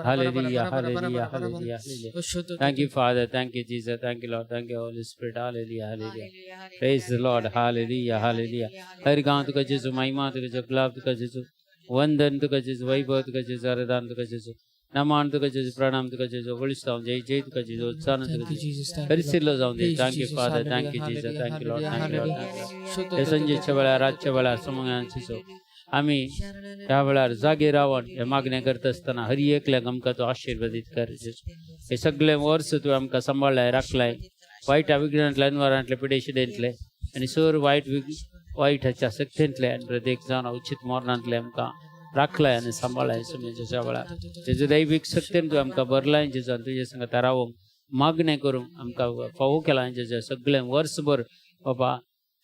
Hallelujah, hallelujah, hallelujah, hallelujah. Thank you, Father. Thank you, Jesus. Thank you, Lord. Thank you, Holy Spirit. Hallelujah, hallelujah. Praise the Lord. Hallelujah, hallelujah. हर गांव तुका जेजू, महिमा तुका जेजू, गुलाब तुका जेजू, वंदन तुका जेजू, वैभव तुका जेजू, आराधन तुका जेजू, नमान तुका जेजू, प्रणाम तुका जेजू, वळिस्तांव जय जय तुका जेजू, उत्साह Thank तुका you, जेजू, Jesus. Thank you, Lord. हरिसिल्लो जावं दे. Praise thank you Jesus. Father, thank you Hallelujah, Jesus, thank you Lord, hallelujah, thank you Lord. hallelujah. हे संजेच्या वेळार, रातच्या वेळार समंगांचो आम्ही ह्या वेळार जागे रावन हे मागणें करता आसतना हर एकल्याक आमकां तूं आशिर्वादीत कर जेजू. हे सगळे वर्स तूं आमकां सांबाळ्ळाय, राखलाय वायट विघ्नांतले, अनवारांतले, पिडेशिडेंतले आनी सर वायट वायटाच्या शक्तींतले आनी प्रत्येक जावन उचित मरणांतले आमकां राखलाय आनी सांबाळ्ळाय सुमेच्या वेळार. जेजू, दैवीक शक्तीन तूं आमकां भरलाय जेजू आनी तुजे संगता रावूंक मागणें करूंक आमकां फावो केलां जेजू. सगळें वर्सभर बाबा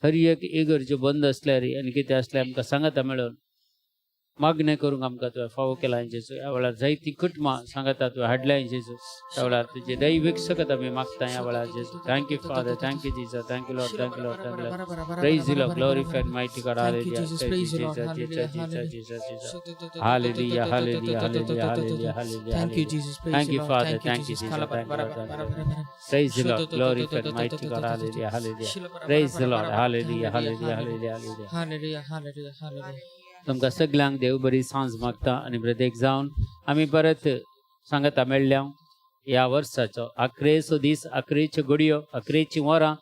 हर एक इगर्ज्यो बंद आसल्यार आनी कितें आसल्यार आमकां सांगाता मेळून मागणें करूंक आमकां तुवें फावो केलां जेजू. ह्या वेळार जायतीं कुटुंबां सांगाता तुवें हाडल्याय जेजू. ह्या वेळार तुजे दैवीक सकत आमी मागता ह्या वेळार जेजू. Thank you Father, thank you Jesus, thank you Lord, thank you Lord, thank you Lord. Praise the Lord, glorified mighty God. Thank you, Hallelujah. Jesus. Thank you, Praise the Lord. Jesus, Hallelujah, Jesus, hallelujah. Jesus, Jesus. Hallelujah, hallelujah, hallelujah, hallelujah, hallelujah. Thank you, Jesus. Praise Thank the you, Lord. Father. Thank you, Thank you, Jesus. Jesus. Thank you, Lord. Thank you, Lord. Praise the Lord, glorified mighty God. Hallelujah, hallelujah. Praise the Lord. Hallelujah, hallelujah, hallelujah, hallelujah. Hallelujah, hallelujah, hallelujah. तुमकां सगल्यांक देव बरी सांज मागता आनी ब्रदेक जावन आमी परत सांगता मेळ्ळ्या. ह्या वर्साचो अकरेचो दीस, अकरेच्यो घडयो, अकरेचीं वरां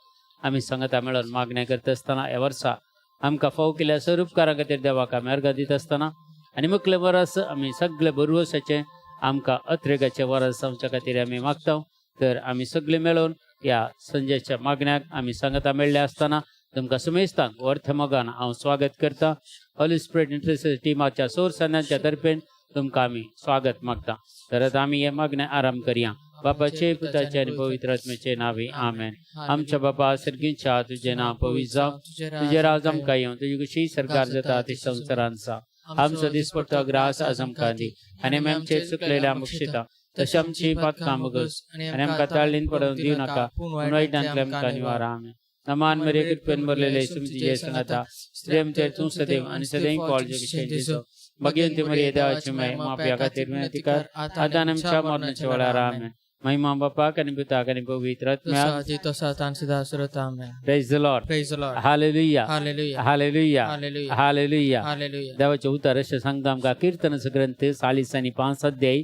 आमी सांगता मेळोन मागणें करता आसतना ह्या वर्सा आमकां फाव केल्या स्वरूपकारां खातीर देवाक आमी अर्गां दिता आसतना आनी मुखले वरस आमी सगळे बरवसाचें आमकां अत्रेगाचें वरस जावच्या खातीर आमी मागता. तर आमी सगळे मेळोन ह्या संजयच्या मागण्याक आमी सांगता मेळ्ळे आसतना तुमकां सुमेस्तांक वर्थ मोगान हांव स्वागत करता. होली स्पिरिट इंटरसेसर टिमाच्या सोर संदांच्या तर्फेन तुमकां आमी स्वागत मागता. तर आतां आमी हे मागणें आराम करया. बापाचे, पुताचे आनी पवित्र आत्म्याचे नावे, आमेन. आमच्या बापा सर्गींच्या, तुजें नांव पवित्र जावं, तुजें राज आमकां येवं, तुजी खुशी सरकार जाता ती संवसारांत आसा. आमचो दिसपट्टो ग्रास आज आमकां दी आनी आमी आमचे चुकलेल्या मुक्षिता तशें आमची पातकां मुगस आनी आमकां ताळ्ळीन पडोवन दिवं नाका, पूण वायटांतले आमकां निवार. आमेन. नमान मरे, कृपेन भरलेले, तुमची जय सांगता. स्त्रियांचेर तूं सदैव आनी सदैव कॉल जेजू. भगिनी मरिये, देवाची माय, माप्या खातीर विनंती कर, आतां आनी आमच्या मरणाच्या वेळार. आमेन. महिमा बापाक आनी पुताक आनी पवित्र आत्म्याक. आदी तसो आतां आनी सदां सुरत. आमेन. Praise the Lord. Praise the Lord. Hallelujah. Hallelujah. Hallelujah. Hallelujah. Hallelujah. Hallelujah. देवाचे उतर अशें सांगता आमकां, किर्तनाचो ग्रंथ 45 अध्याय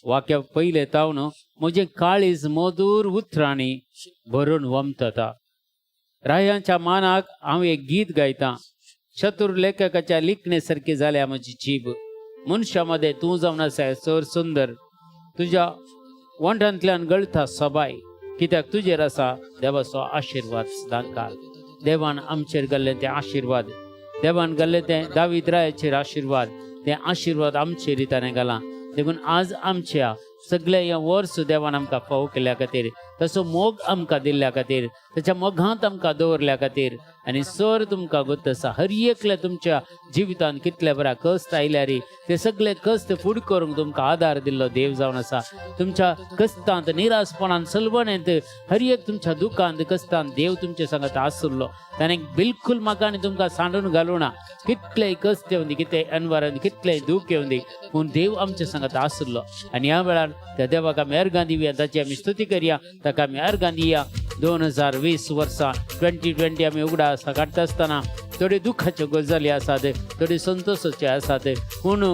वाक्य पयलें तावन, म्हजें काळीज मधूर उतरांनी भरून वमतता, रायांच्या मानाक हांव एक गीत गायतां. चतुर लेखकाच्या लिखणे सारकी जाल्या म्हजी जीब. मनशा मदें तूं जावन आसा सर सुंदर, तुज्या वंठांतल्यान गळटा सबाय, कित्याक तुजेर आसा देवाचो आशिर्वाद सदांकाळ. देवान आमचेर घाल्ले ते आशिर्वाद, देवान घाल्ले ते दावीद रायाचेर आशिर्वाद, ते आशिर्वाद आमचेर ताणें घाला. देखून आज आमच्या सगळे हे वर्स देवान आमकां फावो केल्ल्या खातीर, तसो मोग आमकां दिल्ल्या खातीर, ताच्या मोगांत आमकां दवरल्या खातीर आनी सर तुमकां गोत आसा, हर एकल्या तुमच्या जिवितांत कितले बरा कश्ट आयल्यार ते सगळे कश्ट फुड करूंक तुमकां आदार दिल्लो देव जावन आसा. तुमच्या कश्टांत, निराशपणान, सलवणेंत, हर एक तुमच्या दुखांत, कश्टांत देव तुमच्या सांगात आसुल्लो. ताणें बिलकुल म्हाका आनी तुमकां सांडून घालूना. कितलेय कश्ट येवंदी, कितलेय अनवार येवंदी, कितलेय दूख येवंदी, पूण देव आमच्या सांगात आसुल्लो. आनी ह्या वेळार त्या देवाक आमी अर्गां दिवया, ताची आमी स्तुती करया, ताका आमी अर्गां दिया. 2020 वर्सां, 2020 आमी उगडास काडटा आसतना थोड्यो दुखाच्यो गजाली आसात, थोड्यो संतोशाच्यो आसात, पूण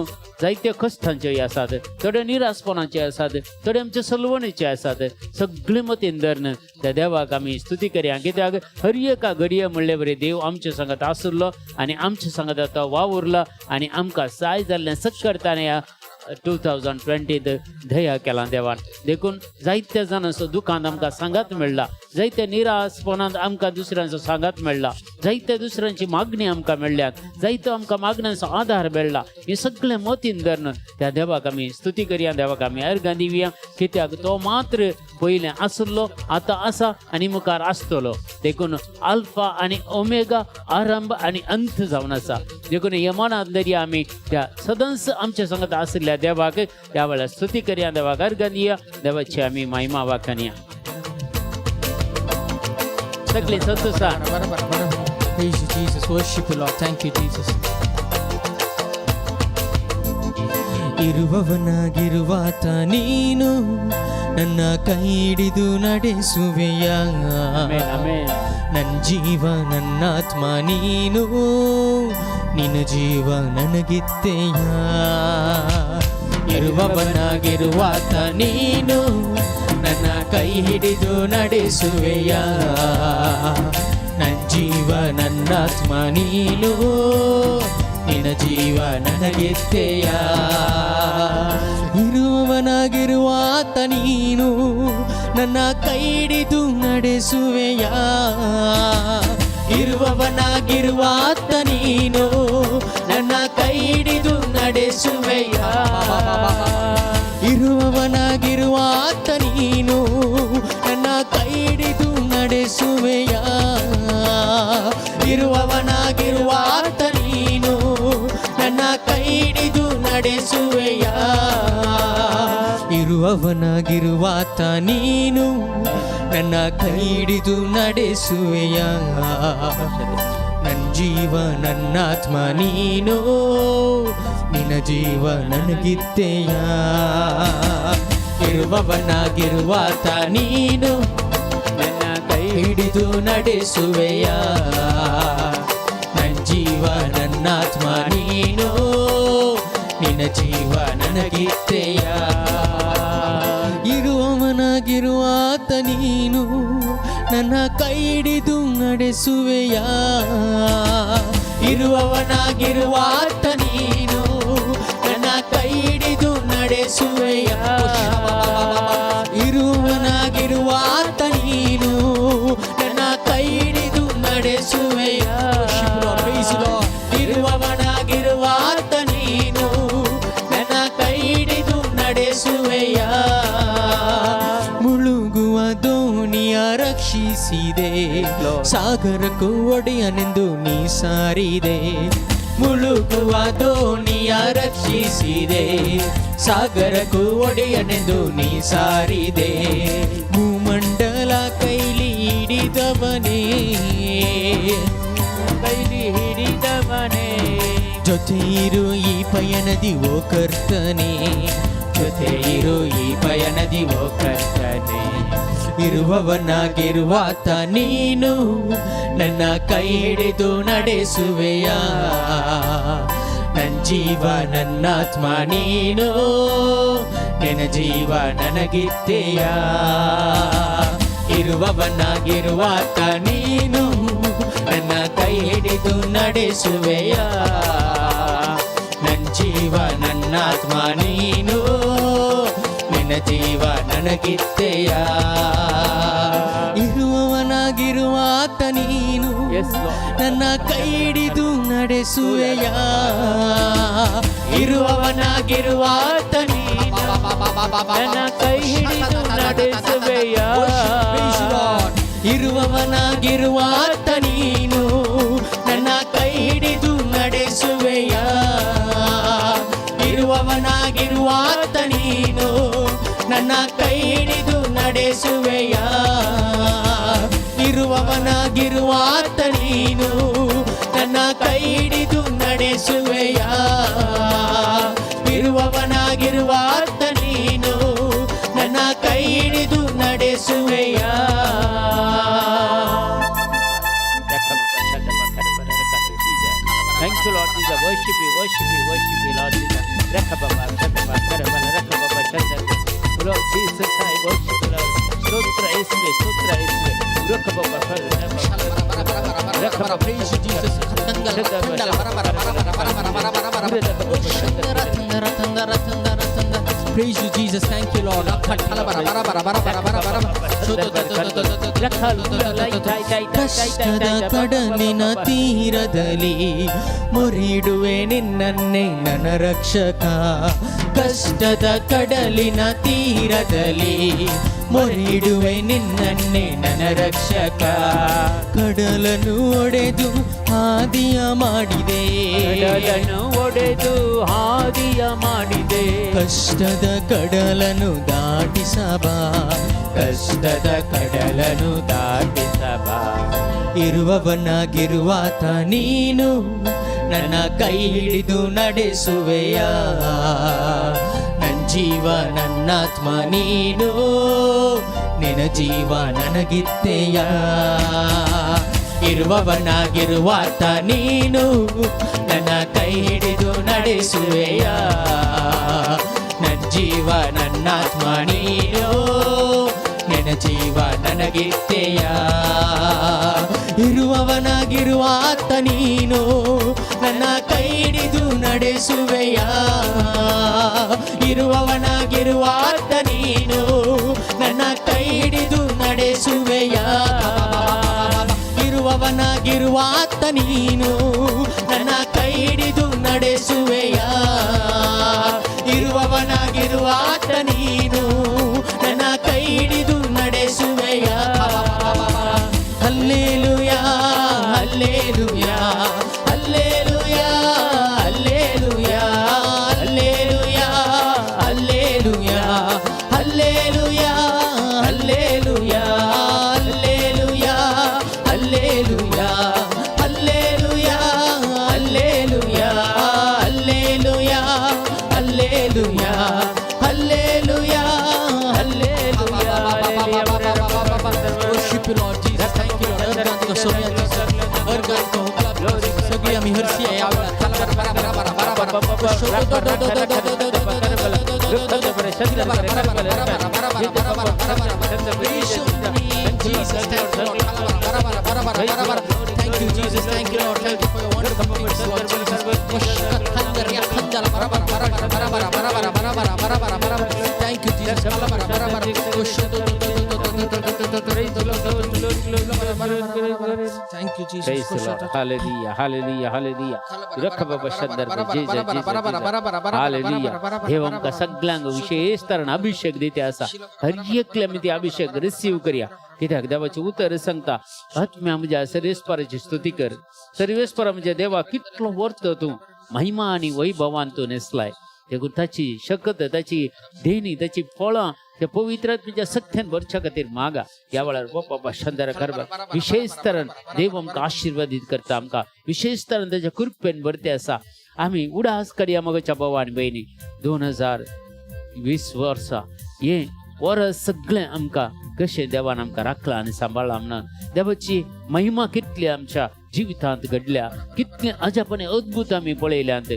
जायत्यो कश्टांच्योय आसात, थोड्यो निराशपणाच्यो आसात, थोड्यो आमच्या सलवणीच्यो आसात. सगळे मतीन धरून त्या देवाक आमी स्तुती करया, कित्याक हर एका घडये म्हणले बरे देव आमच्या सांगात आसुल्लो आनी आमच्या सांगात तो वावुरलो आनी आमकां साय जाल्लें सक्कर ताणें ह्या 2020त दया केला देवान. देखून जायत्या जाणांचो दुखांत आमकां सांगात मेळ्ळा, जायत्या निराशपणांत आमकां दुसऱ्यांचो सांगात मेळ्ळा, जायत्या दुसऱ्यांची मागणी आमकां मेळ्ळ्यात, जायतो आमकां मागण्यांचो आदार मेळ्ळा. हे सगळे मतीन धरून त्या देवाक आमी स्तुती करया, देवाक आमी अर्गां दिवया, कित्याक तो मात्र पयलें आसलो, आतां आसा आनी मुखार आसतलो. देखून अल्फा आनी ओमेगा, आरंभ आनी अंत जावन आसा. देखून हे मनांत दरया आमी त्या सदांच आमच्या संगत आशिल्ल्या देवाक त्या वेळार स्तुती करया, देवाक अर्गां दिया, देवाची आमी महिमा वाखाणया. सगळी संतोषान. बरोबर बरोबर. Praise you, Jesus. Worship you, Lord. Thank you, Jesus. ಇರುವವನಾಗಿರುವಾತ ನೀನು ನನ್ನ ಕೈ ಹಿಡಿದು ನಡೆಸುವೆಯ. Amen, amen. ನನ್ನ ಜೀವ ನನ್ನಾತ್ಮ ನೀನು, ನಿನ್ನ ಜೀವ ನನಗಿತ್ತೆಯ. ಇರುವವನಾಗಿರುವಾತ ನೀನು ನನ್ನ ಕೈ ಹಿಡಿದು ನಡೆಸುವೆಯ. ನನ್ನ ಜೀವ ನನ್ನಾತ್ಮ ನೀನು, ನಿನ್ನ ಜೀವ ನನಗಿತ್ತೆಯ. ಇರುವವನಾಗಿರುವಾತ ನೀನು ನನ್ನ ಕೈ ಹಿಡಿದು ನಡೆಸುವೆಯ. ಇರುವವನಾಗಿರುವಾತ ನೀನು ನನ್ನ ಕೈ ಹಿಡಿದು ನಡೆಸುವೆಯ. ಇರುವವನಾಗಿರುವಾತ ನೀನು ನನ್ನ ಕೈ ಹಿಡಿದು ನಡೆಸುವೆಯ. ಇರುವವನಾಗಿರುವಾತ ನೀನು ನನ್ನ ಕೈ ಹಿಡಿದು ನಡೆಸುವೆಯ. ಇರುವವನಾಗಿರುವಾತ ನೀನು ನನ್ನ ಕೈ ಹಿಡಿದು ನಡೆಸುವೆಯ. ನನ್ನ ಜೀವ ನನ್ನಾತ್ಮ ನೀನು, ನಿನ್ನ ಜೀವ ನನಗಿತ್ತೆಯ. ಇರುವವನಾಗಿರುವಾತ ನೀನು ನನ್ನ ಕೈ ಹಿಡಿದು ನಡೆಸುವೆಯ. ನನ್ನ ಜೀವ ನನ್ನಾತ್ಮ ನೀನು, ನಿನ್ನ ಜೀವ ನನಗಿತ್ತೆಯ. ಇರುವವನಾಗಿರುವಾತ ನೀನು ನನ್ನ ಕೈ ಹಿಡಿದು ನಡೆಸುವೆಯ. ಇರುವವನಾಗಿರುವಾತ ನೀನು ನನ್ನ ಕೈ ಹಿಡಿದು ನಡೆಸುವೆಯ. ಇರುವವನಾಗಿರುವಾತ ನೀನು ನನ್ನ ಕೈ ಹಿಡಿದು ನಡೆಸುವೆಯ. ಇರುವವನಾಗಿರುವಾತ ನೀನು ನನ್ನ ಕೈ ಹಿಡಿದು ನಡೆಸುವೆಯ. ಮುಳುಗುವ ದೋಣಿಯ ರಕ್ಷಿಸಿದೆ, ಸಾಗರಕ್ಕೂ ಒಡೆಯನೆಂದು ನೀ ಸಾರಿದೆ. ಮುಳುಗುವ ದೋಣಿಯ ರಕ್ಷಿಸಿದೆ, ಸಾಗರಕ್ಕೂ ಒಡೆಯನೆಂದು ನೀ ಸಾರಿದೆ. ಭೂಮಂಡಲ ಕೈಲಿ ಹಿಡಿದವನೇ, ಕೈಲಿ ಹಿಡಿದವನೇ, ಜೊತೆ ಇರು ಈ ಪಯಣದಿ ಓ ಕರ್ತನೆ, ಜೊತೆ ಇರು ಈ ಪಯಣದಿ ಓ ಕರ್ತನೆ. ಇರುವವನಾಗಿರುವಾತ ನೀನು ನನ್ನ ಕೈ ಹಿಡಿದು ನಡೆಸುವೆಯ. ನನ್ನ ಜೀವ ನನ್ನಾತ್ಮ ನೀನು, ನಿನ್ನ ಜೀವ ನನಗಿತ್ತೆಯ. ಇರುವವನಾಗಿರುವಾತ ನೀನು ನನ್ನ ಕೈ ಹಿಡಿದು ನಡೆಸುವೆಯ. ನನ್ನ ಜೀವ ನನ್ನಾತ್ಮ ನೀನು, ನಿನ್ನ ಜೀವ ನನಗಿತ್ತೆಯ. ಇರುವವನಾಗಿರುವಾತ ನೀನು Yes, Lord. ನನ್ನ ಕೈ ಹಿಡಿದು ನಡೆಸುವೆಯ. ಇರುವವನಾಗಿರುವಾತ ನೀನು ನನ್ನ ಕೈ ಹಿಡಿದು ನಡೆಸುವೆಯ. ಇರುವವನಾಗಿರುವಾತ ನೀನು ನನ್ನ ಕೈ ಹಿಡಿದು ನಡೆಸುವೆಯ. ಇರುವವನಾಗಿರುವಾತ ನೀನು ನನ್ನ ಕೈ ಹಿಡಿದು ನಡೆಸುವೆಯ. ಇರುವವನಾಗಿರುವಾತ ನೀನು ನನ್ನ ಕೈ ಹಿಡಿದು ನಡೆಸುವೆಯ. ಇರುವವನಾಗಿರುವಾತ ನೀನು ನನ್ನ ಕೈ ಹಿಡಿದು ನಡೆಸುವೆಯ. Thank you, Lord Jesus. Worship you, worship you, worship you, Lord Jesus. Rakababa, Shadaba, Karabala, Rakababa, Shadaba. Lord Jesus, I worship you, Lord. ಸ್ತೋತ್ರ ಯೇಸುವೆ, ಸ್ತೋತ್ರ ಯೇಸುವೆ. Rakababa, Rakababa, Praise you, Jesus. Shadaba, Praise you, Jesus. Thank you, Lord. ಕಷ್ಟದ ಕಡಲಿನ ತೀರದಲ್ಲಿ ಮೊರೆಯಿಡುವೆ ನಿನ್ನನ್ನೇ ನನ್ನ ರಕ್ಷಕ. ಕಷ್ಟದ ಕಡಲಿನ ತೀರದಲ್ಲಿ ಮೊರೆಯಿಡುವೆ ನಿನ್ನನ್ನೇ ನನ್ನ ರಕ್ಷಕ. ಕಡಲನ್ನು ಒಡೆದು ಹಾದಿಯ ಮಾಡಿದೆ, ಕಡಲನ್ನು ಒಡೆದು ಹಾದಿಯ ಮಾಡಿದೆ. ಕಷ್ಟದ ಕಡಲನ್ನು ದಾಟಿಸಬಾ, ಕಷ್ಟದ ಕಡಲನ್ನು ದಾಟಿಸಬಾ. ಇರುವವನಾಗಿರುವಾತ ನೀನು ನನ್ನ ಕೈ ಹಿಡಿದು ನಡೆಸುವೆಯ. ನನ್ನ ಜೀವ, ನನ್ನಾತ್ಮ ನೀನು, ನಿನ್ನ ಜೀವ ನನಗಿತ್ತೆಯ. ಇರುವವನಾಗಿರುವಾತ ನೀನು, ನನ್ನ ಕೈ ಹಿಡಿದು ನಡೆಸುವೆಯ. ನನ್ನ ಜೀವ, ನನ್ನಾತ್ಮ ನೀನು, ನಿನ್ನ ಜೀವ ನನಗಿತ್ತೆಯ. ಇರುವವನಾಗಿರುವ ಆತ ನೀನು, ನನ್ನ ಕೈ ಹಿಡಿದು ನಡೆಸುವೆಯ. ಇರುವವನಾಗಿರುವ ಆತ ನೀನು, ನನ್ನ ಕೈ ಹಿಡಿದು ನಡೆಸುವೆಯ. ಇರುವವನಾಗಿರುವ ಆತ ನೀನು, ನನ್ನ ಕೈ ಹಿಡಿದು ನಡೆಸುವೆಯ. ಇರುವವನಾಗಿರುವ ಆತ ನೀನು, ನನ್ನ ಕೈ ಹಿಡಿದು ನಡೆಸುವೆಯ. Hallelujah, hallelujah, hallelujah, hallelujah, hallelujah, hallelujah, hallelujah, hallelujah, hallelujah, hallelujah, hallelujah, hallelujah, hallelujah, hallelujah, hallelujah, hallelujah. Worship you, Lord Jesus. Thank you, Lord. अर्गांत Saumya Jesus. अर्गांत सगळी आम्ही हरसी आहे यावेळा. Jesus, thank you, Lord. Thank you, Jesus. Thank you, Lord. Thank you for your wonderful things, Lord Jesus. Thank you, Jesus. Thank you, Jesus. Praise the Lord. Hallelujah, hallelujah, hallelujah. रख बाबा शंदर Jesus, Jesus, Jesus. Hallelujah. देव आमकां सगळ्यांक विशेष तरान अभिषेक दिता आसा. हर एकले आमी ती अभिषेक रिसीव करया, कित्याक देवाचें उतर सांगता, आत्म्या म्हज्या सर्वेस्पराची स्तुती कर. सर्वेस्परा म्हज्या देवा, कितलो वर्त तूं महिमा आनी वैभवान तूं न्हेसलाय. देखून ताची शकत, ताची देणी, ताची फळां त्या पवित्र आत्म्याच्या सत्यान भरच्या खातीर मागा. ह्या वेळार बाबा शंदर करबा विशेष तरान देव आमकां आशिर्वादीत करता, आमकां विशेष तरान ताच्या कृपेन भरते आसा. आमी उडास करया मगोच्या भाव आनी भयणी, 2020 वर्सां हें वरस सगळें आमकां कशें देवान आमकां राखलां आनी सांबाळ्ळां म्हणून, देवाची महिमा कितली आमच्या जिवितांत घडल्या, कितलें अजापणे अद्भुत आमी पळयल्यांत.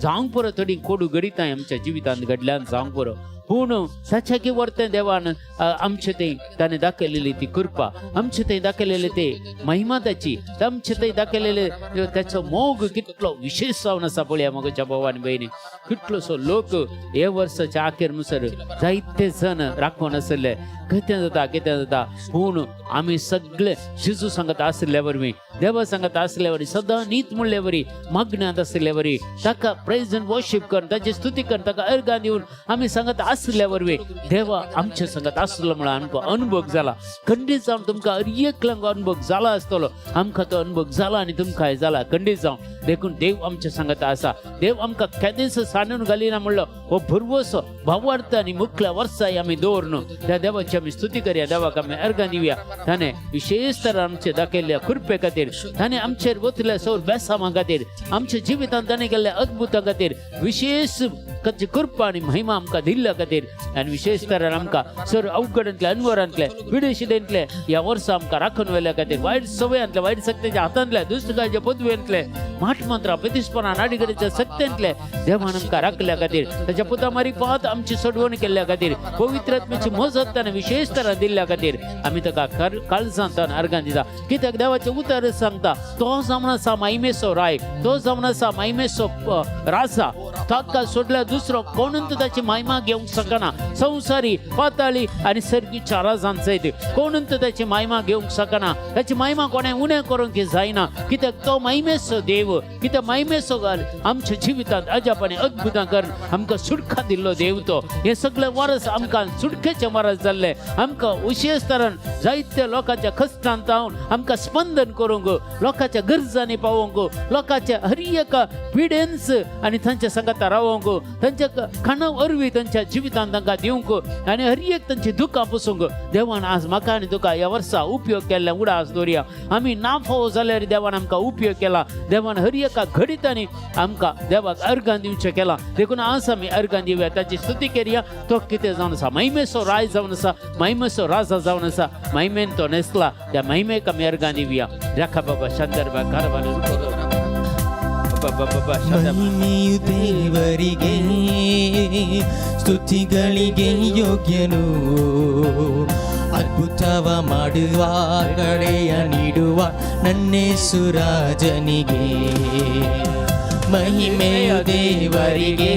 जावंक पुरो, थोडी कोडू घडितां आमच्या जिवितांत घडल्यान जावंक पुरो, पूण ताच्या की वर्तें देवान आमचे थंय ताणें दाखयलेली ती कृपा, आमचे थंय दाखयलेले ते महिमा ताची, आमचे थंय दाखयलेले त्याचो मोग कितलो विशेष जावन आसा पळया मगोच्या भाव आनी भयणी. कितलोसो लोक हे वर्साच्या आखेर मुसर जायते जण राखून आसले, कितें जाता कितें जाता, पूण आमी सगळे जेजू सांगत आसल्या वरवीं, देवा सांगत आसल्या वरी, सदां नीत म्हणले वरी, मागण्यांत आसल्या वरी, ताका प्रेज आनी वर्शीप करून, ताची स्तुती करून, ताका अर्गां दिवन आमी सांगत आसल्या वरवीं देवा आमच्या सांगत आसलो म्हणून आमकां अनुभव जाला. खंडीत जावन तुमकां हर एकल्यांक अनुभव जाला आसतलो. आमकां तो अनुभव जाला आनी तुमकांय जाला खंडीत जावन. देखून देव आमच्या सांगत आसा, देव आमकां केदेंच सांडून घालिना म्हणलो हो भरवसो भावार्थ आनी मुखल्या वर्साय आमी दवरून त्या देवाची आमी स्तुती करया, देवाक आमी अर्गां दिवया. ताणें विशेष तर आमचे दाखयल्ल्या कृपे खातीर, ताणें आमचेर वतल्या सौर बेसामा खातीर, आमच्या जिवितांत ताणें केल्ल्या अद्भुता खातीर, विशेष ताची कृपा आनी महिमा आमकां दिल्ल्या खातीर, आनी विशेष तरान आमकां सर अवघडांतले, अनवरांतले, पिडेशिदेंतले ह्या वर्सा आमकां राखून व्हेल्या खातीर, वायट सवयांतले, वायट शक्तीच्या हातांतले, दुश्टकाच्या पदवेंतले, माटमंत्रा प्रतिस्पना नाडीगडीच्या शक्तेंतले देवान आमकां राखल्या खातीर, ताच्या पुता मारिफात आमची सोडवण केल्ल्या खातीर, पवित्र आत्म्याची मजत ताणें विशेष तरान दिल्ल्या खातीर आमी ताका काळजांत अर्गां दिता. कित्याक देवाचें उतर सांगता, तो जावन आसा माहिमेचो राय, तो जावन आसा माहिमेचो राजा. ताका सोडल्यार दुसरो कोणूच ताची महिमा घेवंक शकना. संवसारी, पाताळी आनी सर्गीच्या राजान सयत कोणूच ताची महिमा घेवंक शकना. ताची महिमा कोणें उणें करूंक जायना, कित्याक तो महिमेचो देव. कित्याक महिमेचो घाल आमच्या जिवितांत अजाप आनी अद्भुतां करून आमकां सुटका दिल्लो देव तो. हे सगळे वरस आमकां सुटकेचे वरस जाल्ले. आमकां विशेष तरान जायत्या लोकांच्या कश्टांत जावन आमकां स्पंदन करूंक, लोकांच्या गरजांनी पावोवंक, लोकांच्या हर एका पिडेन्स आनी तांच्या संगात सांगाता रावोंक, तांच्या खाणा वरवीं तांच्या जिवितांत तांकां दिवंक आनी हर एक तांची दुकां पुसूंक देवान आज म्हाका आनी तुका ह्या वर्सा उपयोग केल्ल्या उडास दवरया. आमी ना फावो जाल्यार देवान आमकां उपयोग केला. देवान हर एका घडितांनी आमकां देवाक अर्गां दिवचें केलां. देखून आज आमी अर्गां दिवया, ताची स्तुती करया. तो कितें जावन आसा, महिमेचो राय जावन आसा, महिमेचो राजा जावन आसा, महिमेन तो न्हेसला, त्या महिमेक आमी अर्गां दिवया. राखा बाबा शांतरबा कारभार बाबा बाबा शांतरबा. ಮಹಿಮೆಯು ದೇವರಿಗೆ, ಸ್ತುತಿಗಳಿಗೆ ಯೋಗ್ಯನು. ಅದ್ಭುತವ ಮಾಡುವ, ಕಡೆಯ ನೀಡುವ ನನ್ನೇಸುರಾಜನಿಗೆ. ಮಹಿಮೆಯು ದೇವರಿಗೆ,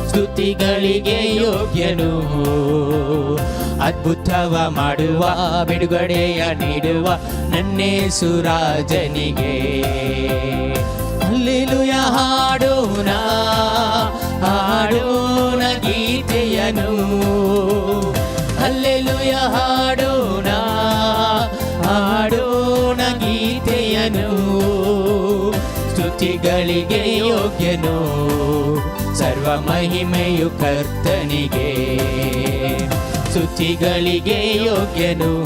ಸ್ತುತಿಗಳಿಗೆ ಯೋಗ್ಯನು. ಅದ್ಭುತವ ಮಾಡುವ, ಬಿಡುಗಡೆಯ ನೀಡುವ ನನ್ನೇಸುರಾಜನಿಗೆ. ಅಲ್ಲೆಲುಯ ಹಾಡೋಣ, ಹಾಡೋಣ ಗೀತೆಯನು. ಅಲ್ಲೆಲುಯ ಹಾಡೋಣ, ಹಾಡೋಣ ಗೀತೆಯನು. ಸ್ತುತಿಗಳಿಗೆ ಯೋಗ್ಯನು, ಸರ್ವ ಮಹಿಮೆಯು ಕರ್ತನಿಗೆ. ಸ್ತುತಿಗಳಿಗೆ ಯೋಗ್ಯನು,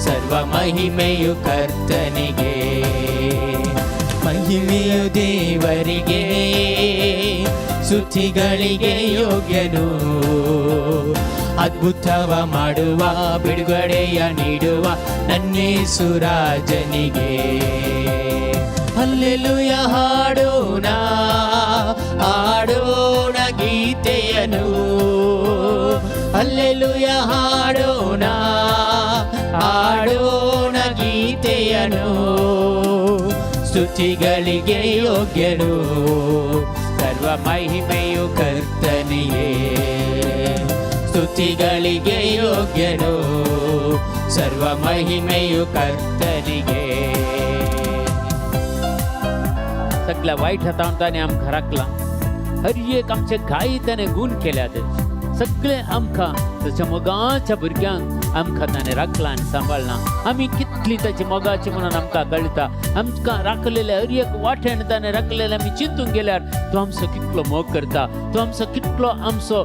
ಸರ್ವ ಮಹಿಮೆಯು ಕರ್ತನಿಗೆ. ಮಹಿಮೆಯು ದೇವರಿಗೆ, ಸ್ತುತಿಗಳಿಗೆ ಯೋಗ್ಯನು. ಅದ್ಭುತವ ಮಾಡುವ, ಬಿಡುಗಡೆಯ ನೀಡುವ ನನ್ನೇಸುರಾಜನಿಗೆ. ಅಲ್ಲೆಲುಯ ಹಾಡೋಣ, ಹಾಡೋಣ ಗೀತೆಯನು. ಅಲ್ಲೆಲುಯ ಹಾಡೋಣ, ಹಾಡೋಣ ಗೀತೆಯನು. ಸ್ತುತಿಗಳಿಗೆ ಯೋಗ್ಯನು, ಸರ್ವ ಮಹಿಮೆಯು ಕರ್ತನಿಗೆ. ಸ್ತುತಿಗಳಿಗೆ ಯೋಗ್ಯನು, ಸರ್ವ ಮಹಿಮೆಯು ಕರ್ತನಿಗೆ. सगळ्या वायट हातान ताणें आमकां राखलां. हर एक आमचे गायी ताणें गूण केल्यात. सगळे आमकां ताच्या मोगाच्या भुरग्यांक आमकां ताणें राखलां आनी सांबाळ्ळां. आमी कितली ताची मोगाची म्हणून आमकां कळटा. आमकां राखलेले हर एक वाट्यान ताणें राखलेलें आमी चिंतूंक गेल्यार तो आमचो कितलो मोग करता, तो आमचो कितलो आमचो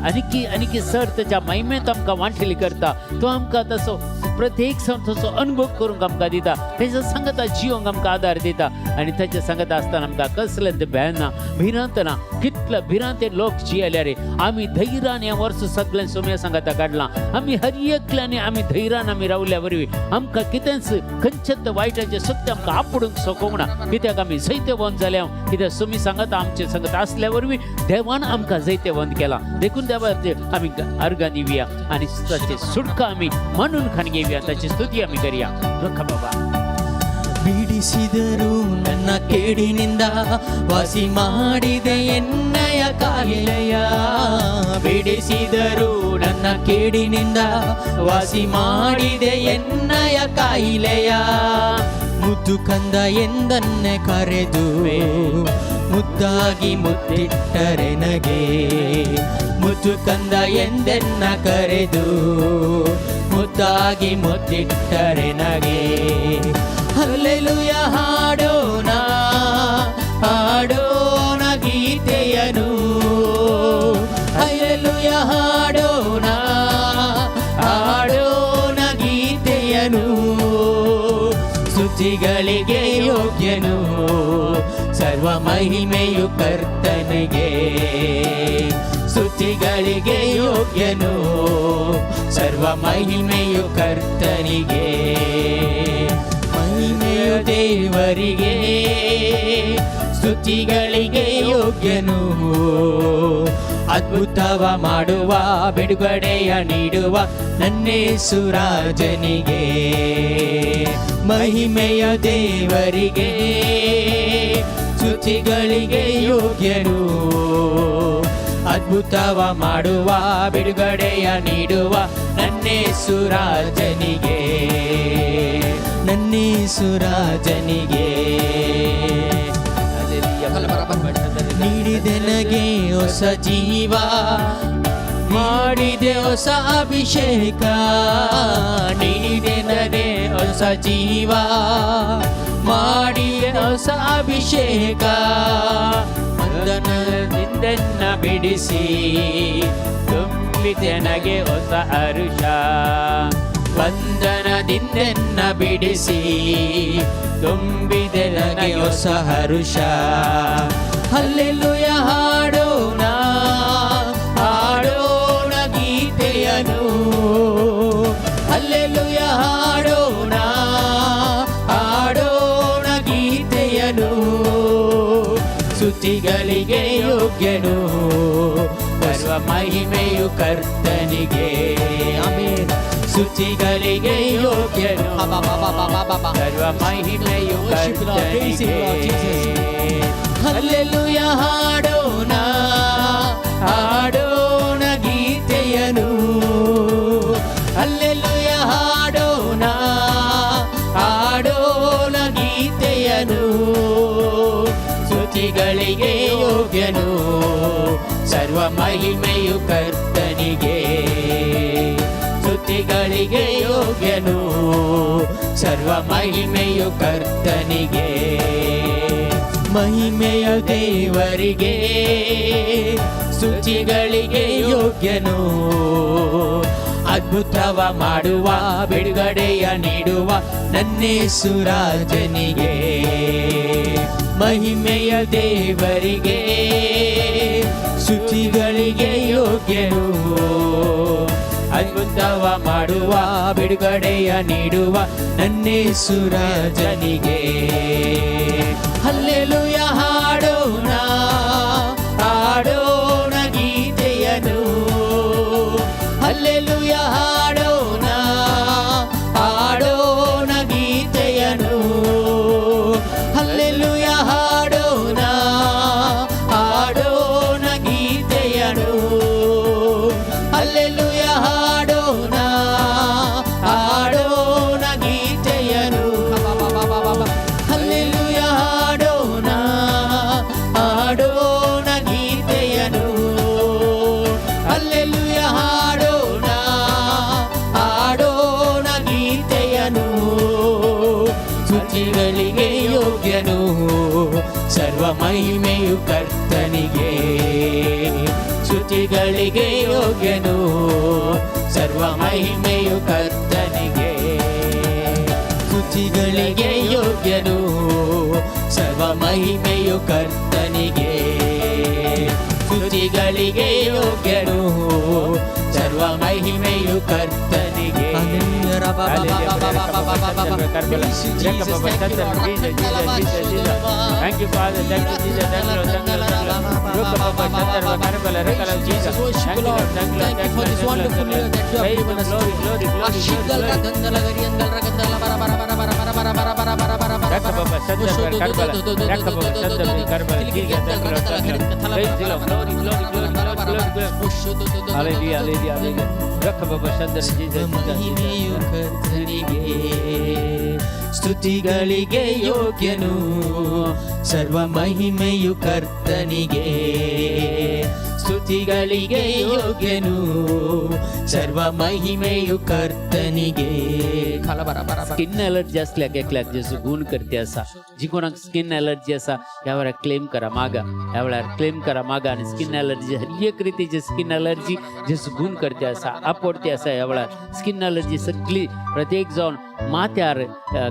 आनीकी आनीकी सर ताच्या महिमेंत आमकां वांटेली करता. तो आमकां तसो प्रत्येक सण तसो अनुभव करूंक आमकां दिता, तेच्या सांगता जिवंक आमकां आदार दिता आनी ताच्या सांगता आसतना आमकां कसलें तें भंय ना, भिरांत ना. कितले भिरांते लोक जियेले रे, आमी धैर्यान हें वर्स सगळें सोम्या सांगाता काडलां. आमी हर एकल्यानी आमी धैर्यान आमी रावल्या वरवीं आमकां कितेंच खंयचेच वायटाचें सत्य आमकां आपडूंक शकूंक ना. कित्याक आमी जैतवंत जाल्या, कित्याक सुमी सांगता आमचे सांगता आसल्या वरवीं देवान आमकां जैतवंत केलां. देखून देवाचे आमी अर्गां दिवया आनी ताची सुटका आमी मानून खाण घेवया, ताची स्तुती आमी करया. रखा बाबा. ಬಿಡಿಸಿದರು ನನ್ನ ಕೇಡಿನಿಂದ, ವಾಸಿ ಮಾಡಿದೆ ಎನ್ನಯ ಕಾಯಿಲೆಯ. ಬಿಡಿಸಿದರು ನನ್ನ ಕೇಡಿನಿಂದ, ವಾಸಿ ಮಾಡಿದೆ ಎನ್ನಯ ಕಾಯಿಲೆಯ. ಮುದ್ದು ಕಂದ ಎಂದನ್ನೆ ಕರೆದು ಮುದ್ದಾಗಿ ಮುತ್ತಿಟ್ಟರೆನಗೆ. ಮುದ್ದು ಕಂದ ಎಂದೆನ್ನ ಕರೆದು ಮುದ್ದಾಗಿ ಮುತ್ತಿಟ್ಟರೆನಗೆ. ಹಲ್ಲೆಲುಯ ಹಾಡೋಣ, ಹಾಡೋಣ ಗೀತೆಯನು. ಹಲ್ಲೆಲುಯ ಹಾಡೋಣ, ಹಾಡೋಣ ಗೀತೆಯನು. ಸ್ತುತಿಗಳಿಗೆ ಯೋಗ್ಯನು, ಸರ್ವ ಮಹಿಮೆಯು ಕರ್ತನಿಗೆ. ಸ್ತುತಿಗಳಿಗೆ ಯೋಗ್ಯನು, ಸರ್ವ ಮಹಿಮೆಯು ಕರ್ತನಿಗೆ. ಮಹಿಮೆಯು ದೇವರಿಗೆ, ಸ್ತುತಿಗಳಿಗೆ ಯೋಗ್ಯನು. ಅದ್ಭುತವ ಮಾಡುವ, ಬಿಡುಗಡೆಯ ನೀಡುವ ನನ್ನೇಸುರಾಜನಿಗೆ. ಮಹಿಮೆಯ ದೇವರಿಗೆ, ಸ್ತುತಿಗಳಿಗೆ ಯೋಗ್ಯನು. ಅದ್ಭುತವ ಮಾಡುವ, ಬಿಡುಗಡೆಯ ನೀಡುವ ನನ್ನೇಸುರಾಜನಿಗೆ, ನನ್ನೇಸುರಾಜನಿಗೆ. ನೀಡಿದೆ ನನಗೆ ಹೊಸ ಜೀವ, ಮಾಡಿದೆ ಹೊಸ ಅಭಿಷೇಕ. ನೀಡಿದೆ ನನಗೆ ಹೊಸ ಜೀವ, ಮಾಡಿದೆ ಹೊಸ ಅಭಿಷೇಕ. ಬಂಧನದಿಂದೆನ್ನ ಬಿಡಿಸಿ ತುಂಬಿದೆ ನನಗೆ ಹೊಸ ಹರುಷ. ಬಂಧನದಿಂದೆನ್ನ ಬಿಡಿಸಿ ತುಂಬಿದೆ ನನಗೆ ನನಗೆ ಹೊಸ ಹರುಷ. ಹಲ್ಲೆಲೂಯ ಹಾಡೋಣ, ಹಾಡೋಣ ಗೀತೆಯನು. ಹಲ್ಲೆಲೂಯ ಹಾಡೋಣ, ಹಾಡೋಣ ಗೀತೆಯನು. ಸ್ತುತಿಗಳಿಗೆ ಯೋಗ್ಯನು, ಸರ್ವ ಮಹಿಮೆಯು ಕರ್ತನಿಗೆ. ಆಮೆನ್. ಸ್ತುತಿಗಳಿಗೆ ಯೋಗ್ಯನು, ಸರ್ವ ಮಹಿಮೆಯು Worship Lord, praise you, Lord Jesus. ಕರ್ತನಿಗೆ. ಹಲ್ಲೆಲೂಯ ಹಾಡೋಣ, ಹಾಡೋಣ ಗೀತೆಯನು. ಹಲ್ಲೆಲೂಯ ಹಾಡೋಣ, ಹಾಡೋಣ ಗೀತೆಯನು. ಸ್ತುತಿಗಳಿಗೆ ಯೋಗ್ಯನು, ಸರ್ವ ಮಹಿಮೆಯು ಕರ್ತನಿಗೆ. ಸ್ತುತಿಗಳಿಗೆ ಯೋಗ್ಯನು, ಸರ್ವ ಮಹಿಮೆಯು ಕರ್ತನಿಗೆ. ಮಹಿಮೆಯ ದೇವರಿಗೆ, ಸ್ತುತಿಗಳಿಗೆ ಯೋಗ್ಯನು. ಅದ್ಭುತವ ಮಾಡುವ, ಬಿಡುಗಡೆಯ ನೀಡುವ ನನ್ನೇಸು ರಾಜನಿಗೆ. ಮಹಿಮೆಯ ದೇವರಿಗೆ, ಸ್ತುತಿಗಳಿಗೆ ಯೋಗ್ಯನು. ಅದ್ಭುತವ ಮಾಡುವ, ಬಿಡುಗಡೆಯ ನೀಡುವ ನನ್ನೇಸು ರಾಜನಿಗೆ. ಹಲ್ಲೆಲೂಯ ಹಾಡೋಣ, ಹಾಡೋಣ ಗೀತೆಯನು. ಹಲ್ಲೆಲೂಯ ಹಾಡೋಣ, ಹಾಡೋಣ ಗೀತೆಯನು. ಹಲ್ಲೆಲೂಯ ಹಾಡೋಣ, ಹಾಡೋಣ ಗೀತೆಯನು. ಹಲ್ಲೆಲೂಯ ಹಾಡೋಣ, ಹಾಡೋಣ ಗೀತೆಯನು. ಹಲ್ಲೆಲೂಯ ಹಾಡೋಣ, ಹಾಡೋಣ ಗೀತೆಯನು. ಹಲ್ಲೆಲೂಯ ಹಾಡೋಣ, ಹಾಡೋಣ ಗೀತೆಯನು. ಸ್ತುತಿಗಳಿಗೆ ಯೋಗ್ಯನು, ಸರ್ವ ಮಹಿಮೆಯು ಕರ್ತನಿಗೆ. ಸ್ತುತಿಗಳಿಗೆ ಯೋಗ್ಯನು, ಸರ್ವ ಮಹಿಮೆಯು ಕರ್ತನಿಗೆ. ಸ್ತುತಿಗಳಿಗೆ ಯೋಗ್ಯನು, ಸರ್ವ ಮಹಿಮೆಯು ಕರ್ತನಿಗೆ. ಸ್ತುತಿಗಳಿಗೆ ಯೋಗ್ಯನು, ಸರ್ವ ಮಹಿಮೆಯು ಕರ್ತನಿಗೆ. Thank you, Father. Thank you, Jesus. Thank you, Lord. Thank you, Lord. Thank you, Lord. Jesus, worship you, Lord. Thank you, Lord. Thank you for this wonderful year that you have given us. Glory, glory, glory, glory, glory. Hallelujah, hallelujah, hallelujah. Jesus, ಮಹಿಮೆಯು ಕರ್ತನಿಗೆ, ಸ್ತುತಿಗಳಿಗೆ ಯೋಗ್ಯನು. ಸರ್ವ ಮಹಿಮೆಯು ಕರ್ತನಿಗೆ, ಸ್ತುತಿಗಳಿಗೆ ಯೋಗ್ಯನು. ಸರ್ವ ಮಹಿಮೆಯು ಕರ್ತನಿಗೆ. Skin allergy असल्याक एकल्याक जेजू गुण करते आसा. जी कोणाक स्किन एलर्जी आसा, ह्या वेळार क्लेम करा मागा, ह्या वेळार क्लेम करा मागा. आनी स्किन एलर्जी, हर एक रितीची स्किन एलर्जी जेजू गुण करते आसा, आपोडते आसा. ह्या वेळार स्किन एलर्जी सगळी प्रत्येक जावन माथ्यार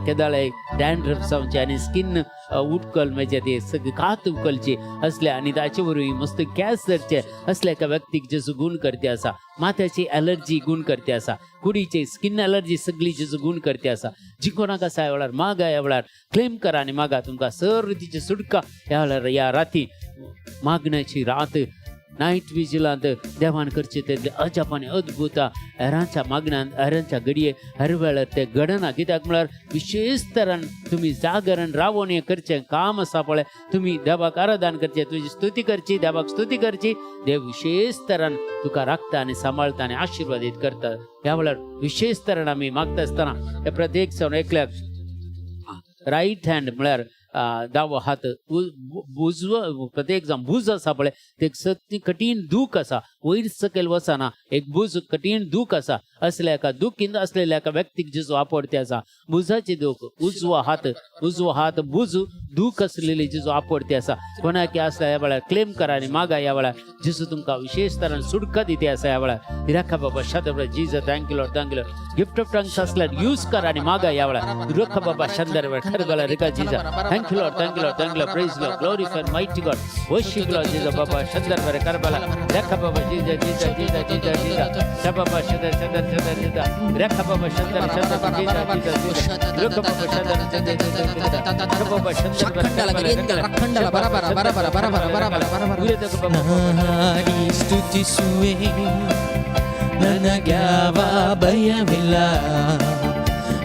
केदाळे डॅन्ड्रफ जावचे आनी स्किन उटकल, म्हणजे ते सगळी कात उकलची असल्या आनी ताचे वरवीं मस्त गॅस धरचे असल्या एका व्यक्तीक जेजू गुण करते आसा. माथ्याची एलर्जी गुण करते आसा, कुडीची स्किन एलर्जी सगळी जेजू गुण करते आसा. जी कोणाक आसा, ह्या वेळार मागा, ह्या वेळार क्लेम करा आनी मागा, तुमकां सर रितीची सुटका. ह्या वेळार ह्या राती मागण्याची रात, नायट विजिलांत देवान करचे ते अजाप आनी अद्भुत हेरांच्या मागण्यान, हेरांच्या घडये हर वेळार ते घडना. कित्याक म्हळ्यार विशेष तरान तुमी जागरण रावोन हें करचें काम आसा पळय. तुमी देवाक आराधन करचें, तुजी स्तुती करची, देवाक स्तुती करची. देव विशेष तरान तुका राखता आनी सांबाळता आनी आशिर्वादीत करता. ह्या वेळार विशेष तरान आमी मागता आसतना हे प्रत्येक जावन एकल्याक रायट हँड म्हळ्यार दावो हात, उजवो, प्रत्येक जावन भूज आसा पळय, ते सत्य कठीण दूख आसा. वयर सकयल वचना, एक बुज कठीण दूख आसा. असल्या एका दुखीन असलेल्या एका व्यक्तीक जेजू आपडते आसा. बुजाची दूख, उजवो हात, उजवो हात बुज दूख असलेली जेजू आपडते आसा. कोणाकी असल्या ह्या वेळार क्लेम करा आनी मागा. ह्या वेळार जेजू तुमकां विशेश तरान सुटका दिते आसा ह्या वेळार. रखा बाबा शंदर Jesus, thank you Lord, thank you Lord. Gift of tongues असल्यार यूज करा आनी मागा ह्या वेळार. रखा बाबा शंदर खरगला रिका Jesus, thank you Lord, thank you Lord, thank you Lord. Praise Lord, glorify mighty God, worship Lord Jesus. Baba Shandar Karbala Rekha Baba Jesus, Jesus, Jesus, Jesus, Jesus. Baba Shandar Shandar Shandar Jesus. Rekha Baba Shandar Shandar Jesus, Jesus, Jesus. Rekha Baba Shandar Shandar Jesus, Jesus. Baba Shandar. ಹಾಡಿ ಸ್ತುತಿಸುವೆ, ನನಗ್ಯಾವ ಭಯವಿಲ್ಲ.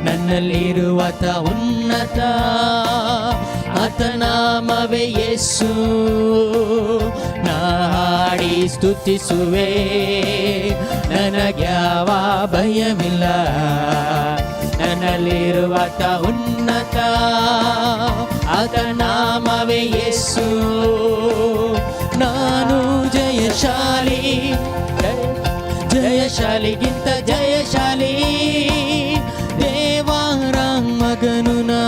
ನನ್ನಲ್ಲಿರುವಾತ ಉನ್ನತ, ಆತ ನಾಮವೇ ಯೇಸು. ನಾ ಹಾಡಿ ಸ್ತುತಿಸುವೆ, ನನಗ್ಯಾವ ಭಯವಿಲ್ಲ. ನನ್ನಲ್ಲಿರುವಾತ ಉನ್ನತ, ಆತ ನಾಮವೇ ಯೇಸು. ನಾನು ಜಯಶಾಲಿ, ಜಯಶಾಲಿಗಿಂತ ಜಯಶಾಲಿ. ದೇವರ ಮಗನು ನಾ,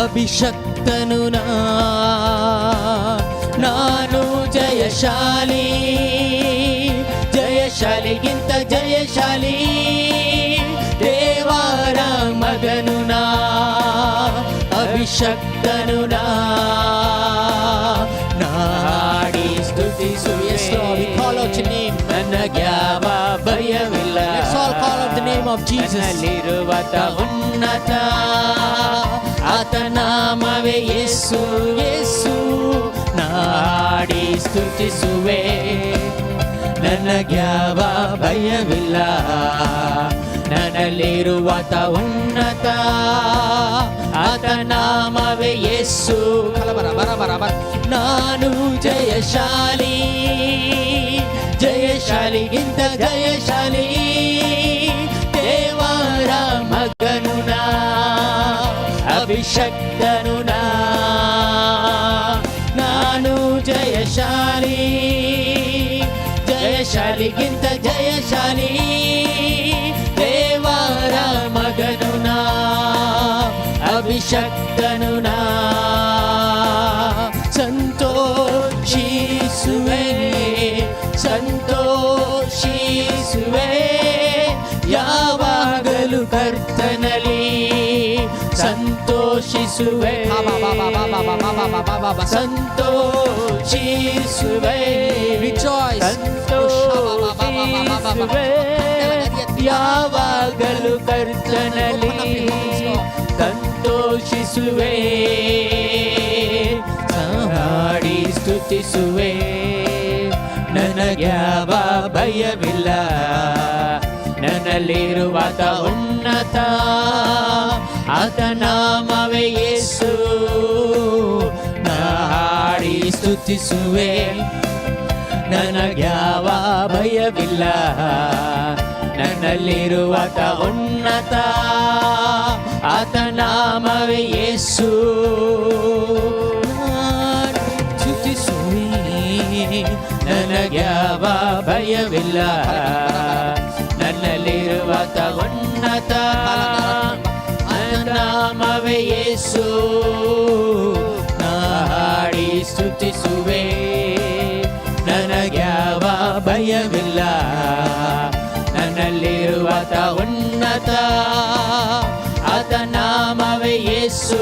ಅಭಿಷಕ್ತನು ನಾ. ನಾನು ಜಯಶಾಲಿ, ಜಯಶಾಲಿಗಿಂತ ಜಯಶಾಲಿ. ದೇವರ ಮಗನು ನಾ, ಅಭಿಷಕ್ತನು ನಾ. ಹಾಡಿ ಸ್ತುತಿಸುವೆ. Yes, Lord, we call out your name. ನನಗ್ಯಾವ ಭಯವಿಲ್ಲ. Let's all call out the name of Jesus. ನನ್ನಲ್ಲಿರುವಾತ ಉನ್ನತ, ಆತ ನಾಮವೇ ಯೇಸು, ಯೇಸು. ಹಾಡಿ ಸ್ತುತಿಸುವೆ, ನನಗ್ಯಾವ ಭಯವಿಲ್ಲ. ನನ್ನಲ್ಲಿರುವಾತ ಉನ್ನತ, ಆತ ನಾಮವೇ ಯೇಸು. ಬರ ಬರ ಬರ ಬರ. ನಾನು ಜಯಶಾಲಿ, ಜಯಶಾಲಿಗಿಂತ ಜಯಶಾಲಿ. ದೇವರ ಮಗನು ನಾ, ಅಭಿಷಕ್ತನು ನಾ. ನಾನು ಜಯಶಾಲಿ, ಜಯಶಾಲಿಗಿಂತ ಜಯಶಾಲಿ. ದೇವರ ಮಗನು ನಾ, ಅಭಿಷಕ್ತನು ನಾ. ಸಂತೋಷಿಸುವೆ, ಸಂತೋಷಿಸುವೆ, ಯಾವಾಗಲೂ ಕರ್ತನಲ್ಲಿ ಸಂತೋಷಿಸುವೆ. ಸಂತೋಷಿಸುವೆ. Rejoice. ಸಂತೋಷಿಸುವೆ, ಯಾವಾಗಲೂ ಕರ್ತನಲ್ಲಿ ಸಂತೋಷಿಸುವೆ. ಹಾಡಿ ಸ್ತುತಿಸುವೆ, ನನಗ್ಯಾವ ಭಯವಿಲ್ಲ. ನನ್ನಲ್ಲಿರುವಾತ ಉನ್ನತ, ಆತ ನಾಮವೇ ಯೇಸು. ನಾ ಹಾಡಿ ಸ್ತುತಿಸುವೆ, ನನಗ್ಯಾವ ಭಯವಿಲ್ಲ. ನನ್ನಲ್ಲಿರುವಾತ ಉನ್ನತ, ಆತ ನಾಮವೇ ಯೇಸು. ನಾನು ಸ್ತುತಿಸುವೆ, ನನಗ್ಯಾವ ಭಯವಿಲ್ಲ. ನನ್ನಲ್ಲಿರುವಾತ ಉನ್ನತ, ಆತ ನಾಮವೇ ಯೇಸು. ನಾ ಹಾಡಿ ಸ್ತುತಿಸುವೆ, ನನಗ್ಯಾವ ಭಯವಿಲ್ಲ. ನನ್ನಲ್ಲಿರುವಾತ ಉನ್ನತ, ಆತ ನಾಮವೇ ಯೇಸು.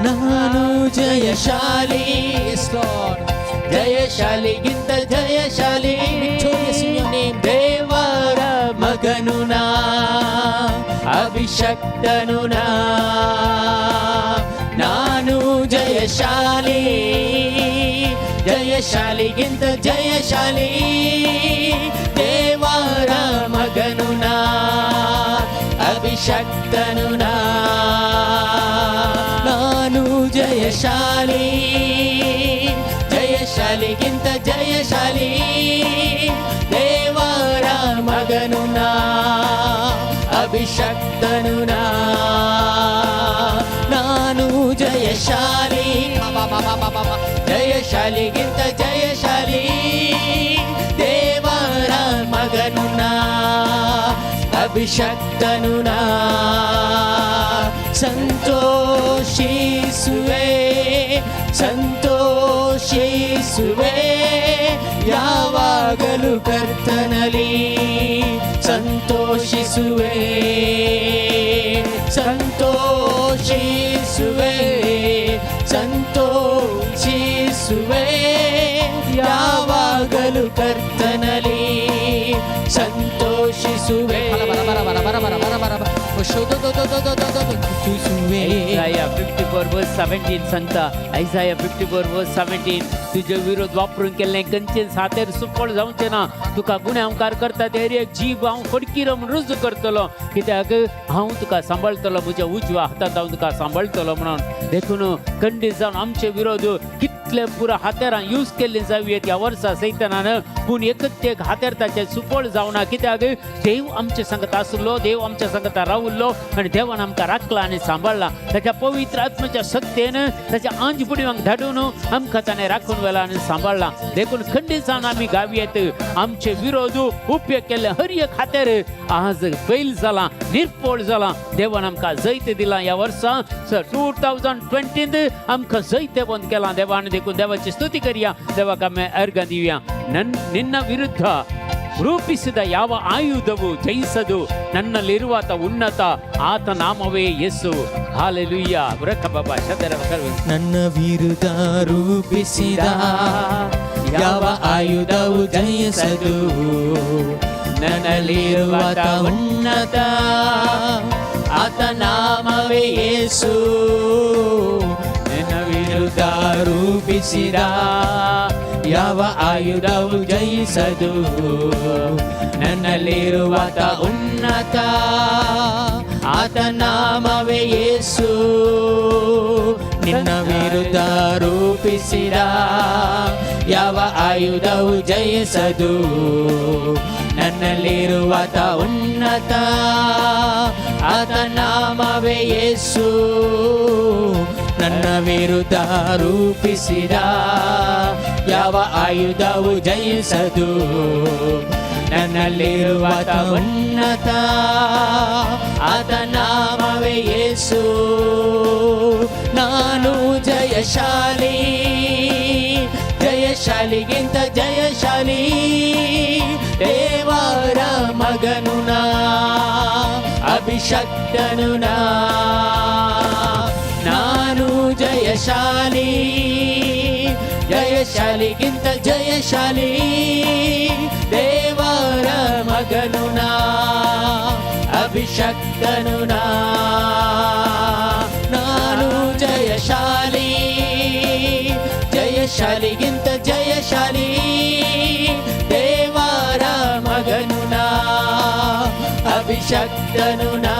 ನಾನು ಜಯಶಾಲಿ. Yes, Lord. ಜಯಶಾಲಿಗಿಂತ ಜಯಶಾಲಿ. Victorious in your name. ದೇವರ ಮಗನು ನಾ, ಅಭಿಷಕ್ತನು ನಾ. ನಾನು ಜಯಶಾಲಿ, ಜಯಶಾಲಿಗಿಂತ ಜಯಶಾಲಿ. ದೇವರ ಮಗನು ನಾ, ಅಭಿಷಕ್ತನು ನಾ. ನಾನು ಜಯಶಾಲಿ, ಜಯಶಾಲಿಗಿಂತ ಜಯಶಾಲಿ. ದೇವರ ಮಗನು ನಾ, ಅಭಿಷಕ್ತನು ನಾ. ನಾನು ಜಯಶಾಲಿ, ಜಯಶಾಲಿಗಿಂತ ಜಯಶಾಲಿ, ದೇವರ ಮಗನು ನಾ, ಅಭಿಷಕ್ತನು ನಾ. ಸಂತೋಷಿಸುವೆ, ಸಂತೋಷಿಸುವೆ, ಯಾವಾಗಲೂ ಕರ್ತನಲ್ಲಿ ಸಂತೋಷಿಸುವೆ, ಸಂತೋಷಿಸುವೆ, ಸಂತೋಷಿಸುವೆ, ಯಾವಾಗಲೂ ಕರ್ತನಲ್ಲಿ ಸಂತೋಷಿಸುವೆ. ಬರ ಬರ ಬರ ಬರ ಬರ ಬರ ಬರ ಬರ. ಸಂತೋಷಿಸುವೆ. Isaiah 54 verse 17 सांगता, Isaiah 54 verse 17, तुजे विरोध वापरून केल्लें कंचेन सातेर सुफळ जावचें ना. तुका गुन्यांवकार करता ते एक जीव हांव फडकिरो म्हूण रुजू करतलो, कित्याक हांव तुका सांबाळटलो, म्हज्या उजव्या हातांत हांव तुका सांबाळटलो म्हणून. देखून खंडीत जावन आमचे विरोध कितले पुरा हातेरां यूज केल्ली जावयेत ह्या वर्सा सैतानान, पूण एकच एक हातेर ताचें सुफळ जावना, कित्याक देव आमचे संगत आसलो, देव आमच्या संगता रावल्लो आनी देवान आमकां राखला आनी सांबाळला. ताच्या पवित्र आत्म्याच्या शक्तेन ताच्या आंज पुडवांक धाडून आमकां ताणें राखून व्हेला आनी सांबाळला. देखून खंडीत जावन आमी गावयेत, आमचे विरोध उपयोग केल्ले हर एक हातेर आज फेल जाला, निर्फळ जाला. देवान आमकां जैत दिलां ह्या वर्सा 2020 आमकां जैतेवंत केलां देवान. देखून देवाची स्तुती करया, देवाक आमी अर्घ दिवया. ನಿನ್ನ ವಿರುದ್ಧ ರೂಪಿಸಿದ ಯಾವ ಆಯುಧವು ಜಯಿಸದು, ನನ್ನಲ್ಲಿರುವಾತ ಉನ್ನತ, ಆತ ನಾಮವೇ ಯೇಸು. ಹಾಲೆಲೂಯ್ಯ. ರಕ ಬಾಬಾ ಶದರ. ನನ್ನ ವಿರುದ್ಧ ರೂಪಿಸಿದ ಯಾವ ಆಯುಧವು ಜಯಿಸದು, ನನ್ನಲ್ಲಿರುವಾತ ಉನ್ನತ, ಆತ ನಾಮವೇ ಯೇಸು. ನನ್ನ ವಿರುದ್ಧ ರೂಪಿಸಿದ ಯಾವ ಆಯುಧವು ಜಯಿಸದು, ನನ್ನಲ್ಲಿರುವಾತ ಉನ್ನತ, ಆತ ನಾಮವೇ ಯೇಸು. ನಿನ್ನ ವಿರುದ್ಧ ರೂಪಿಸಿದ ಯಾವ ಆಯುಧವು ಜಯಿಸದು, ನನ್ನಲ್ಲಿರುವಾತ ಉನ್ನತ, ಆತ ನಾಮವೇ ಯೇಸು. ನನ್ನ ವಿರುದ್ಧ ರೂಪಿಸಿದ ಯಾವ ಆಯುಧವು ಜಯಿಸದು, ನನ್ನಲ್ಲಿರುವಾತ ಉನ್ನತ, ಆತ ನಾಮವೇ ಯೇಸು. ನಾನು ಜಯಶಾಲಿ, ಜಯಶಾಲಿಗಿಂತ ಜಯಶಾಲಿ, ದೇವರ ಮಗನು ನಾ, ಅಭಿಷಕ್ತನು ನಾ. ನಾನು ಜಯಶಾಲಿ, ಜಯಶಾಲಿಗಿಂತ ಜಯಶಾಲಿ, ದೇವರ ಮಗನು ನಾ, ಅಭಿಷಕ್ತನು ನಾ. ನಾನು ಜಯಶಾಲಿ, ಜಯಶಾಲಿಗಿಂತ ಜಯಶಾಲಿ, ದೇವರ ಮಗನು ನಾ, ಅಭಿಷಕ್ತನು ನಾ.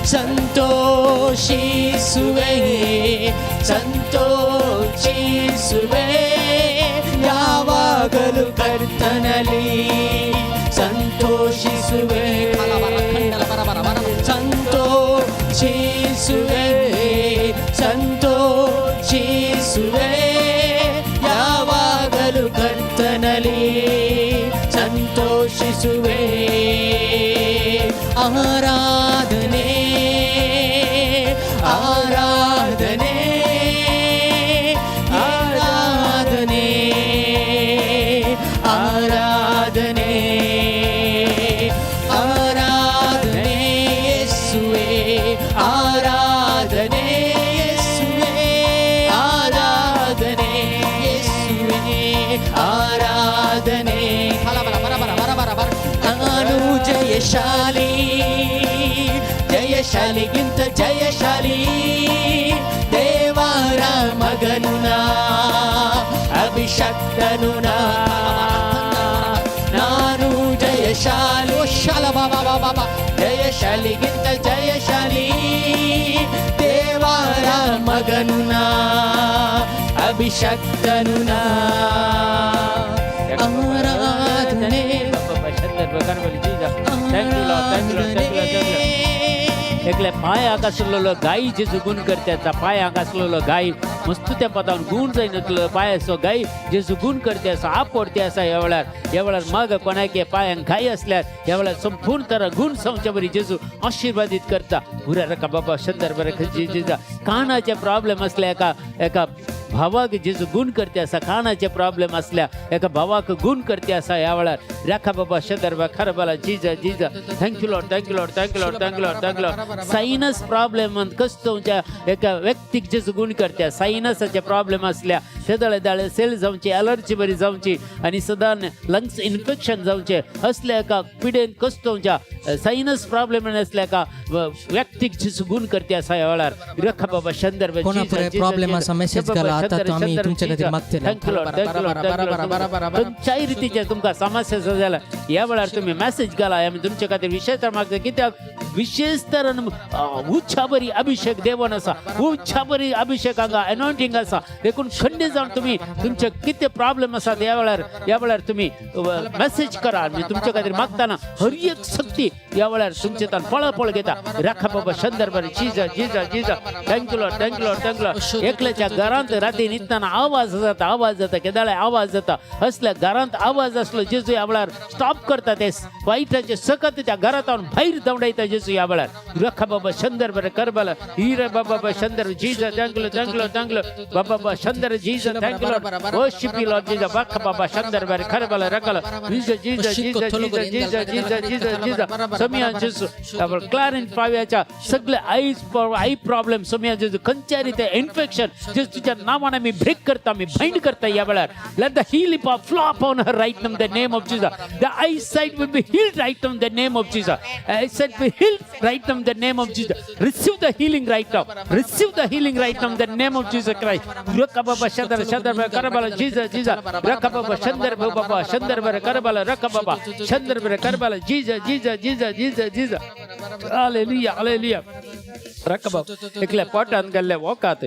ಸಂತೋಷಿಸುವೆ, ಸಂತೋಷಿಸುವೆ, ಯಾವಾಗಲೂ ಕರ್ತನಲ್ಲಿ ಸಂತೋಷಿಸುವೆ, ಸಂತೋಷಿಸುವೆ, ಸಂತೋಷಿಸುವೆ, ಯಾವಾಗಲೂ ಕರ್ತನಲ್ಲಿ ಸಂತೋಷಿಸುವೆ. ಆರಾಧನೆ, ಆರಾಧನೆ, ಆರಾಧನೆ, ಆರಾಧನೆ, ಆರಾಧನೆ ಯೇಸುವೆ, ಆರಾಧನೆ ಯೇಸುವೆ, ಆರಾಧನೆ ಯೇಸುವೆ, ಆರಾಧನೆ. ನಾನು ಜಯಶಾಲಿ, ಜಯಶಾಲಿಗಿಂತ ಜಯಶಾಲಿ, ದೇವರ ಮಗನು ನಾ, ಅಭಿಷಕ್ತನು ನಾ. ನಾನು ಜಯಶಾಲಿ, ಜಯಶಾಲಿಗಿಂತ ಜಯಶಾಲಿ, ದೇವರ ಮಗನು ನಾ, ಅಭಿಷಕ್ತನು ನಾ. ಆರಾಧನೆ. Thank you, Lord. Thank you, Lord. Thank you, Lord. Thank you. एकले पांयाक आसलेलो गाय जेजू गुण करते पांयाक आसलेलो गाय मस्त त्या पदान गुण जायनातलो पांयाचो गाय जेजू गुण करते आसा आपडते आसा ह्या वेळार. ह्या वेळार मग कोणाक पांयांक घाय असल्यार ह्या वेळार संपूर्ण तरा गुण जावच्या बरी जेजू आशीर्वादीत करता. उरा रका बाबा शंदर बरे जेजा कानाचे प्रॉब्लेम असल्या एका एका भावाक जेजू गुण करते आसा. कानाचे प्रॉब्लेम असल्या एका भावाक गुण करते आसा ह्या वेळार. राखा बाबा शंदर बा खरबाला जिजा जिजा. Thank you Lord, thank you Lord, thank you Lord, thank you Lord, thank you Lord. Sinus problem कस्तो एका व्यक्तीक जेजू गुण करते. सायनसाचे प्रॉब्लेम असल्या शेदळे दाळे सेल जावची, अलर्जी बरी जावची आनी सदां लंग्स इन्फेक्शन जावचे असल्या एका पिडेन कस्तोवच्या सायनस प्रॉब्लेम असल्या एका व्यक्तीक जेजू गुण करते आसा ह्या वेळार. रखा बाबा शंदर. कोणा पळय problem आसा, message घाला. आतां तो आमी तुमच्या खातीर मागतले. Thank you Lord, thank you Lord, thank you Lord. खंयच्याय रितीचे तुमकां समस्या आसा जाल्यार ह्या वेळार तुमी मॅसेज घाला. आमी तुमचे खातीर विशेश तर मागता कित्याक विशेष तरान उच्चा बरी अभिषेक देवन आसा, उच्चा बरी अभिषेक हांगा अनॉयंटींग आसा. देखून खंडीत जावन तुमी तुमचे कितें प्रॉब्लेम आसा ह्या वेळार, ह्या वेळार तुमी मॅसेज करा. आमी तुमचे खातीर मागतना हर एक शक्ती ह्या वेळार तुमचे तान पळापळ घेता. राखा बाबा शंदर बरे जिजा जिजा जिजा. Thank you Lord, thank you Lord, thank you Lord. एकल्याच्या घरांत राती न्हिदतना आवाज जाता, आवाज जाता, केदाळे आवाज जाता असल्या घरांत आवाज असलो जेजू ह्या वेळार स्टॉप करता. ते वायटाचे सकत त्या घरात भायर धांवडायता जेजू ह्या वेळार. रखा बाबा शंदर बरे करबला हिरे बाबा शंदर जिजा. Thank you, thank you, thank you Baba Shander Jija. Thank you Lord, worship you Lord जिजा. बाखा बाबा शंदर बरे करबला रकला जिजा जिजा जिजा जिजा जिजा जिजा जिजा जिजा. समिया जेजू क्लारेंट पाव्याच्या सगळे आयज आय प्रॉब्लेम समिया जेजू खंयच्या रिते इन्फेक्शन जेजू तुझ्या नावान आमी ब्रेक करता, आमी बाइंड करता ह्या वेळार. Let the healing power flow upon her right now in the name of Jesus. The eyesight will be healed right now in the name of Jesus. Eyesight will be healed right now in the name of Jesus. Receive the healing right now. Receive the healing right now in the name of Jesus Christ. Raka baba shandar shandar karabala Jesus Jesus. Raka baba shandar baba shandar karabala raka baba shandar karabala Jesus Jesus Jesus Jesus Jesus. Hallelujah, hallelujah. Raka baba एकल्या पोटान गेल्ले वकात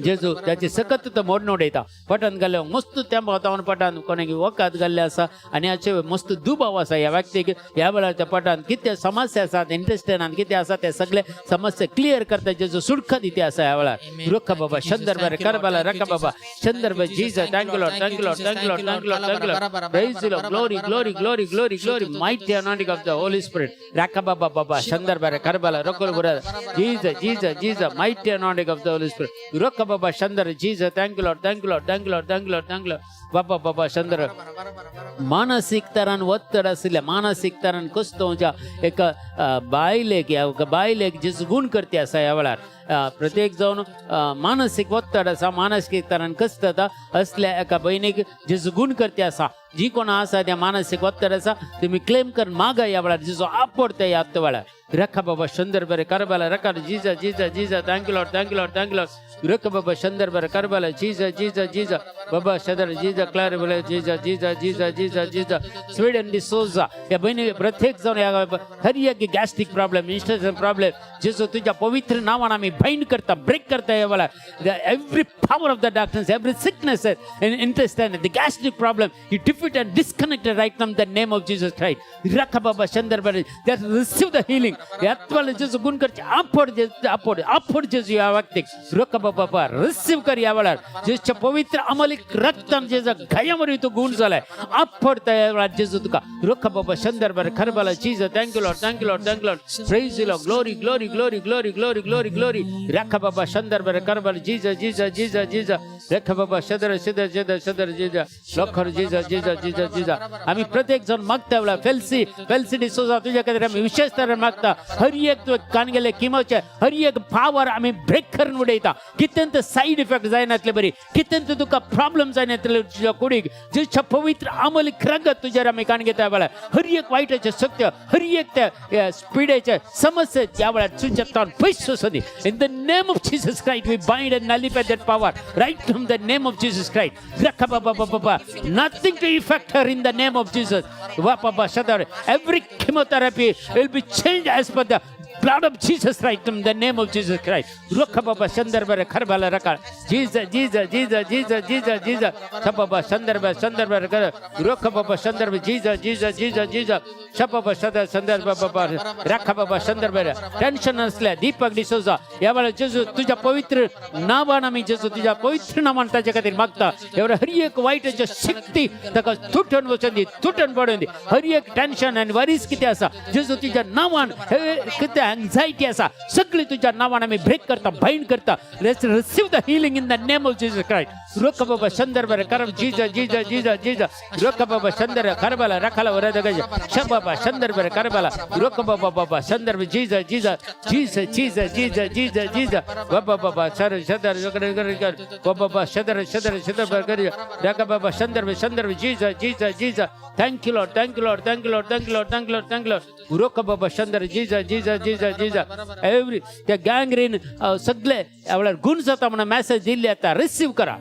जेजू ताची सकत तो मोडून उडयता. पोटान घाल्ले मस्त त्या वातावरण पोटान कोणाक वखद घाल्लें आसा आनी हाचे मस्त दुबाव आसा ह्या व्यक्तीक. ह्या वेळार त्या पोटान कितें समस्या आसात, इंटेस्टायनान कितें आसा ते सगळे समस्या क्लियर करता जेजू, सुटका दिती आसा ह्या वेळार. रखा बाबा शंदर बरे करबाला रखा बाबा शंदर बरे Jesus. Thank you Lord, thank you Lord, thank you Lord, thank you Lord, thank you Lord. Praise the Lord. Glory, glory, glory, glory, glory. Mighty anointing of the Holy Spirit. Raka baba baba shandar bare karbala rokol bura Jesus Jesus Jesus. Mighty anointing of the Holy Spirit. Raka baba shandar Jesus. Thank you Lord, thank you Lord, thank you Lord, thank you Lord, thank you Lord. Baba baba shandar. मानसीक तरान ಒತ್ತಡ आशिल्लें, मानसीक तरान कस्तो एक बायलेक ह्या एका बायलेक जेजू गुण करते आसा ह्या वेळार. प्रत्येक जावन मानसीक ಒತ್ತಡ आसा, मानसीक तरान कष्ट जाता असल्या एका भयणीक जेजू गुण करते आसा. जी कोण आसा त्या मानसीक ಒತ್ತಡ आसा तुमी क्लेम करून मागा ह्या वेळार. जेजू आपडता ह्या आत्ता वेळार. रखा बाबा शंदर बरे करबाला रखा जिजा जिजा जिजा. Thank you Lord, thank you Lord, thank you Lord. रखा बाबा शंदर बरे करबाला जिजा जिजा जिजा बाबा शंदर जिजा क्लार बरे जिजा जिजा जिजा जिजा जिजा. स्वीडन डिसोजा या बहिणी प्रत्येक जण या हर एक गॅस्ट्रिक प्रॉब्लेम, इंस्टेशन प्रॉब्लेम जेजू तुझ्या पवित्र नावान आम्ही बाइंड करता, ब्रेक करता या वेळार. Every power of the darkness, every sickness in intestine, the gastric problem, you defeat and disconnect right now in the name of Jesus Christ. Raka Baba Chandar Bari, that receive the healing. यात्वाला जेजू गुण करचे आपड आपड आपड जेजू या व्यक्तीक रका बाबा receive कर या वेळार. जेजूच्या पवित्र अमलिक रक्तान जेजा घायावर तो गुण झालाय आपड त्या वेळार जेजू तुका रका बाबा शंदर बर खरबाला Jesus. Thank you Lord, thank you Lord, thank you Lord. Praise Lord. Glory, glory, glory, glory, glory, glory, glory. रखा बाबा शंदर बर करबाला जिजा जिजा जिजा जिजा. रखा बाबा शंदर शंदर शंदर शंदर जिजा लखर जिजा जिजा जिजा जिजा. आम्ही प्रत्येक जण मागता वेळा फेल्सी फेल्सी डिसोजा तुझ्या खातीर आम्ही विशेष तरेन मागता. हर एक तुवें कान गेले किमोचे हर एक पावर आम्ही ब्रेक करून उडयता. कितें ते सायड इफेक्ट जायनातले बरी, कितें ते तुका प्रॉब्लेम जायनातले तुज्या कुडीक. जेच्या पवित्र अमलीक रगत तुजेर आमी कान घेता वेळार हर एक वायटाचे सत्य, हर एक त्या पिडेचे समस्या त्या वेळार तुझ्या ताण पयस वचूंदी. In the name of Jesus Christ, we bind and nullify that power right from the name of Jesus Christ. Raka ba ba ba ba ba. Nothing to affect her in the name of Jesus. Wa ba ba shadar. Every chemotherapy will be changed as per the Blood of Jesus right in the name of Jesus Christ. Rukha Baba Shandarbara Karbala Raka. Jesus, Jesus, Jesus, Jesus, Jesus, Jesus. Sababa Shandarbara Shandarbara Kar. Rukha Baba Shandarbara Jesus, Jesus, Jesus, Jesus. Shababa Shadar Sandarbara Baba. Rakha Baba Shandarbara. Tension असल्या दीपक डिसोजा या वेळा जेजू तुझ्या पवित्र नावान आमी जेजू तुझ्या पवित्र नावान ताच्या खातीर मागता. ह्या वेळार हर एक वायटाच्यो शक्ती ताका तुटून वचून दी, तुटून पडून दी. हर एक टेन्शन आनी वरीस कितें आसा जेजू तुझ्या नावान, हे कितें एन्झायटी आसा सगळी तुझ्या नावान आमी ब्रेक करता, बाइंड करता. Let's receive the healing in the name of Jesus Christ. रोख बाबा संदर्भ करम जीजा जीजा जीजा जीजा. रोख बाबा संदर्भ करबला रखला वरद गज शबाबा संदर्भ करबला रोख बाबा बाबा संदर्भ जीजा जीजा जीजा जीजा जीजा जीजा जीजा बाबा बाबा सर सदर बाबा सदर सदर सदर कर रख बाबा संदर्भ संदर्भ जीजा जीजा जीजा. Thank you Lord, thank you Lord, thank you Lord, thank you Lord, thank you Lord, thank you Lord. रोख बाबा संदर्भ जीजा जीजा जीजा जीजा. एव्हरी त्या गँगरीन सगळे वेळार गुण जाता म्हणून मॅसेज दिल्ली आता रिसीव करा,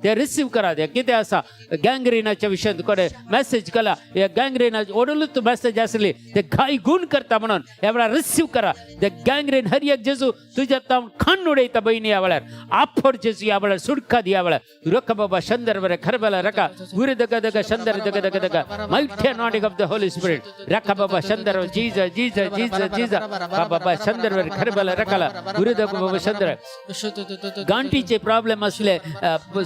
ते रिसीव करा. ते कितें आसा गँगरिनाच्या विशयांत कडेन मॅसेज केला, ह्या गँगरिना ओडलूच मॅसेज आसली ते घाय गुण करता म्हणून ह्या वेळार रिसीव करा. ते गँगरीन हर एक जेजू तुज्या तावन खाण उडयता बहिणी. ह्या वेळार आफड जेजू, ह्या वेळार सुटका दी. ह्या वेळार रख बाबा शंदर बरे खरबला रका गुरे दगा दगा शंदर दगा दगा दगा. Mighty anointing of the Holy Spirit. रखा बाबा शंदर जीजा जीजा जीजा जीजा बाबा शंदर बरे खरबला रकाला गुरे दगा बाबा शंदर. गांठीचे प्रॉब्लेम असले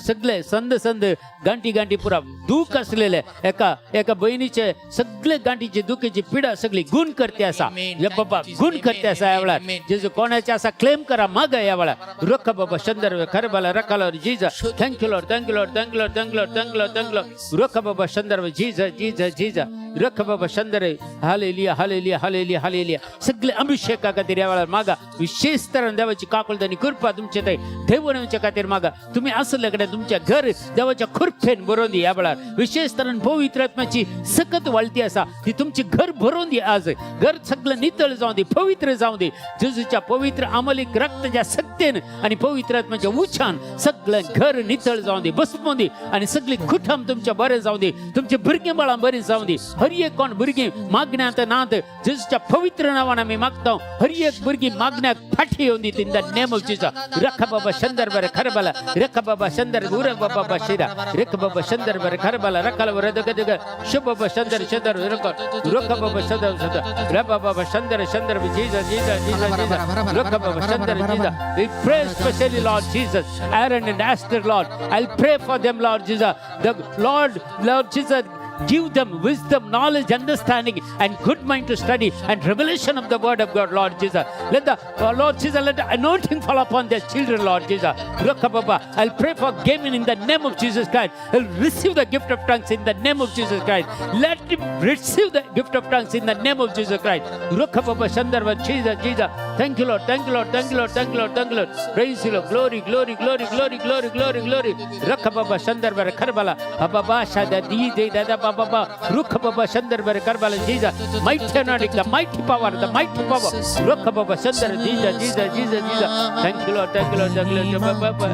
सगळे संद संद गांठी गांठी पुरा दूख असलेले एका एका बहिणीचे सगळे गांठीचे दुखीची पिडा सगळी गुण करते असा हे बाबा गुण करते असा. या वेळार जेजू कोणाचे असा क्लेम करा माग. या वेळार रख बाबा शंदर खरबाला रखाला जीजा. Thank you Lord, thank you Lord, thank you Lord, thank you Lord, thank you Lord, thank you Lord. रख बाबा शंदर जीजा जीजा जीजा रख बाबा शंदर. Hallelujah, hallelujah, hallelujah, hallelujah. सगळे अभिषेका खातीर या वेळार मागा. विशेष तरान देवाची काकुळट आनी कृपा तुमचे थंय देवून येवच्या खातीर मागा. तुम्ही असले कडेन तुमच्या घर देवाच्या कृपेन भरून दी. ह्या वेळार विशेष तरान पवित्र आत्म्याची सकत वाळती आसा ती तुमची घर भरून दी. आज घर सगळं नितळ जावं दी, पवित्र जावं दी. जेजूच्या पवित्र अमलीक रक्ताच्या सत्तेन आणि पवित्र आत्म्याच्या उछान सगळं घर नितळ जावं दी, बसमोन दी आणि सगळी कुटुंब तुमच्या बरें जावं दी. तुमचे भुरगीं बाळां बरीं जावं दी. हर एक कोण भुरगीं मागण्यांत नात जेजूच्या पवित्र नावान आमी मागता. हर एक भुरगीं मागण्याक फाटी येवन दी in the name of Jesus. रख बाबा शंदर बरे खरबला रख बाबा शंदर गुर बाबा बाशिरा रख बाबा शंदर बरे खरबला रखला वर दग दग शुभ बाबा शंदर शंदर रख रख बाबा शंदर शंदर र बाबा शंदर शंदर जीजा जीजा जीजा जीजा रख बाबा शंदर जीजा. We pray especially, Lord Jesus, Aaron and Esther, Lord. I'll pray for them, Lord Jesus. The Lord, Lord Jesus, give them wisdom, knowledge, understanding, and good mind to study and revelation of the word of God, Lord Jesus. Let the Lord Jesus, let the anointing fall upon their children, Lord Jesus. Rukha Baba, I'll pray for Gavin in the name of Jesus Christ. He'll receive the gift of tongues in the name of Jesus Christ. Let him receive the gift of tongues in the name of Jesus Christ. Rukha Baba Shandarva, Jesus, Jesus. Thank you, Lord. Thank you, Lord. Thank you, Lord. Thank you, Lord. Thank you, Lord. Praise you, Lord. Glory, glory, glory, glory, glory, glory, glory. Rukha Baba Shandarva Karbala. Baba Shada Di De Dada Baba Baba. Rukha Baba Shandarva Karbala, Jesus. Mighty anointing, the mighty power, the mighty power. Rukha Baba Shandar, Jesus, Jesus, Jesus, Jesus. Thank you, Lord. Thank you, Lord. Thank you, Lord. Baba Baba.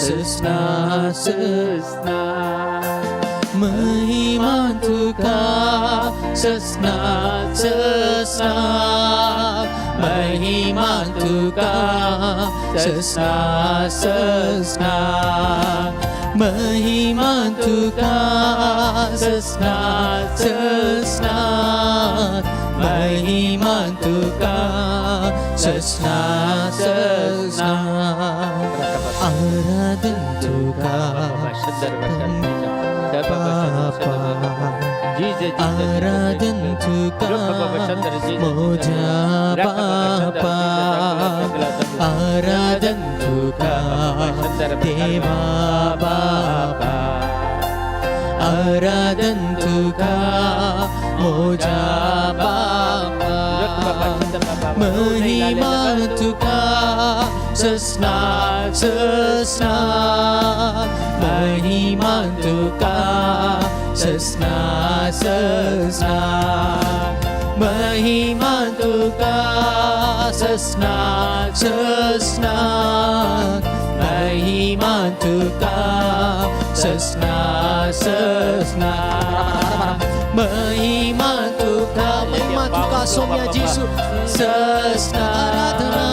ससना ससना महिमा तुका ससना ससना महिमा तुका ससना ससना महिमा तुका ससना ससना महिमा तुका ससना ससना आराधन तुका आराधन तुका मोजा बापा आराधन तुका देवा बापा आराधन तुका मोजा बापा महिमा तुका ससना ससना महिमा तुका ससना ससना महिमा तुका ससना ससना महिमा तुका ससना ससना. महिमा तुका, महिमा तुका सौम्या जेजू. ससना. आराधना.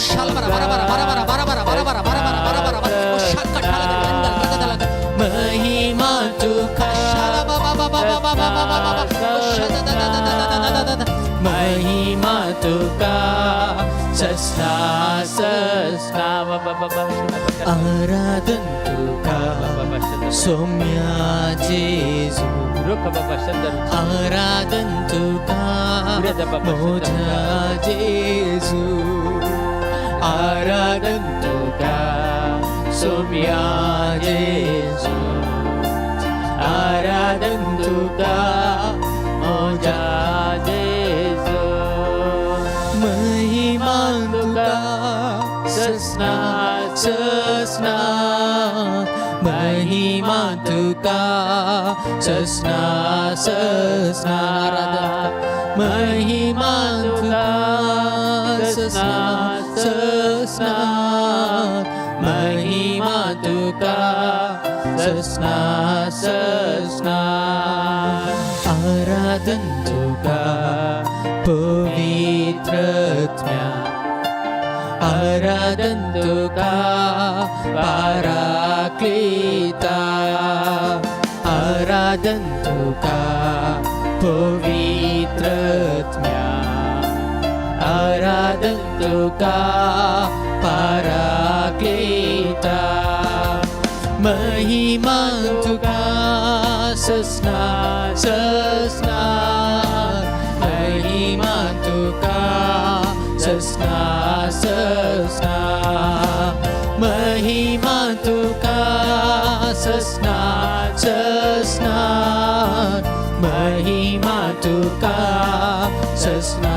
शालबरा बरा बरा बरा बरा बरा बरा बरा बरा बरा बरा बरा बरा बरा. ओ शाका ठाला गंदल गदल. महिमा तुका, शाला बा बा बा बा बा बा बा बा बा बा. ओ शा दा दा दा दा दा दा दा दा दा. महिमा तुका ससना ससना. आराधन तुका सौम्या जेजू, आराधन तुका मोजा जेजू, आराधन तुका सौम्या जेजू, आराधन तुका मोजा जेजू. महिमा तुका ससना ससना, महिमा तुका ससना ससना, महिमा तुका ससना ससना, महिमा तुका ससना ससना, आराधन तुका पवित्र आत्म्या, आराधन तुका पाराक्लीता, आराधन तुका पवित्र आत्म्या, आराधन तुका पाराक्लीता, महिमा तुका ससना ससना, महिमा तुका ससना ससना, महिमा तुका ससना ससना, महिमा तुका ससना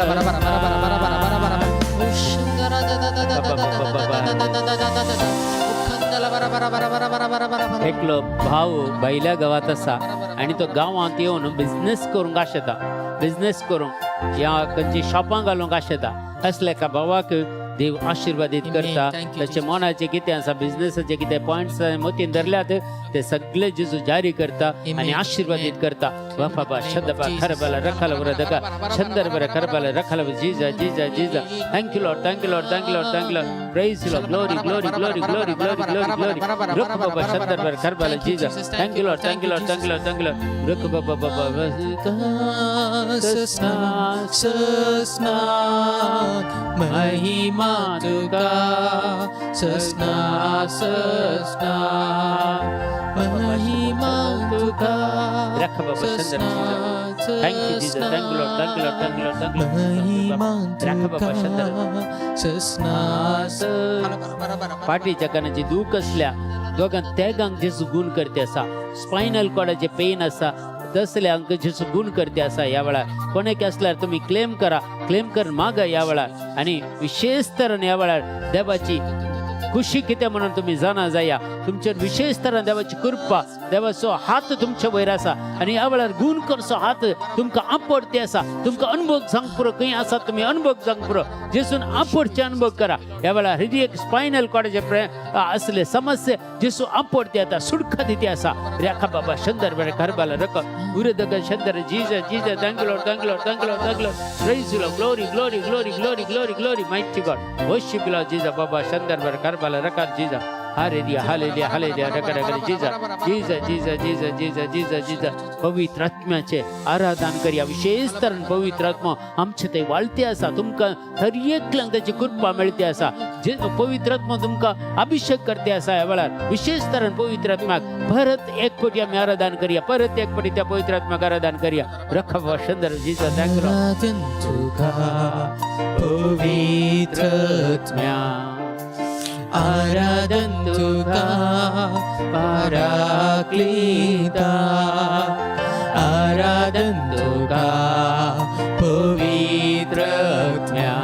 बरा बरा बरा बरा बरा बरा बरा बरा. ससना. ओ शंदरा दा दा दा दा दा दा दा दा दा दा दा दा दा दा दा. ओ खंदला बरा बरा बरा बरा बरा बरा बरा बरा. एकलो भाव भायल्या गांवांत आसा आनी तो गांवांत येवन बिजनेस करूंक आशेता, बिजनेस करूंक या खंयची शॉपां घालूंक आशेता. असल्या एका भावाक देव आशिर्वादीत Amen. करता. Thank you, ताचे Jesus. मनाचे कितें आसा, बिजनेसाचे कितें पॉयंट्स मतीन धरल्यात ते सगळे जेजू जारी करता Amen. आनी आशिर्वादीत Amen. करता. बाबा शदबा खरबला रखल वर दका छंदर बर खरबला रखल जीजा जीजा जीजा. Thank you Lord, thank you Lord, thank you Lord, thank you Lord. Praise Lord. Glory glory glory glory glory glory glory. रुक बाबा छंदर बर खरबला जीजा. Thank you Lord, thank you Lord, thank you Lord, thank you Lord. रुक बाबा बाबा. ससना ससना, महिमा तुका ससना ससना, महिमा तुका रख बाबा ससना. Thank you Jesus, thank you Lord, thank you Lord, thank you Lord, thank you. महिमा रख बाबा तुका शंदर. ससना. बरा बरा. फाटीच्या कानाची दूख असल्या दोगांक तेगांक जेजू गुण करते आसा. स्पायनल कॉर्डाचे पेन आसा तसल्यांक जेजू गुण करते आसा. ह्या वेळार कोणेक असल्यार तुमी क्लेम करा, क्लेम कर मागा ह्या वेळार. आनी विशेष तरेन ह्या वेळार देवाची खुशी कितें म्हणून तुमी जाणा जाया. तुमचेर विशेष तरेन देवाची कृपा, देवाचो हात तुमचे वयर आसा आनी ह्या वेळार गुण करचो हात तुमकां आपडते आसा. तुमकां अनुभव सांग पुरो, खंय आसा तुमी अनुभव सांग पुरो, जेसून आपडचे अनुभव करा. ह्या वेळार हृदय स्पायनल कॉर्डाचे असले समस्या जेसू आपडते आता सुडखा दिते आसा. रेखा बाबा शंदर बरे खरबाला रक उरदग शंदर. जीजा जीजा. Thank Lord, thank Lord, thank Lord, thank Lord. Praise Lord. Glory glory glory glory glory glory. Mighty God, worship Lord. जीजा बाबा शंदर बरे खरबाला रकार जीजा. Hallelujah hallelujah hallelujah. रक रक. जीजा जीजा जीजा जीजा जीजा जीजा जीजा. पवित्र आत्म्याचे आराधन करया. विशेष तरेन पवित्र आत्मा आमचे ते वाळते आसा. तुमकां हर एकल्यांक ताची कृपा मेळते आसा. जे पवित्र आत्मा तुमकां अभिषेक करते आसा ह्या वेळार. विशेष तरेन पवित्र आत्म्याक परत एक फावटी आमी आराधन करया. परत एक फावटी त्या पवित्र आत्म्याक आराधन करया. रख शंदर जीजा. Thank you. आराधन तुका पवित्र आत्म्या, आराधन तुका पाराक्लीता, आराधन तुका पवित्र आत्म्या,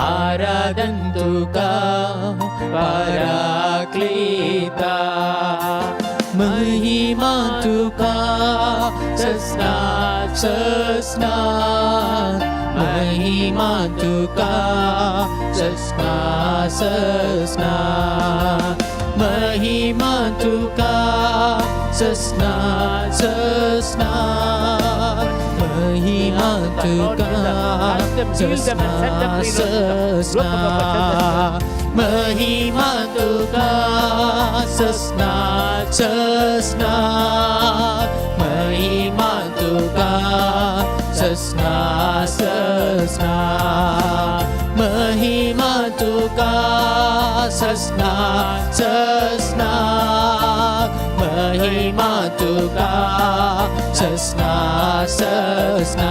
आराधन तुका पाराक्लीता, महिमा तुका ससना ससना, महिमा तुका ससना ससना, महिमा तुका. ससना ससना महिमा तुका ससना ससना महिमा तुका ससना ससना महिमा तुका ससना ससना महिमा तुका ससना ससना महिमा तुका ससना ससना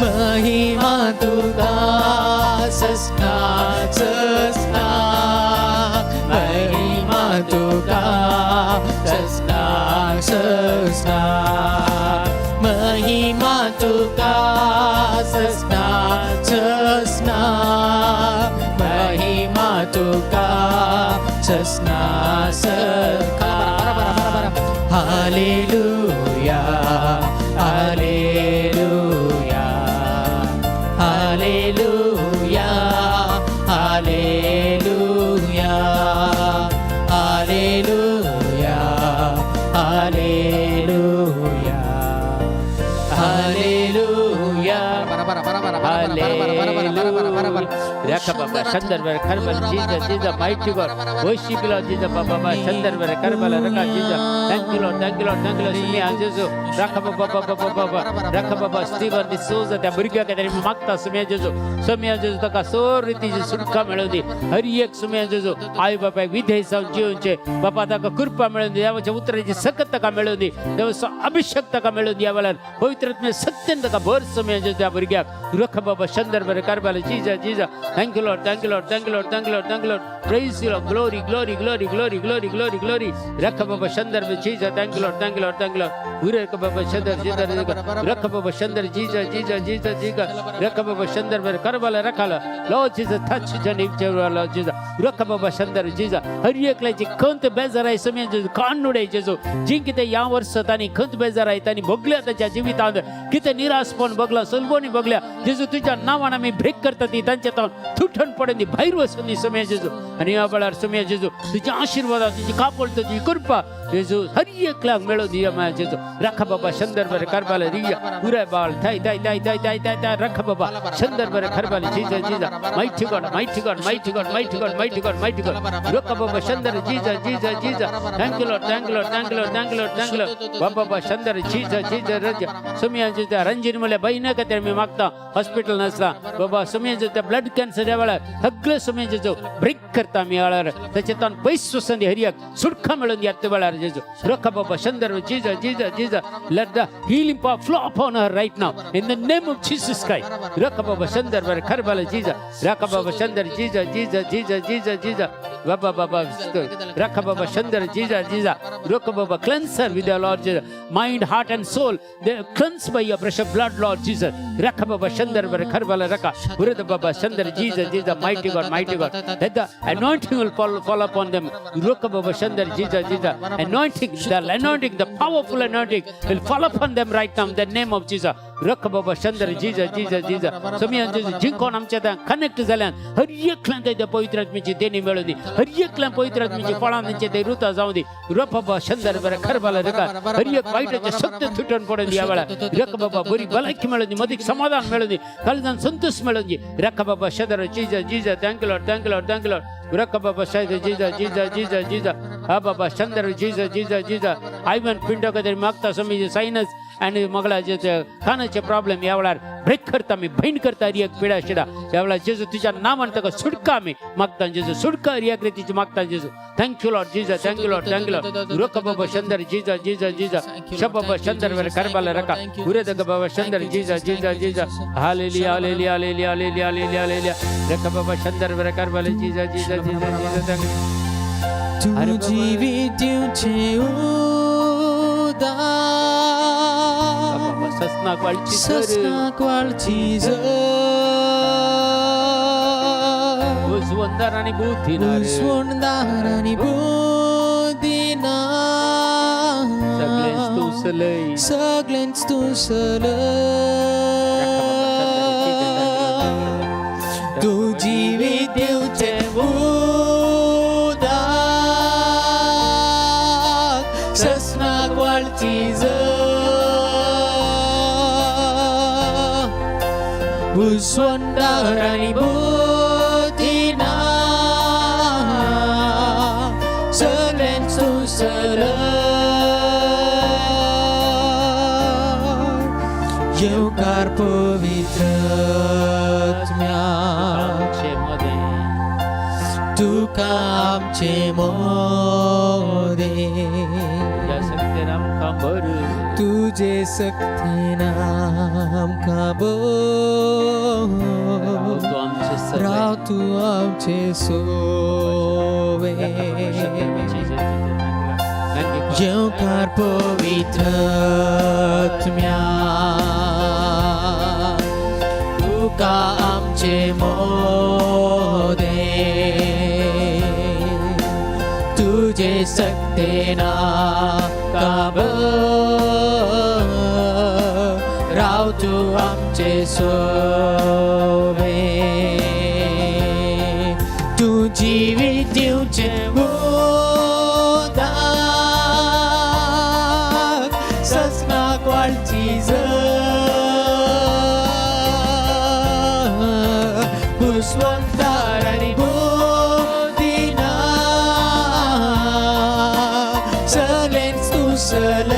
महिमा तुका ससना ससना महिमा तुका ससना ससना महिमा तुका ससना ससना महिमा तुका ससना ससना. Hallelujah, hallelujah, hallelujah, hallelujah, hallelujah, hallelujah, hallelujah. Rakababa, Shandarvar, Karbal, Jesus, Jesus, mighty God. Worship you, Lord Jesus, Baba, Shandarvar, Karbal, Raka, Jesus. Thank you, Lord, thank you, Lord, thank you, Lord. Sumi, Jesus. Rakababa, Baba, Baba, Rakababa, Stephen D'Souza, त्या भुरग्याक तरी मागता सुम्या जेजू, सुम्या जेजू, ताका सोर रितीची सुटका मेळूं दी. हर एक सुम्या जेजू आई बापायक विधेय जावन जिवचे बापा, ताका कृपा मेळूं दी. देवाच्या उतराची सकत ताका मेळूं दी. देवाचो अभिषेक ताका मेळूं दी. ह्या वेळार पवित्र सत्यान ताका भर सुम्या जेजू त्या भुरग्याक. रख बाबा शंदर कारबाल. Jesus, Jesus, thank you, Lord, thank you, Lord, thank you, Lord, thank you, Lord, thank you, Lord. Praise you, Lord. Glory, glory, glory, glory, glory, glory, glory. रख बाबा शंदर. Jesus, thank you, Lord, thank you, Lord, thank you, Lord. उरे बाबा शंदर जीजा, रख बाबा शंदर. जीजा, जीजा, जीजा, जीजा. रख बाबा शंदर करबाला रखाला. Lord Jesus, touch Lord Jesus. रख बाबा शंदर जीजा. हर एकल्याची खंत बेजार आहे समेत जेजू काडून जेजू. जी कितें ह्या वर्सा तांणी खंत बेजार आहे, तांणी भोगल्या, ताच्या जिवितांत कितें निराशपण भोगला, सलबोनी भोगल्या, जेजू तुझ्या नांवान आमी ब्रेक करता. ती तांच्या तावन तुटण पडून दी, भायर वचून दी समेत जेजू. आनी ह्या वेळार समेत जेजू तुझ्या आशिर्वादा, तुझी कापड, तुझी कृपा जेजू हर एकल्याक मेळून दी जेजू. रख बाबा शंदर बरे करबाला रिया पुराय बाळ थाय थाय थाय थाय थाय थाय थाय. रख बाबा शंदर बरे करबाला. जीजा, जीजा, mighty God, mighty God, mighty God, mighty God, mighty God, mighty God. रख बाबा शंदर. जीजा, जीजा, जीजा. Thank you, Lord, thank you, Lord, thank you, Lord, thank you, Lord, thank you, Lord. बाबा शंदर. जीजा, जीजा. रज सुमिया त्या रंजीन मुले बाई खातीर मी मागता. हॉस्पिटल नासता बाबा सुमिया त्या ब्लड कॅन्सर ह्या वेळार सगळे सुमिया जेजू ब्रेक करता मी. वेळार त्याच्या तान पयस वचून दी, हरियाक सुटका मेळून दी आत्ता वेळार जेजू. रख बाबा शंदर. जीजा, जीजा, जीजा. Let the healing power flow upon her right now in the name of Jesus Christ. रख बाबा शंदर बर खरबाला जीजा. रख बाबा शंदर. जीजा, जीजा, जीजा, जीजा, जीजा. बाबा बाबा रख बाबा शंदर. जीजा, जीजा. रख बाबा, cleanse her with your Lord Jesus. Mind, heart and soul, they cleanse by your precious blood, Lord Jesus. रख बाबा शंदर बर खरबाला रखा Urada Baba Shandar. Jesus, Jesus, mighty God, mighty God. Let the anointing will fall upon them. Ruka Baba Shandar. Jesus, Jesus. Anointing, the anointing, the powerful anointing will fall upon them right now in the name of Jesus. रख बाबा शंदर. Jesus, Jesus, Jesus. सुमिया जिंकोन आमच्या connect जाल्यान हर एकल्यान त्या पवित्र आत्म्याची देणी मेळूं दी. हर एकल्यान पवित्र आत्म्याची फळां तांचे ते रुता जावं दी. रख बाबा शंदर बरें खरबाला रका. हर एक वायटाचे शक्त तुटून पडून दी. ह्या वेळार रख बाबा बरी भलायकी मेळूं दी, मदीक समाधान मेळूं दी, काळजान संतोष मेळूं दी. रख बाबा शंदर. जीजा, जीजा. Thank you, Lord, thank you, Lord, thank you, Lord. रख बाबा शंदर. जीजा, जीजा, जीजा, जीजा. हा बाबा शंदर. जीजा, जीजा, जीजा. आयवन पिंटो तरी मागता स्वामी सायनस आणि मगळाचे ते कानाचे प्रॉब्लेम या वेळार ब्रेक करता मी, बैंड करता एक पिडा शिडा. या वेळार जेजू तुझ्या नावान ताका सुटका आमी मागता जेजू. सुटका एक रितीची मागता जेजू. Thank you, Lord Jesus, thank you, Lord, thank you, Lord. रख बाबा शंदर. जीजा, जीजा, जीजा. शबाबा शंदर वर करबाला रका उरे बाबा शंदर. जीजा, जीजा, जीजा. Hallelujah, hallelujah, hallelujah, hallelujah, hallelujah, hallelujah. रख बाबा शंदर वर करबाला. जीजा, जीजा, जीजा, जीजा. Thank you. तूं जिवीत दिवचें उदक ससनाक वाळची सर ससनाक वाळची झर उजवंदार आणि बुद्धी ना रे. उसवणदार आनी बुद्धी ना. सगळेंच तूं सलय. सगळेंच तूं सलय. तूं जिवीत दिवचें उदक. वाळची बुसवंदार आनी बुद्धी ना सगळ्यांच सर येवकार पवित्र आत्म्या आमचे मदें तुका आमचे मोदे तुज्या शक्तीन आमकां भर तुजे सक्तीन आमकां राव भर तूं आमचे सगळे. राव तूं आमचे सोवे येवकार पवित्र आत्म्या तुका आमचे मोदे तुझे सक्तेना काब राव तूं आमचे सोवे तूं जिवीत दिवचें उदाक ससनाक वाळची बुसवंतार आनी बुद्धी ना सगळेंच तूं सलग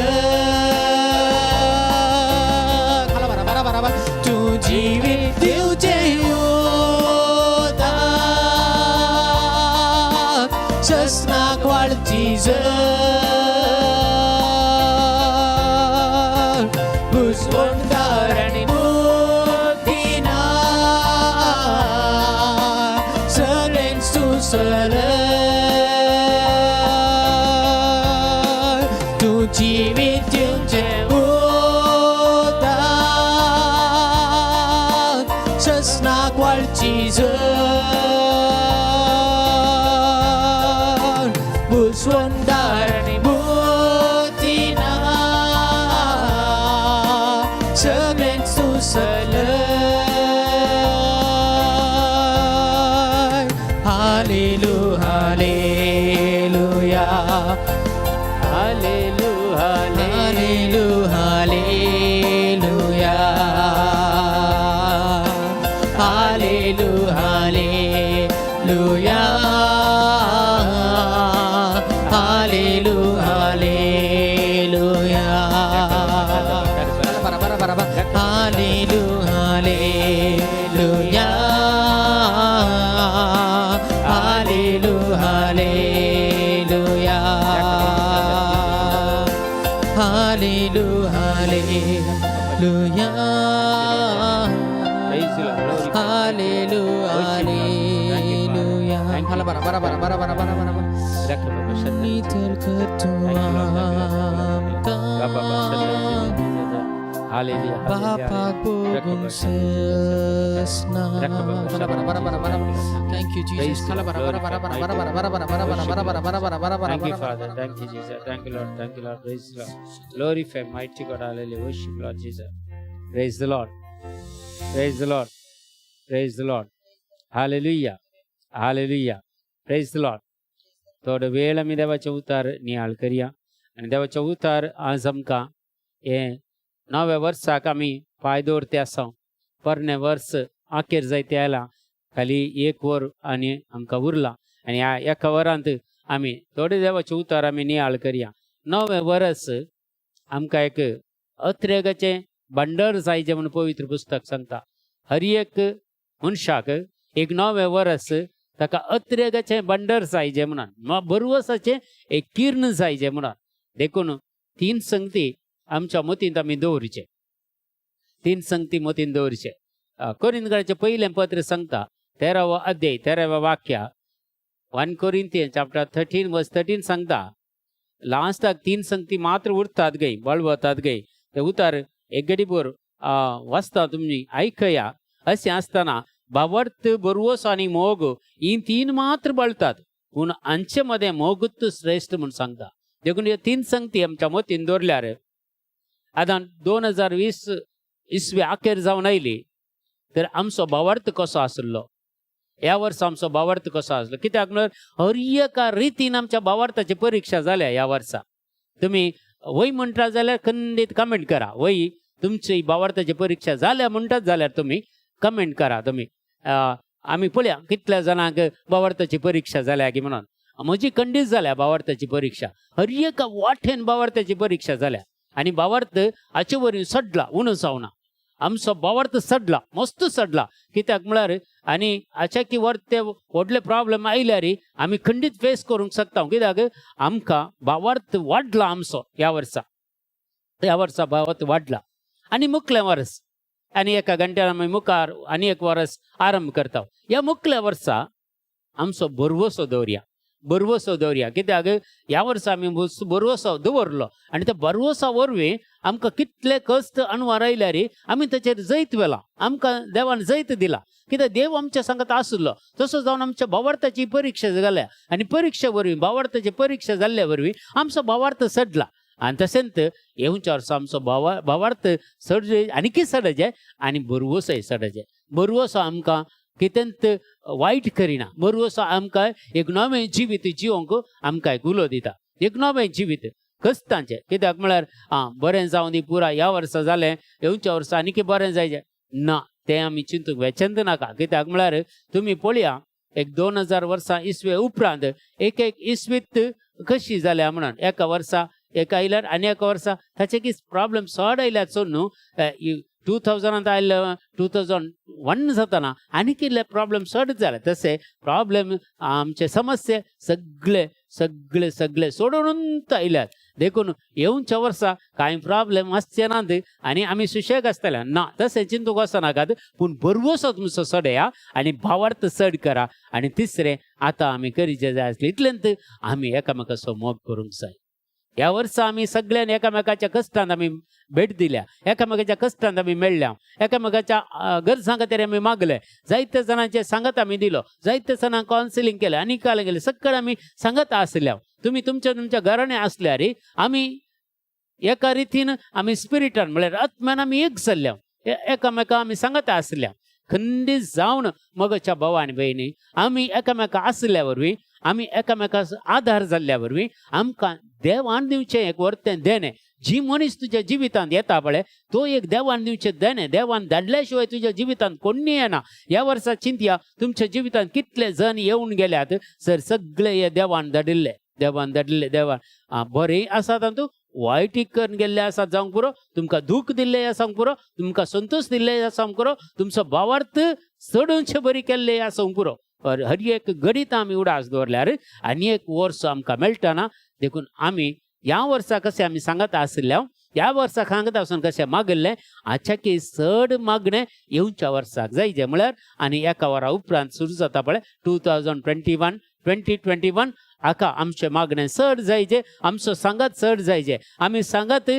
तूं जिवीत दिवचें उदाक ससनाक वाळची बुसवंतार आनी बुद्धी ना सगळेंच तूं सलग तूं जिवीत दिवचें उदाक ससनाक वाळची बुसवंदार आनी बुद्धी ना सगळेंच तूं सलग hallelu hallelujah hallelu hallelu hallelujah hallelu hallelujah hallelu hallelujah hallelu hallelujah hallelu hallelujah hallelu hallelujah hallelu hallelujah नितळ करतो आमकां बापाक भोगूंक ससना. Thank you, Jesus. Thank you, Father. Thank you, Jesus. Thank you, Lord. Thank you, Lord. Praise the Lord. Glorify mighty God. Hallelujah. Worship Lord Jesus. Praise the Lord. Praise the Lord. Praise the Lord. Hallelujah. Hallelujah. Praise the Lord. थोडो वेळ आमी देवाचे उतार नियाळ करया आनी देवाचे उतार आज आमकां हें नव्या वर्साक आमी पांय दवरते आसा. पोरणें वर्स अखेर जायते आयलां, खाली एक वर आनी आमकां उरलां आनी ह्या एका वरांत आमी थोडे देवाचे उतार आमी नियाळ करया. नवें वरस आमकां एक अत्रेगाचें भांडर जाय जें म्हूण पवित्र पुस्तक सांगता. हर एक मनशाक एक नवें वरस ताका अत्रेगाचें भांडर जाय जें म्हणून, बरवसाचें एक किर्ण जाय जें म्हणून. देखून तीन संगती आमच्या मतींत आमी दवरचें, तीन संगती मतींत दवरचें. कोरिंथकाराचें पयलें पत्र सांगता 13वो अध्याय 13व्या वाक्या, 1 Corinthians chapter 13 verse 13 सांगता लास्टाक तीन संगती मात्र उरतात गय, बळवतात गय. ते उतार एक गडीभर वाचता तुमी आयकया. अशें आसतना भावार्थ, बरवस आनी मोग ही तीन मात्र बळतात, पूण हांचे मदें मोगूच श्रेश्ठ म्हूण सांगता. देखून ह्यो तीन संगती आमच्या मतीन दवरल्यार आतां 2020 इसवी अखेर जावन आयली तर आमचो भावार्थ कसो आसलो, ह्या वर्सा आमचो भावार्थ कसो आसलो? कित्याक म्हणल्यार हर एका रितीन आमच्या भावार्थाची परिक्षा जाल्या ह्या वर्सा. तुमी वय म्हणटा जाल्यार खंडीत कमेंट करा. वय तुमची भावार्थाची परिक्षा जाल्या म्हणटात जाल्यार तुमी कमेंट करा. तुमी आमी पळया कितल्या जाणांक भावार्थाची परिक्षा जाल्या की म्हणून. म्हजी खंडीत जाल्या भावार्थाची परिक्षा, हर एका वाटेन भावार्थाची परिक्षा जाल्या आनी भावार्थ हाचे वरवीं सडला, उणो जावना. आमचो भावार्थ सडला, मस्त सडला. कित्याक म्हळ्यार आनी हाच्या की वर ते व्हडले प्रॉब्लम आयल्यार आमी खंडीत फेस करूंक शकता. कित्याक आमकां भावार्थ वाडला आमचो ह्या वर्सा, ह्या वर्सा भावार्थ वाडला. आनी मुखलें वर्स आनी एका घंट्यान आमी मुखार आनी एक वर्स आरंभ करता. ह्या मुखल्या वर्सा आमचो भरवसो दवरया, भरवसो दवरया. कित्याक ह्या वर्सा आमी भरवसो दवरलो आनी त्या भरवसा वरवीं आमकां कितले कश्ट अणवार आयल्यार आमी ताचेर जैत व्हेला, आमकां देवान जैत दिला. कित्याक देव आमच्या सांगात आशिल्लो. तसो जावन आमच्या भावार्थाची परिक्षा जाल्या आनी परिक्षे वरवीं, भावार्थाची परिक्षा जाल्ल्या वरवीं आमचो भावार्थ सडला. आनी तशेंच येवच्या वर्सा आमचो भावार्थ सड आनीकय सडजे आनी भरवसोय सडजे. भरवसो आमकां कितेंत वायट करिना, भरवसो आमकां एक नवें जिवीत जिवंक आमकां एक उलो दिता, एक नवें जिवीत कश्टांचें. कित्याक म्हळ्यार आं बरें जावं दी पुरा ह्या वर्सा जालें, येवच्या वर्सा आनीकय बरें जायचें ना, तें आमी चिंतूंक वेचेंच नाका. कित्याक म्हळ्यार तुमी पळया एक 2000 वर्सां इसवे उपरांत एक एक इसवीत कशी जाल्या म्हणून. एका वर्सा एक आयल्यार आनी एका वर्सा ताचे की प्रॉब्लम चड आयल्यार चड न्हू, 2000 आयले, 2001 जातना आनी कितले प्रॉब्लम चड जाले. तशें प्रॉब्लम आमचे समस्या सगळे सगळे सगळे सोडून आयल्यात. देखून येवच्या वर्सा कांय प्रॉब्लम आसचे नात आनी आमी सुशेग आसतले ना, तशें चिंतूंक वचनाकात. पूण भरवसो तुमचो चडया आनी भावार्थ चड करा. आनी तिसरें आतां आमी करीचे जाय आसलें इतलेंत आमी एकामेकाचो मोग करूंक जाय. ह्या वर्सा आमी सगळ्यांनी एकामेकाच्या कश्टान आमी भेट दिल्या, एकामेकाच्या कश्टान आमी मेळ्ळ्या, एकामेकाच्या गरजां खातीर आमी मागले, जायते जाणांचे सांगात आमी दिलो, जायते जाणांक कावन्सिलींग केलें आनी काल गेलें, सगळें आमी सांगत आसल्या. तुमी तुमच्या तुमच्या घरांनी आसल्यार आमी एका रितीन आमी स्पिरिटान म्हळ्यार आत्म्यान आमी एक जाल्ल्या, एकामेका आमी सांगत आसल्या. खंडीत जावन मगच्या भाव आनी भयणी आमी एकामेका आसल्या वरवीं, आमी एकामेका आदार जाल्ल्या वरवीं आमकां देवान दिवचें एक वर्तें देणें. जी मनीस तुज्या जिवितांत येता पळय तो एक देवान दिवचें देणें, देवान धाडल्या शिवाय तुज्या जिवितांत कोण्णी येना. ह्या वर्सा चिंतया तुमच्या जिवितांत कितले जण येवन गेल्यात सर, सगळे हे देवान धाडिल्ले, देवान धाडिल्ले, देवान बरें आसा तातूंत वायट करून गेल्ले आसा जावंक पुरो, तुमकां दूख दिल्ले आसांक पुरो, तुमकां संतोश दिल्ले आसांक पुरो, तुमचो भावार्थ चडूनशे बरी केल्ले आसूंक पुरो. हर एक गणित आमी उडास दवरल्यार आनी एक वर्स आमकां मेळटना. देखून आमी ह्या वर्सा कशें आमी सांगत आशिल्ल्या, ह्या वर्सा सांगत आसून कशें मागिल्लें, आच्याकी चड मागणें येवच्या वर्साक जायचें म्हळ्यार आनी एका वरा उपरांत सुरू जाता पळय 2021 2021 हाका आमचें मागणें चड जायचें, आमचो सांगात चड जायचें, आमी सांगात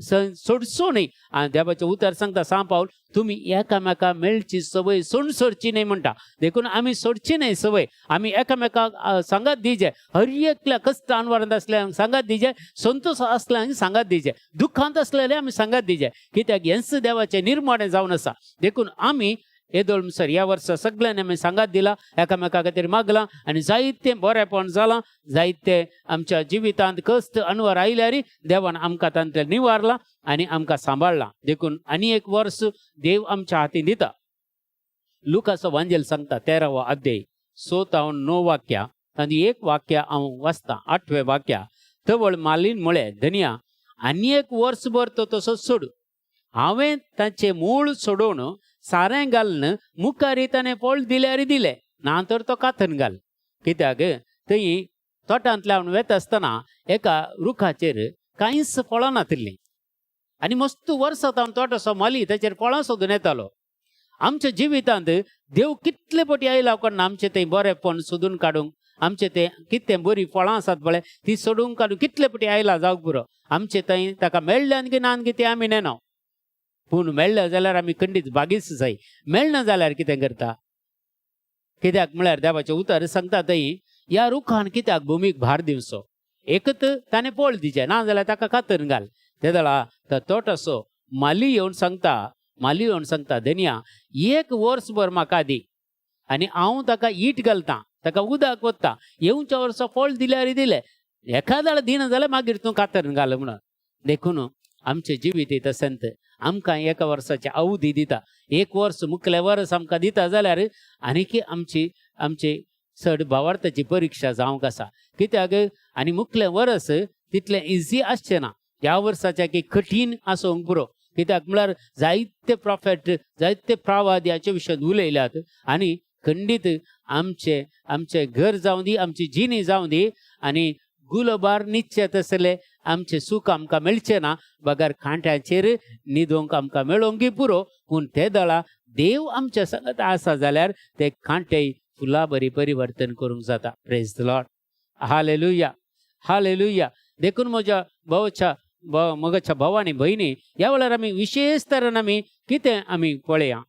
सोडचो न्हय. आनी देवाचें उतर सांगता सांग पावल तुमी एकामेका मेळची संवय सोड सोडची न्हय म्हणटा. देखून आमी सोडची न्हय संवय, आमी एकामेकाक सांगात दिवचें. हर एकल्या कश्ट अनवरांत आसल्यार सांगात दिवचें, संतोश आसल्यार सांगात दिवचें, दुख्खांत आसलेले आमी सांगात दिवचें. कित्याक हेंच देवाचें निर्माण जावन आसा. देखून आमी येदोळ सर ह्या वर्सा सगळ्यांनी आमी सांगात दिला, एकामेका खातीर मागलां आनी जायतें बरेंपण जालां, जायते आमच्या जिवितांत कश्ट अनवर आयल्यार देवान आमकां तांतलें निवारलां आनी आमकां सांबाळ्ळां. देखून आनी एक वर्स देव आमच्या हातीन दिता. लुकाचो वांजेल सांगता 13वो अध्याय 6 तावन 9 वाक्या, आनी एक वाक्य हांव वाचतां, 8वें वाक्या. तवळ मालीन म्हळें, धनिया आनी एक वर्सभर तो तसोच सोडू, हांवें ताचें मूळ सोडोवन सारें घालून मुखार ताणें फळ दिल्यार दिलें, ना तर तो कातन घाल. कित्याक थंय तोटांतल्यान वता आसतना एका रुखाचेर कांयच फळां नातिल्लीं आनी मस्त वर्सां तावन तोटाचो माली ताचेर फळां सोदून येतालो. आमच्या जिवितांत देव कितले पटी आयला कोण आमचें थंय बरेंपण सोदून काडूंक, आमचें तें कितें बरीं फळां आसात पळय ती सोडून काडूंक कितले पटी आयला जावंक पुरो. आमचें थंय ताका मेळ्ळें की ना की तें आमी नेना, पूण मेळ्ळें जाल्यार आमी खंडीत बागीच जाय. मेळना जाल्यार कितें करता? कित्याक म्हळ्यार देवाचें उतर सांगता थंय ह्या रुखान कित्याक भुमीक भार दिवचो, एकत ताणें फळ दिवचें, ना जाल्यार ताका कातरून घाल. तेदळा तो तोटाचो माली येवन सांगता, माली येवन सांगता, धनिया एक वर्सभर म्हाका दी आनी हांव ताका ईट घालतां, ताका उदक वता, येवच्या वर्सा फळ दिल्यार दिलें, एखाद्या दिना जाल्यार मागीर तूं कातरून घाल म्हणून. देखून आमचें जिवीत तशेंच आमकां एका वर्साची अवधी दिता, एक वर्स मुखलें वर्स आमकां दिता जाल्यार आनीक आमची आमची चड भावार्थाची परिक्षा जावंक आसा. कित्याक आनी मुखलें वर्स तितलें इजी आसचें ना, ह्या वर्साच्या की कठीण आसूंक पुरो. कित्याक म्हळ्यार जायते प्रॉफेट जायते प्रवादी हाचे विशयान उलयल्यात आनी खंडीत आमचें आमचें घर जावं दी, आमची जिणी जावं दी आनी गुलबार निश्चेत आसले आमचें सूख आमकां मेळचें ना, बगर कांट्याचेर न्हिदोंक आमकां मेळोंक पुरो. पूण ते दळा देव आमच्या संगत आसा जाल्यार ते कांटे फुलां बरी परिवर्तन करूंक जाता. Praise the Lord, hallelujah, hallelujah. देखून म्हज्या भावाच्या मगाच्या भावानी भयणी ह्या वेळार आमी विशेश तरेन आमी कितें आमी पळया.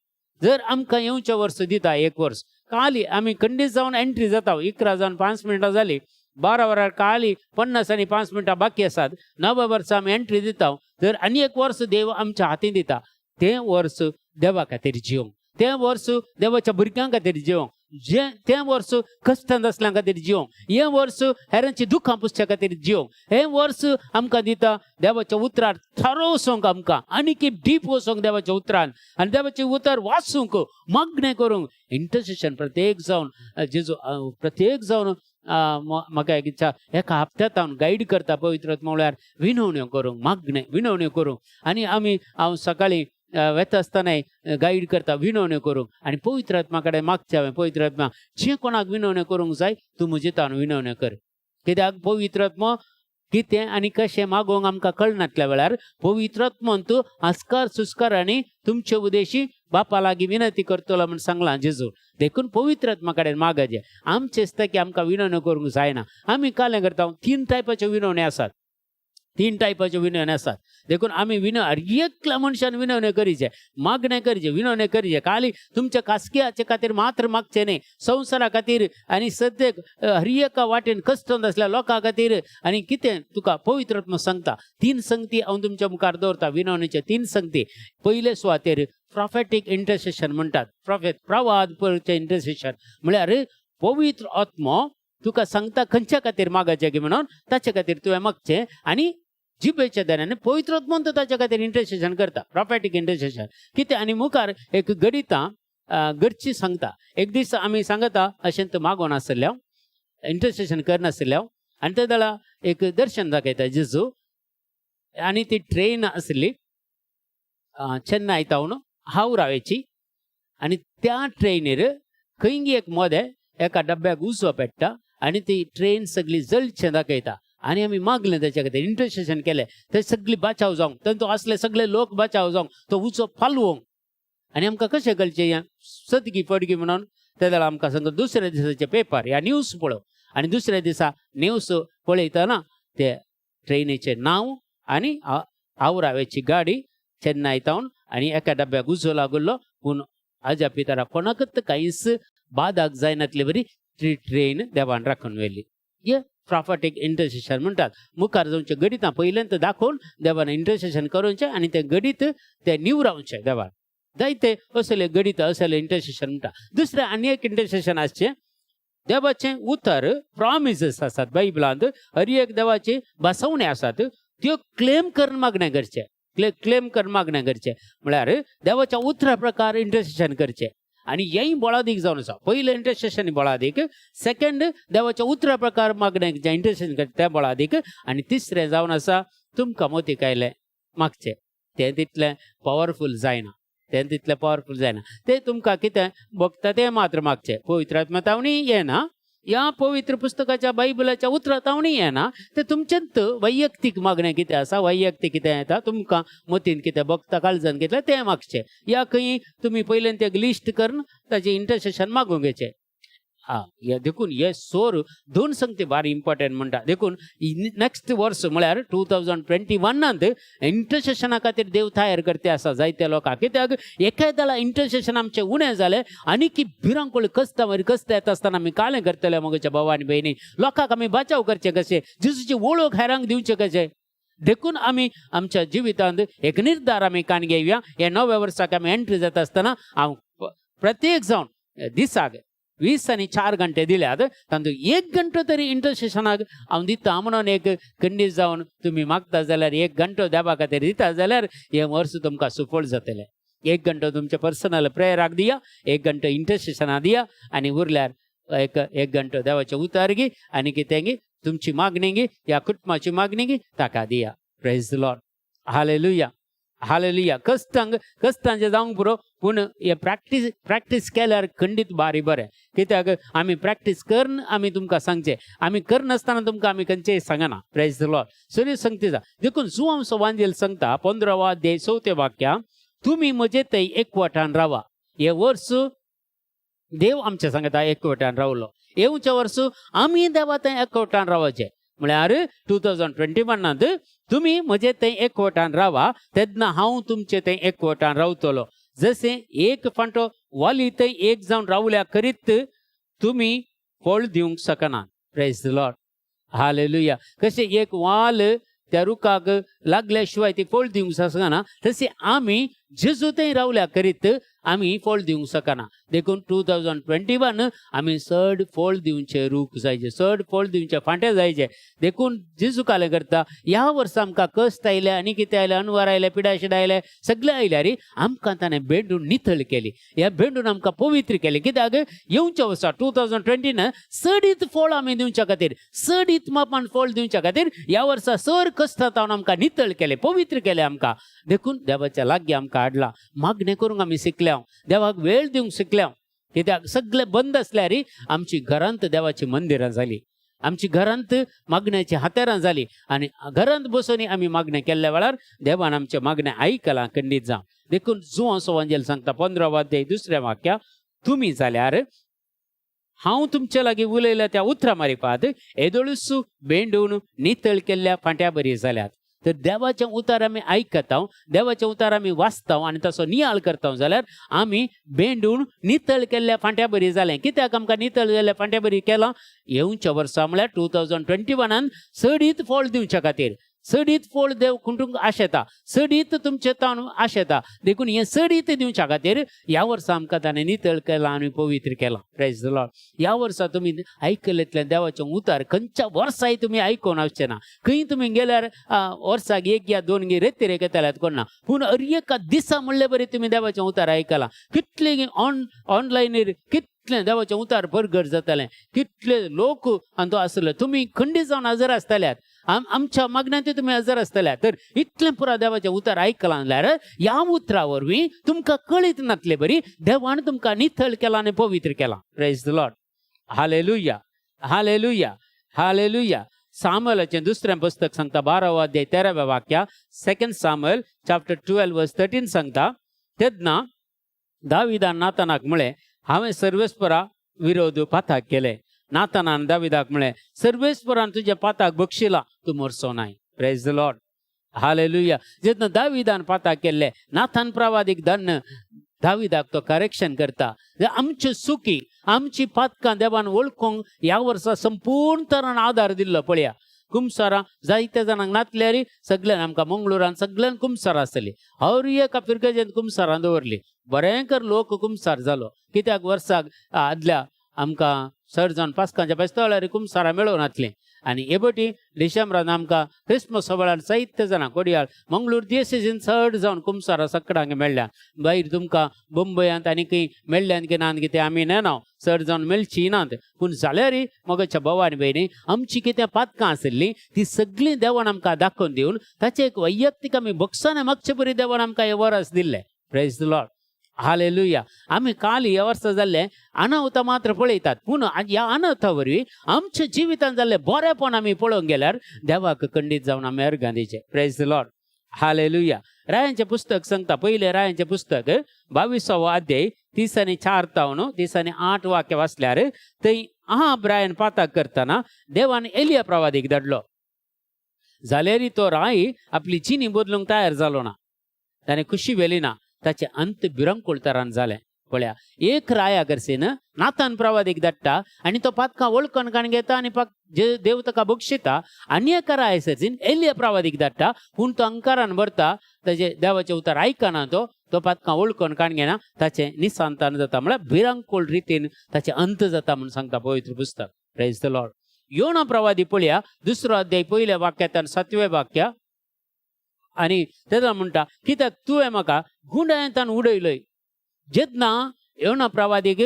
जर आमकां येवचें वर्स दिता एक वर्स, काली आमी खंडीत जावन एंट्री जाता, 11 जावन 5 मिनटां जाली, 12 वरां काली 50 आनी 5 मिनटां बाकी आसात, 9 वर्सां आमी एंट्री दिता. जर आनी एक वर्स देव आमच्या हातीन दिता, तें वर्स देवा खातीर जिवंक, तें वर्स देवाच्या भुरग्यां खातीर जिवंक, जें तें वर्स कश्टांत आसल्या खातीर जिवंक, हें वर्स हेरांची दुखां पुसच्या खातीर जिवंक, हें वर्स आमकां दिता देवाच्या उतरार थारो वचोंक, आमकां आनीक डीप वचोंक देवाच्या उतरान आनी देवाचें उतर वाचूंक, मागणें करूंक, इंटरसेशन प्रत्येक जावन जेजू प्रत्येक जावन म्हाका एक इच्छा एका हप्त्यांत हांव गायड करता पवित्र म्हळ्यार विनवण्यो करूंक, मागणें विनवण्यो करूंक. आनी आमी हांव सकाळीं वेता आसतनाय गायड करता विनवण्यो करूंक आनी पवित्र आत्मा कडेन मागचें हांवें, पवित्र आत्मा जें कोणाक विनवण्यो करूंक जाय तूं म्हजे तान विनवण्यो कर. कित्याक पवित्र आत्मा कितें आनी कशें मागोवंक आमकां कळनातल्या वेळार पवित्र आत्मान तूं आस्कार सुस्कार आनी तुमचे उदेशी बापा लागीं विनंती करतलो म्हूण सांगलां जेजू. देखून पवित्र आत्मा कडेन मागचें. आमचें दिसता की आमकां विनवण्यो करूंक जायना. आमी कालें करता, 3 टायपाच्यो विनवण्यो आसात, 3 टायपाच्यो विनवण्यो आसात. देखून आमी एकल्या मनशान विनवण्यो करीचे, मागणें करीचे, विनवण्यो करीचे. खाली तुमच्या खासगी खातीर मात्र मागचें न्ही, संवसारा खातीर आनी सद्यक हर एका वाटेन कश्टांत आसल्या लोकां खातीर आनी कितें तुका पवित्र आत्मा सांगता. 3 संगती हांव तुमच्या मुखार दवरता, विनवणीचे 3 संगती. पयले सुवातेर प्रॉफेटीक इंटरसेशन म्हणटात, प्रॉफेट प्रवाद परचें इंटरसेशन म्हळ्यार पवित्र आत्मो तुका सांगता खंयच्या खातीर मागाचें की म्हणून ताचे खातीर तुवें मागचें आनी जिबेच्या दारान पवित्र आत्मो ताच्या खातीर इंटरसेशन करता, प्रॉफेटीक इंटरसेशन कितें. आनी मुखार एक गणितां घरची सांगता. एक दीस आमी सांगता अशें तो मागोन आसलें हांव, इंटरसेशन करनासलें हांव आनी ते दळा एक दर्शन दाखयता जेजू आनी ती ट्रेन आसली चेन्नय तावन हावरावेची आनी त्या ट्रेनीर खंय एक मदें एका डब्याक उजो पेट्टा आनी ती ट्रेन सगळी जळचें दाखयता. आनी आमी मागलें ताच्या खातीर इंटरसेशन केलें, ते सगळी बाचाव जावंक, तांचो आसले सगळे लोक बाचाव जावंक, तो उजो पालवंक. आनी आमकां कशें कळचें हें सदगी फडगी म्हणून ते जाल्यार आमकां सांगता दुसऱ्या दिसाचे पेपर ह्या न्यूज पळोव. आनी दुसऱ्या दिसा न्यूज पळयतना ते ट्रेनीचें नांव आनी हावरावेची गाडी चेन्नय तावन आनी एका डब्याक उजो लागुल्लो, पूण आजा पितारा कोणाकच कांयच बादाक जायनातले बरी ती ट्रेन देवान राखून व्हेली. हे प्रॉफेटीक इंटरसेशन म्हणटात. मुखार जावचें गणितां पयल्यान दाखोवन देवान इंटरसेशन करूचें आनी तें गणीत तें निवरावचें देवान. जायते असले गणित असले इंटरसेशन म्हणटा. दुसरें आनी एक इंटरसेशन आसचें देवाचें उतर, प्रॉमिसीस आसात बायबलांत, हर एक देवाची बसवणे आसात, त्यो क्लेम करून मागणें करचें, क्लेम करून मागणें करचें म्हळ्यार देवाच्या उतरा प्रकार इंटरसेशन करचें. आनी हेंय बळादीक जावन आसा. पयलें इंटरसेशन बळादीक, सेकंड देवाच्या उतरा प्रकार मागणें जें इंटरसेशन करचें तें बळादीक, आनी तिसरें जावन आसा तुमकां मोतीक आयलें मागचें, तें तितलें पावरफूल जायना, तें तितलें पावरफूल जायना. तें तुमकां कितें भोगता तें मात्र मागचें, पवित्र आत्मा तावणी येना, ह्या पवित्र पुस्तकाच्या बायबलाच्या उतरां तावणी येना, तें तुमचेंच वैयक्तीक मागणें कितें आसा, वैयक्तीक कितें येता तुमकां मतीन कितें भोगता काळजान कितें तें मागचें. या खंय तुमी पयल्यान तें लिस्ट करून ताचें इंटरसेशन मागूंक घेचें. आं, देखून हे सोर 2 संगती भारी इम्पॉर्टंट म्हणटा. देखून नेक्स्ट वर्स म्हळ्यार 2021 इंटरसेशना खातीर देव तयार करते आसा जायत्या लोकांक. कित्याक एकाय इंटरसेशन आमचें उणें जालें आनी की भिरांकूळ कस्ता मागीर कस्ता येता आसतना आमी कालें करतले मगच्या भाव आनी भयणी, लोकांक आमी बचाव करचें कशें, जेजूची वळख हेरांक दिवचें कशें. देखून आमी आमच्या जिवितांत एक निर्धार आमी काण घेवया. ह्या नव्या वर्साक आमी एंट्री जाता आसतना हांव प्रत्येक जावन दिसाक 24 घंटे दिल्यात, तातूंत 1 घंटो तरी इंटरसेशनाक हांव दिता म्हणून एक खंडीत जावन तुमी मागता जाल्यार, 1 घंटो देवा खातीर दिता जाल्यार हें वर्स तुमकां सुफळ जातलें. 1 घंटो तुमच्या पर्सनल प्रेयराक दिया, 1 घंटो इंटरसेशनाक दिया आनी उरल्यार 1 घंटो देवाचें उतार गी आनी कितें गी तुमची मागणी गी ह्या कुटुंबाची मागणी गी ताका दिया. Praise the Lord. Hallelujah, hallelujah. कश्टांक कश्टांचें जावंक पुरो, पूण हें प्रॅक्टीस केल्यार खंडीत बारी बरें. कित्याक आमी प्रॅक्टीस करून आमी तुमकां सांगचें, आमी करनासतना तुमकां आमी खंयचेंय सांगना. Praise the Lord. सरी संगती जा. देखून जुवांव वांजेल सांगता 15 अध्याय 4 वाक्या, तुमी म्हजे थंय एकवटान रावा. हे वर्स देव आमच्या सांगता एकवटान रावलो. येवच्या वर्स आमी देवा थंय एकवटान रावचें. म्हळ्यार 2021 तुमी म्हजे थंय एकवटान रावा, तेन्ना हांव तुमचे थंय एकवटान रावतलो. जशें एक फांटो वाली थंय एक जावन रावल्या करीत तुमी फळ दिवंक शकना. Praise the Lord. Hallelujah. कशें एक वाल त्या रुखाक लागल्या शिवाय ती फळ दिवंक शकना, तशें आमी जेजू थंय रावल्या करीत आमी फळ दिवंक शकना. देखून 2021 आमी चड फळ दिवचे रूख जायचे, चड फळ दिवचे फांटे जायचे. देखून जेजू कालें करता ह्या वर्सा आमकां कश्ट आयले आनी कितें आयलें, अनवर आयले, पिडाशिडा आयले, सगळें आयल्यार आमकां ताणें भेंडून नितळ केली. ह्या भेंडून आमकां पवित्र केली. कित्याक येवच्या वर्सा 2020 चडीत फळ आमी दिवच्या खातीर, चडीत मापान फळ दिवच्या खातीर ह्या वर्सा चड कश्टांत आमकां नितळ केलें, पवित्र केलें आमकां. देखून देवाच्या लागीं आमकां हाडला. मागणें करूंक आमी शिकल्या, देवाक वेळ दिवंक शिकल्या. कित्याक सगळे बंद आसल्यार आमची घरांत देवाची मंदिरां जाली, आमची घरांत मागण्याची हातेरां जाली आनी घरांत बसून आमी मागणें केल्ल्या वेळार देवान आमचें मागणें आयकलां खंडीत जावं. देखून जुवांव वांजेल सांगता 15 अध्याय 2 वाक्या, तुमी जाल्यार हांव तुमचे लागीं उलयल्या त्या उतरां मारिपात येदोळूच बेंडून नितळ केल्ल्या फांट्या बरी जाल्यात. तर देवाचें उतार आमी आयकता, देवाचें उतार आमी वाचता आनी तसो नियाळ करता जाल्यार आमी बेंडून नितळ केल्ल्या फांट्या बरी जालें. कित्याक आमकां नितळ केल्ल्या फांट्या बरी केलां? येवच्या वर्सा म्हळ्यार 2021 चडीत फळ दिवच्या खातीर, चडीत फळ देव खुंटूंक आशेता, चडीत तुमचें ताण आशेता. देखून हें चडीत दिवच्या खातीर ह्या वर्सा आमकां ताणें नितळ केलां आनी पवित्र केलां. Praise the Lord. ह्या वर्सा तुमी आयकलेंतल्यान देवाचें उतार खंयच्या वर्साय तुमी आयकून आसचें ना. खंय तुमी गेल्यार वर्साक 1 या 2 गी रेतिरेक येताल्यात कोण ना, पूण हर एका दिसा म्हणले बरी तुमी देवाचें उतार आयकलां. कितले ऑनलायनीर कितलें देवाचें उतार बरगर जातालें, कितले लोक आनी तो आसले, तुमी खंडीत जावन हजर आसताल्यात, आमच्या मागण्यांत तुमी हजर आसतल्या. तर इतलें पुरा देवाचें उतर आयकलां जाल्यार ह्या उतरा वरवीं तुमकां कळीत नातले बरी देवान तुमकां नितळ केलां आनी पवित्र केलां. Praise the Lord. Hallelujah, hallelujah, hallelujah. सामुएलाचें दुसरें पुस्तक सांगता 12 अध्याय 13 वाक्या, 2 सामुएल चॅप्टर 12 वर्स 13 सांगता, तेन्ना दाविदान नातानाक म्हळें, हांवें सर्वेस्परा विरोध पाताक केले. नातानान दाविदाक म्हळें, सर्वेस्परान तुज्या पाताक बक्षिला, तूं मरचो नाय. Praise the Lord. Hallelujah. जेन्ना दाविदान पाताक केल्ले, नाथान प्रवादीक धन्न दाविदाक तो करेक्शन करता. आमची चुकी, आमची पातकां देवान वळखूंक ह्या वर्सा संपूर्ण तरान आदार दिल्लो. पळया कुमसारां जायत्या जाणांक नातल्यार सगळ्यान आमकां मंगळुरान सगळ्यान कुमसारां आसतली. हर एका फिरगजेन कुमसारां दवरली. भयंकर लोक कुमसार जालो. कित्याक वर्साक आदल्या आमकां चड जावन पास्कांच्या बेस्तवळ्यार कुमसारां मेळोवन नातलीं. आनी हे बटी डिसेंबरान आमकां क्रिसमस वेळार जायते जाणां कोडियाळ मंगळूर दियसेजीन चड जावन कुमसारां सगळ्यांक मेळ्ळ्या. भायर तुमकां बंबयांत आनी खंय मेळ्ळ्यान की ना कितें आमी नेना, चड जावन मेळची नात. पूण जाल्यारय मगच्या भाव आनी भयणी आमची कितें पातकां आशिल्लीं ती सगळीं देवान आमकां दाखोवन दिवन ताचें एक वैयक्तीक आमी बक्षाने मागचे परी देवान आमकां हें वरस दिल्लें. Praise the Lord. Hallelujah. आमी काल ह्या वर्सा जाल्ले अनावता मात्र पळयतात, पूण ह्या अनावता वरवीं आमच्या जिवितांत जाल्लें बरेपण आमी पळोवंक गेल्यार देवाक खंडीत जावन आमी अर्गां दिचें. Praise the Lord. Hallelujah. रायांचें पुस्तक सांगता, पयलें रायांचें पुस्तक 22 अध्याय 34 तावन 38 वाक्य वाचल्यार थंय आहाब रायान पाताक करतना देवान एलिया प्रवादीक धाडलो. जाल्यार तो राय आपली जिणी बदलूंक तयार जालो ना, ताणें खुशी व्हेली ना, ताचें अंत भिरंकूळ तरान जालें. पळया एक राया करसीन नातान प्रवादीक धाडटा आनी तो पातकां वळखण काण घेता आनी पाक देव ताका बक्षिता. आनी एका राया सरसीन एलिया प्रवादीक धाडटा, पूण तो अंकारान भरता, ताजे देवाचें उतर आयकना तो, तो पातकां वळखून काण घेना ताचें निसंतान जाता, म्हळ्यार भिरांकूळ रितीन ताचें अंत जाता म्हूण सांगता पवित्र पुस्तक. Praise the Lord. योना प्रवादी पळया दुसरो अध्याय पयल्या वाक्यांत आनी सातवें वाक्य, आनी तेन्ना म्हणटा कित्याक तुवें म्हाका गुंडायेंतान उडयलय. जेन्ना योना प्रवादीक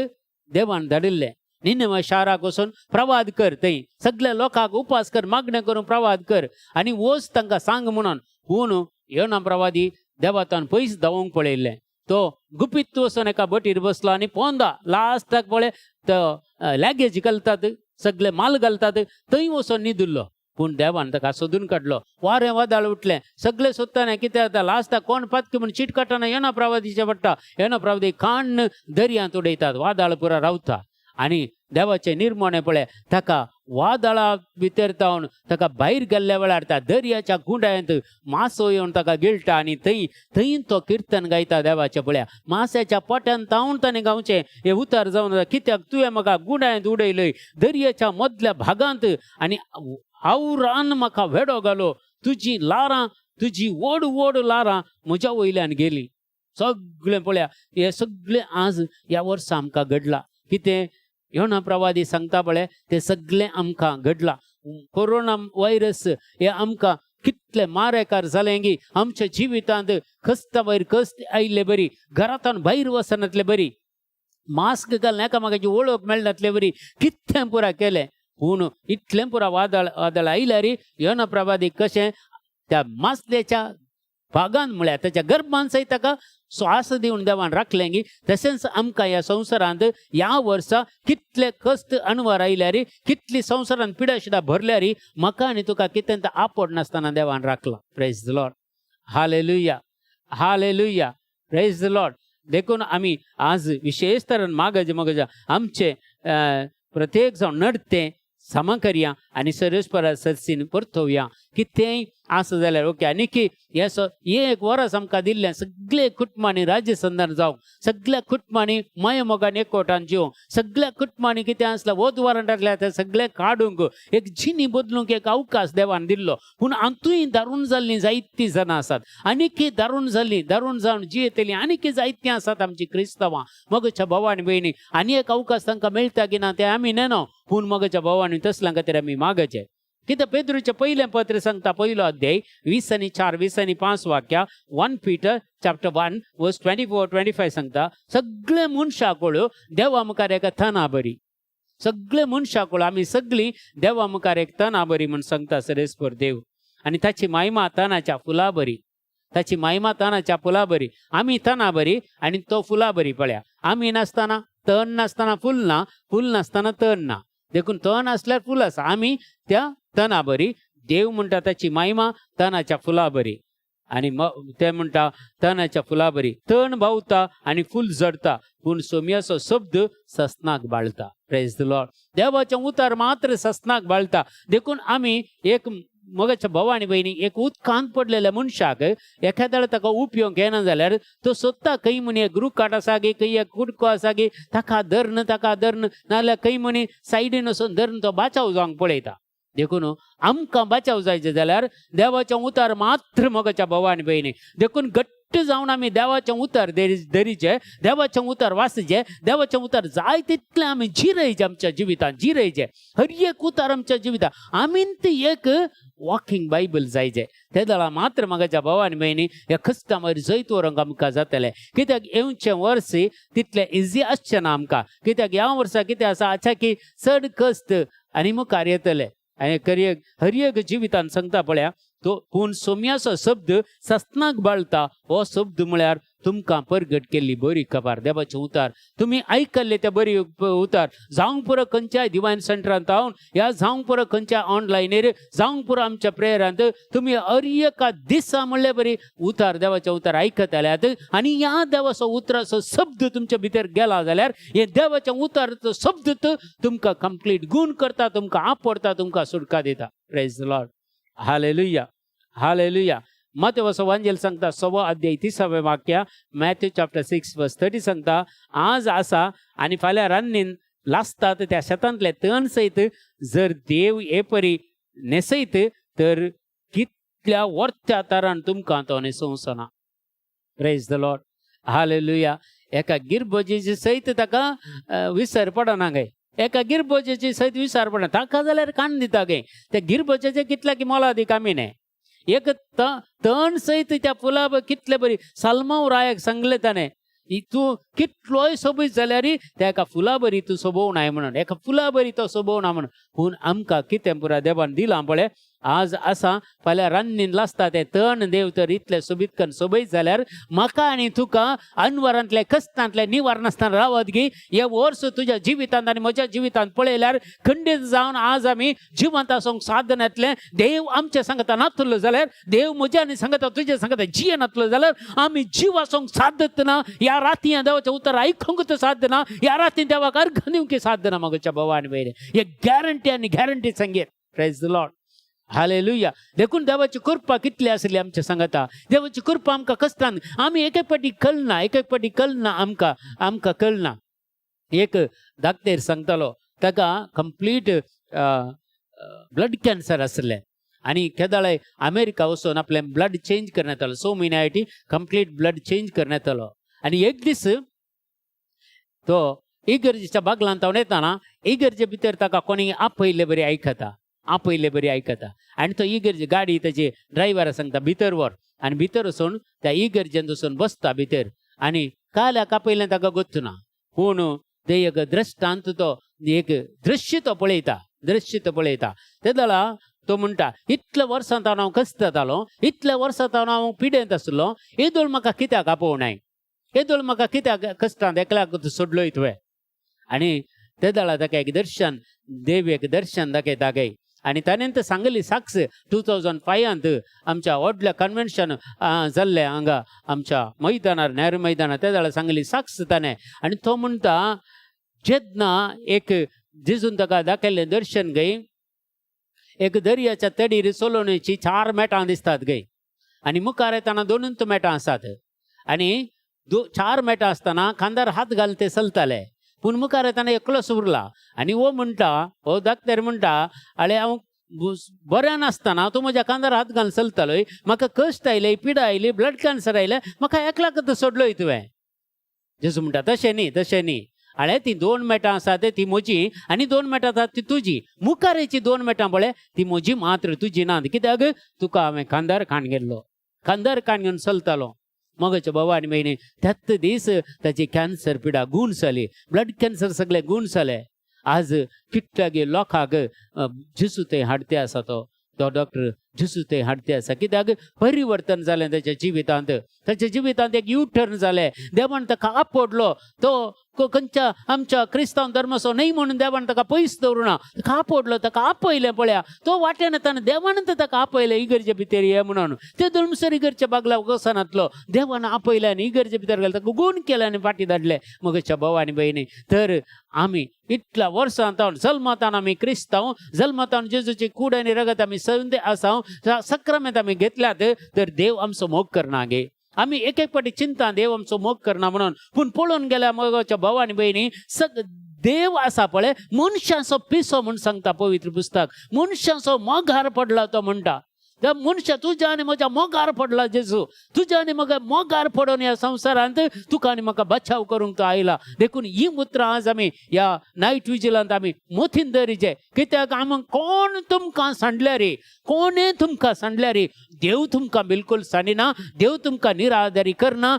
देवान धाडिल्लें निनेवा शाराक वचून प्रवाद कर, थंय सगल्या लोकांक उपास कर, मागणें करून प्रवाद कर आनी वच तांकां सांग म्हणून. पूण योना प्रवादी देवातान पयस धांवूंक पळयल्लें. तो गुपीत वचून एका बोटीर बसलो आनी पोंदा लास्टाक पळय तो लॅगेज घालतात, सगळे माल घालतात थंय वचून न्हिदिल्लो. पूण देवान ताका सोदून काडलो. वारें वादळ उठलें, सगळे सोदताना कितें जाता लास्टाक कोण पातकी म्हूण चीट काडटना योना प्रवादीचे पडटा. योना प्रवादी काण्ण दर्यांत उडयतात, वादळ पुरा रावता आनी देवाचें निर्मणें पळय ताका वादळा भितर तावन ताका भायर गेल्ल्या वेळार त्या दर्याच्या गुंडायेंत मासो येवन ताका गिळटा आनी थंय थंय तो किर्तन गायता देवाचें. पळया मास्याच्या पोट्यान तावन ताणें गावचें हें उतार जावन, कित्याक तुवें म्हाका गुंडायेंत उडयलय दर्याच्या मदल्या भागांत आनी आवरान म्हाका वेडो घालो, तुजी लारां, तुजी व्हड व्हड लारां म्हज्या वयल्यान गेलीं. सगळें पळया हें सगळें आज ह्या वर्सा आमकां घडलां. कितें योना प्रवादी सांगता पळय तें सगळें आमकां घडलां. कोरोना व्हायरस हे आमकां कितले मारेकार जालें की आमच्या जिवितांत कस्ता वयर कस्त आयिल्ले बरी, घरांतल्यान भायर वचनातले बरी, मास्क घालून एकामेकाची वळख मेळनातले बरी कितलें पुरा केलें. पूण इतलें पुरा वादळ वादळ आयल्यार योना प्रवादी कशें त्या मासलेच्या भागान म्हळ्यार ताच्या गर्भान सयत ताका श्वास दिवन देवान राखलें की तशेंच आमकां ह्या संवसारांत ह्या वर्सा कितले कश्ट अणवर आयल्यार, कितली संवसारांत पिडाशिडा भरल्यार म्हाका आनी तुका कितें आपड नासतना देवान राखलां. Praise the Lord. Hallelujah, hallelujah, praise the Lord. देखून आमी आज विशेष तरेन मागज मगज आमचे प्रत्येक जावन नडतें समा करया आनी सरस्परा सरसीन परतोवया. कितेंय आसा जाल्यार ओके. आनी की हे हे एक वरस आमकां दिल्लें सगळे कुटुंबांनी राज्यसंधान जावंक, सगळ्या कुटुंबांनी माया मोगान एकवटान जिवंक, सगळ्या कुटुंबांनी कितें आसलें वध वारंट आसलें तें सगळें काडूंक एक जिणी बदलूंक एक अवकाश देवान दिल्लो. पूण आतूय दारून जाल्लीं जायतीं जाणां आसात, आनीकय दारून जाल्लीं, दारून जावन जियेतलीं आनीकय जायतीं आसात आमचीं क्रिस्तांवां मगच्या भाव आनी भयणी. आनी एक अवकाश तांकां मेळटा की ना तें आमी नेनो, पूण मगच्या भाव आनी तसल्यां खातीर आमी मागचें. कितें पेद्रूचें पयलें पत्र सांगता पयलो अध्याय 20 आनी 4 20 आनी 5 वाक्या, 1 Peter chapter 1 verse 24 25 सांगता सगळे मनशां देवा मुखार एका तना बरी, सगळे मनशां आमी सगळीं देवा मुखार एक तना बरी म्हूण सांगता सरेस्पर देव. आनी ताची महिमा तणाच्या फुलां बरी, ताची महिमा तणाच्या फुलां बरी. आमी तना बरी आनी तो फुलां बरी. पळया आमी नासतना तण नासतना फूल ना, फूल नासतना तण ना, देखून तण आसल्यार फूल आसा. आमी त्या तना बरी, देव म्हणटा ताची महिमा तणाच्या फुलां बरी. आनी ते म्हणटा तणाच्या फुलां बरी तण बावता आनी फूल झडता, पूण सोम्याचो शब्द ससनाक बाळता. Praise the Lord. देवाचें उतर मात्र ससनाक बाळता. देखून आमी एक मगाच्या भाव आनी भयणी एक उदकांत पडलेल्या मनशाक एखाद्या वेळार ताका उपयोग येना जाल्यार तो सोदता खंय म्हणी एक रुखाट आसा गे, खंय एक कुडको आसा गे, ताका धਰਨ ताका धਰਨ, नाजाल्यार खंय म्हणी सायडीन वचून धरून तो बाचाव जावंक पळयता. देखून आमकां बाचाव जायचें जाल्यार देवाचें उतर मात्र मगाच्या भाव आनी भयणी. देखून घट्ट जावन आमी देवाचें उतर धरीचें, देवाचें उतर वाचचें, देवाचें उतर जाय तितलें आमी जिरयचें, आमच्या जिवितांत जिरयचें. हर एक उतर आमच्या जिवितांत आमीन ती एक वॉकिंग बायबल जायचें. ते दळा मात्र म्हाका भाव आनी भयणी ह्या खस्ता जैत व्हरूंक आमकां जातलें. कित्याक येवचें वर्स तितलें इजी आसचें ना आमकां. कित्याक ह्या वर्सा कितें आसा आच्छा की चड कश्ट आनी मुखार येतले. आनी हर एक जिवितान सांगता पळया तो पूण सोम्याचो शब्द ससनाक बाळता. हो शब्द म्हळ्यार तुमकां परगट केल्ली बरी खबर, देवाचें उतार तुमी आयकल्ले ते बरी उतार. जावंक पुरो खंयच्याय दिवायन सेंटरांत हांव ह्या जावंक पुरो खंयच्या ऑनलायनीर, जावंक पुरो आमच्या प्रेयरांत तुमी हर एका दिसा म्हणले बरी उतार देवाचें उतार आयकतल्यात. आनी ह्या देवाचो उतराचो शब्द तुमच्या भितर गेला जाल्यार हे देवाच्या उताराचो शब्द तुमकां कंप्लीट गूण करता, तुमकां आपडता, तुमकां सुटका दिता. Praise the Lord. Hallelujah, hallelujah. मातेवसो वांजेल सांगता 6 अध्याय 30वें वाक्य, मॅथ्यू चॅप्टर 6 वर्स 30 सांगता आज आसा आनी फाल्यां रान्नीन लासतात त्या शेतांतले तण सयत जर देव हे परी न्हेसयत तर कितल्या वर्त्या तरान तुमकां तो न्हेसोवचो ना. Praise the Lord. हालेलुया. एका गिरबोजेची सयत ताका विसर पडना गे, एका गिरबोजेची सयत विसर पडना. ताका जाल्यार कान दिता गे, त्या गिरबोजेचे कितल्या की मोलादीक आमी न्ही. एक तण सयत त्या फुला कितले बरी साल्मांव रायाक सांगले ताणें, तूं कितलोय सोबीत जाल्यार त्या एका फुला बरी तूं सोबोवनाय म्हणून, एका फुला बरी तो सोबोवना म्हणून. पूण आमकां कितें पुरा देवान दिलां पळय, आज आसा फाल्यां रान्नीन लासता तें तण देव तर इतलें सोबीत कन्न सोबयत जाल्यार म्हाका आनी तुका अनवरांतले कश्टांतले निवार नासतना रावत गी. हे वर्स तुज्या जिवितांत आनी म्हज्या जिवितांत पळयल्यार खंडीत जावन आज आमी जिवंत आसूंक साधन येतलें. देव आमच्या सांगता नातलो जाल्यार, देव म्हज्या आनी सांगता तुज्या सांगता जिये नातलो जाल्यार आमी जीव आसूंक सादत ना. ह्या राती ह्या देवाचें उतर आयकूंक साध्य ना, ह्या राती देवाक अर्घ दिवंक साध्य ना. म्हज्या भावा आनी भयणी, हे गॅरंटी आनी guarantee सांगेत. Praise the Lord, hallelujah. देखून देवाची कृपा कितली आसली आमच्या सांगता, देवाची कृपा आमकां कश्टान आमी एक एक पाटी कळना, एक एक पाटी कळना आमकां, आमकां कळना. एक दाक्तेर सांगतालो ताका कंप्लीट ब्लड कॅन्सर आसलें आनी केदाळाय अमेरिका वचून आपलें ब्लड चेंज करण्यात येतालो. 6 म्हयन्या फाटी कंप्लीट ब्लड चेंज करण्यात येतालो. आनी एक दीस तो इगर्जेच्या बागलांत हांव येताना इगर्जे भितर ताका कोणी आपयल्ले बरी आयकता, आपयल्ले बरी आयकता. आनी तो इगर्जे गाडी ताची ड्रायव्हरा सांगता भितर व्हर, आनी भितर वचून त्या इगर्जेंत वचून बसता भितर. आनी काल्याक आपयलें ताका गोत्तना, पूण ते एक दृश्टांत तो एक दृश्य तो पळयता, दृश्य तो पळयता. ते जाल्यार तो म्हणटा इतल्या वर्सां तावन हांव कश्ट जातालो, इतल्या वर्सां तावन हांव पिडेंत आसलो, येदोळ म्हाका कित्याक आपोवनाय, येदोळ म्हाका कित्याक कश्टांत एकल्याक सोडलोय तुवें. आनी ते जाल्यार ताका एक दर्शन, देव एक दर्शन दाखयता गे. आनी ताणें तर सांगली साक्ष 2005 आमच्या व्हडल्या कन्वेन्शन जाल्लें हांगा आमच्या मैदानार, नेहरू मैदानार, ते जाल्यार सांगली साक्ष ताणें. आनी तो म्हणटा जेन्ना एक जेजून ताका दाखयल्लें दर्शन गे, एक दर्याच्या तडीर चलोवणेची 4 मेटां दिसतात गे, आनी मुखार येताना 2 मेटां आसात. आनी 4 मेटां आसतना खांदार हात घालून ते चलताले, पूण मुखार येताना एकलोच उरला. आनी हो म्हणटा, हो दाक्तेर म्हणटा, आळे हांव बऱ्या नासतना तूं म्हज्या खांदार हात घालून चलतालोय, म्हाका कश्ट आयले, पिडा आयली, ब्लड कॅन्सर आयलें, म्हाका एकल्याक सोडलोय तुवें. जेजू म्हणटा तशें न्ही, तशें न्ही, आळे ती 2 मेटां आसा ती म्हजी आनी 2 मेटां आसा ती तुजी, मुखार 2 मेटां पळय ती म्हजी मात्र तुजी ना, कित्याक तुका हांवें खांदार खाण गेल्लो, खांदार खाण घेवन चलतालो. मगच्या बाबा आनी भयणी त्याच दीस ताची कॅन्सर पिडा गूण जाली, ब्लड कॅन्सर सगळे गूण जाले. आज कितल्यागे लोकांक जेजू थंय हाडते आसा, तो तो डॉक्टर जेजू थंय हाडते आसा, कित्याक परिवर्तन जालें ताच्या जिवितांत, ताच्या जिवितांत एक यू टर्न जालें. देवान ताका आपोडलो, तो खंयच्या आमच्या क्रिस्तांव धर्माचो न्हय म्हणून देवान ताका पयस दवरुना, ताका आपोडलो, ताका आपयलें पळया. तो वाटेन येताना देवान ताका आपयलें इगर्जे भितर ये म्हणून. ते धर्मसर इगर्जे बागला वचनातलो, देवान आपयलें आनी इगर्जे भितर गेले, ताका गूण केलें आनी फाटी धाडलें. मगच्या भाव आनी भयणी, तर आमी इतल्या वर्सां तावन जल्मतान आमी क्रिस्तांव, जल्मतान जेजूची कूड आनी रगत आमी संद आसा, सक्रामेंत आमी घेतल्यात, तर देव आमचो मोग करना गे. आमी एक एक फावटी चिंता देव आमचो मोग करना म्हणून, पूण पळोवन गेल्यार मगच्या भाव आनी भयणी देव आसा पळय मनशाचो पिसो म्हूण सांगता पवित्र पुस्तक, मनशाचो मोगार पडला तो म्हणटा. त्या मनशा तुज्या आनी म्हज्या मोगार पडला जेजू, तुज्या आनी म्हाका मोगार पडून ह्या संवसारांत तुका आनी म्हाका बचाव करूंक तो आयला. देखून ही उतरां आज आमी ह्या नायट विजिलांत आमी मोतीन दवरिचे, कित्याक आमी कोण तुमकां सांडल्यार, कोणें तुमकां सांडल्यार देव तुमकां बिलकुल सांडिना, देव तुमकां निराधारी करना,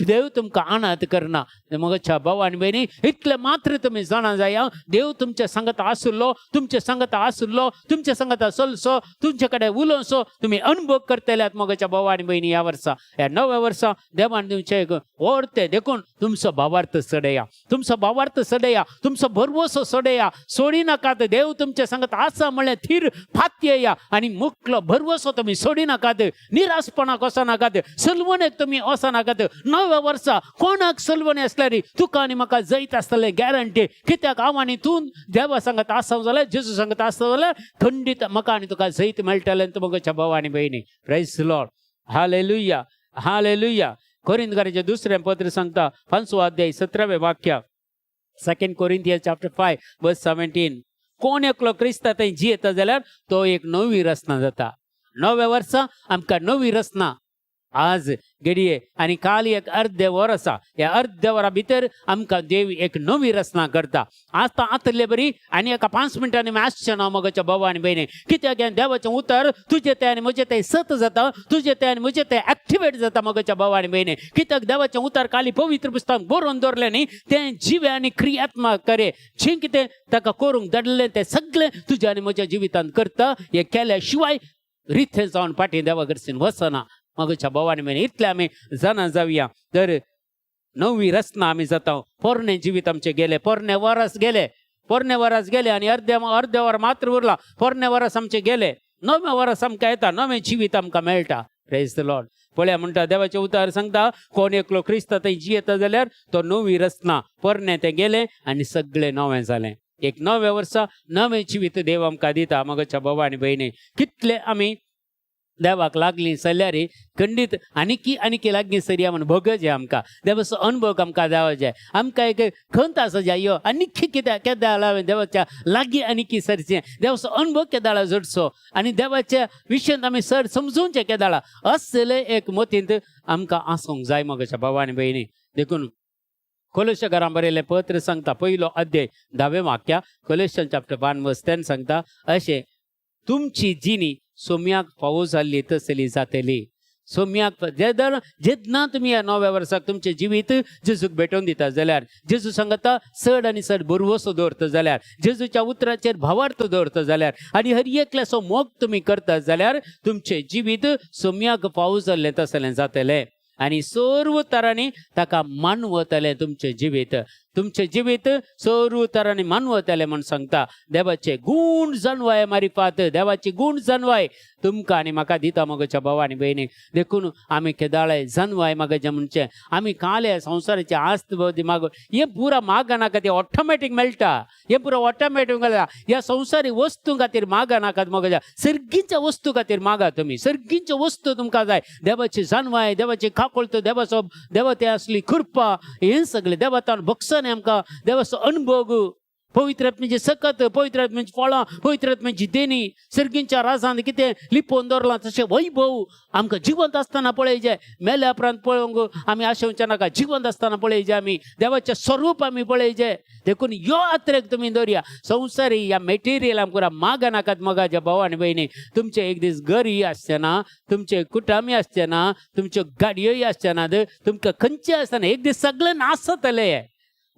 देव तुमकां अनाथ करना. मगच्या भाव आनी भयणी, इतलें मात्र तुमी जाणा जाया, देव तुमच्या सांगत आसलो, तुमच्या सांगत आसलो, तुमच्या सांगत चलसो, तुमचे कडेन उलोवचो, तुमी अनुभव करतल्यात. मगच्या भाव आनी भयणी, ह्या वर्सा, ह्या नव्या वर्सा देवान तुमचें एक ओडते, देखून तुमचो भावार्थ सडया, तुमचो भावार्थ सडया, तुमचो भरवसो सडया, सोडी नाकात. देव तुमच्या सांगत आसा म्हणलें थीर फातयेया आनी मुकलो भरवसो तुमी सोडी नाकात, निराशपणाक वचनाकात, सलवणेक तुमी वचनाकात. नव्या वर्सा कोणाक सलवणे आसल्यार तुका आनी म्हाका जैत आसतलें गॅरंटी, कित्याक हांव आनी तूं देवा सांगत आसा जाल्यार, जेजू सांगत आसा जाल्यार खंडीत म्हाका आनी तुका जैत मेळटलें. तुमच्या भाव आनी भयणी, प्रेज लॉर्ड, हालेलुया, हालेलुया. कोरिंथकाराचें दुसरें पत्र सांगता 5वो अध्याय 17वें वाक्य, 2 कोरिंथियन्स चॅप्टर 5 वर्स 17. कोण एकलो क्रिस्ता थंय जियेता जाल्यार तो एक नवी रचना जाता. नव्या वर्सा आमकां नवी रचना आज घडये आनी काल एक अर्दे वर आसा, ह्या अर्दे वरा भितर आमकां देव एक नवी रचना करता. आतां आतल्ले बरी आनी एका 5 मिनटांनी आमी आसचें ना मगोच्या बाबा आनी भयणी. कित्याक हें देवाचें उतर तुजें तें आनी म्हजें तें सत जाता, तुजें तें आनी म्हजें तें एक्टिवेट जाता मगोच्या बाबा आनी भयणी. कित्याक देवाचें उतर काली पवित्र पुस्तक बरोवन दवरलें न्ही, तें जिवें आनी क्रियात्मक करे. जें कितें ताका करूंक धाडलें तें सगळें तुज्या आनी म्हज्या जिवितांत करता. हें केल्या शिवाय रिथें जावन फाटीं देवा कडसून वचना मगोच्या भाव आनी भयणी. इतलें आमी जाणा जावया. तर नवी रचना आमी जाता. पोरणें जिवीत आमचें गेलें, पोरणें वरस गेलें, पोरणें वरस गेलें आनी अर्दे वर मात्र उरलां. पोरणें वरस आमचें गेलें, नवें वरस आमकां येता, नवें जिवीत आमकां मेळटा. Praise the Lord. पळया म्हणटा देवाचें उतर सांगता, कोण एकलो क्रिस्ता थंय जियेता जाल्यार तो नवी रचना, पोरणें तें गेलें आनी सगळें नवें जालें. एक नवें वर्सा नवें जिवीत देव आमकां दिता. मगोच्या बाबा आनी भयणी, कितले आमी देवाक लागली जाल्यार खंडीत आनीकी आनीकी लागीं सरया म्हूण भोगचे आमकां. देवाचो अनुभव आमकां जावचे. आमकां एक खंत आसा जाय आनीकी कित्याक केदाळा देवाच्या लागीं आनीकी सरचें, देवाचो अनुभव केदाळा जोडचो आनी देवाच्या विशयांत आमी सर समजूनचें केदाळा. असलें एक मतींत आमकां आसूंक जाय मगोच्या भावा आनी भयणी. देखून कोलेशा घरां बरयलें पत्र सांगता, पयलो अध्याय 10वें वाक्या, कोलेशन चॅप्टर 1 वर्स 10 सांगता अशें, तुमची जिणी सोम्याक फावो जाल्ली तसली जातली. सोम्याक जेन्ना तुमी ह्या नव्या वर्साक तुमचें जिवीत जेजूक भेटोवन दिता जाल्यार, जेजू सांगता चड आनी चड बरवसो दवरता जाल्यार, जेजूच्या उतराचेर भावार्थ दवरता जाल्यार आनी हर एकल्याचो मोग तुमी करता जाल्यार तुमचें जिवीत सोम्याक फावो जाल्लें तसलें जातलें आनी सर्व तरांनी ताका मानवतलें तुमचें जिवीत. तुमचें जिवीत सर्व तरांनी मानवतलें म्हूण सांगता. देवाचे गूण जाणवाय मारिफात, देवाची गूण जाणवाय तुमकां आनी म्हाका दिता मगोच्या भाव आनी भयणी. देखून आमी केदाळे जाणवाय मागचे म्हणचे आमी काल ह्या संवसाराची आस्त मागो हें पुरा मागनाका, तें ऑटोमॅटीक मेळटा. हें पुरा ऑटोमॅटीक मेळटा. ह्या संवसारी वस्तू खातीर मागनाकात मगोच्या, सर्गीच्या वस्तू खातीर मागा. तुमी सर्गीच्यो वस्तू तुमकां जाय. देवाची जाणवाय, देवाची काकुळट, देवाचो देवा ते आसली कृपा, हें सगळें देवातान बक्षाने आमकां देवाचो अनुभव, पवित्र आत्म्याची सकत, पवित्र आत्म्याची फळां, पवित्र आत्म्याची देणी, सर्गींच्या राजान कितें लिपोवन दवरलां तशें वैभव आमकां जिवंत आसतना पळयचें. मेल्या उपरांत पळोवंक आमी आशेवचें नाका. जिवंत आसतना पळयचें आमी देवाचें स्वरूप आमी पळयचें. देखून यो आत्रेक तुमी दवरया. संवसारी ह्या मेटेरियल आमकां मागा नाकात मगाच्या भाव आनी भयणी. तुमचें एक दीस घरय आसचें ना, तुमचें कुटुंबय आसचें ना, तुमच्यो गाडयोय आसच्यो नात, तुमकां खंयचें आसतना एक दीस सगळें नासतलें.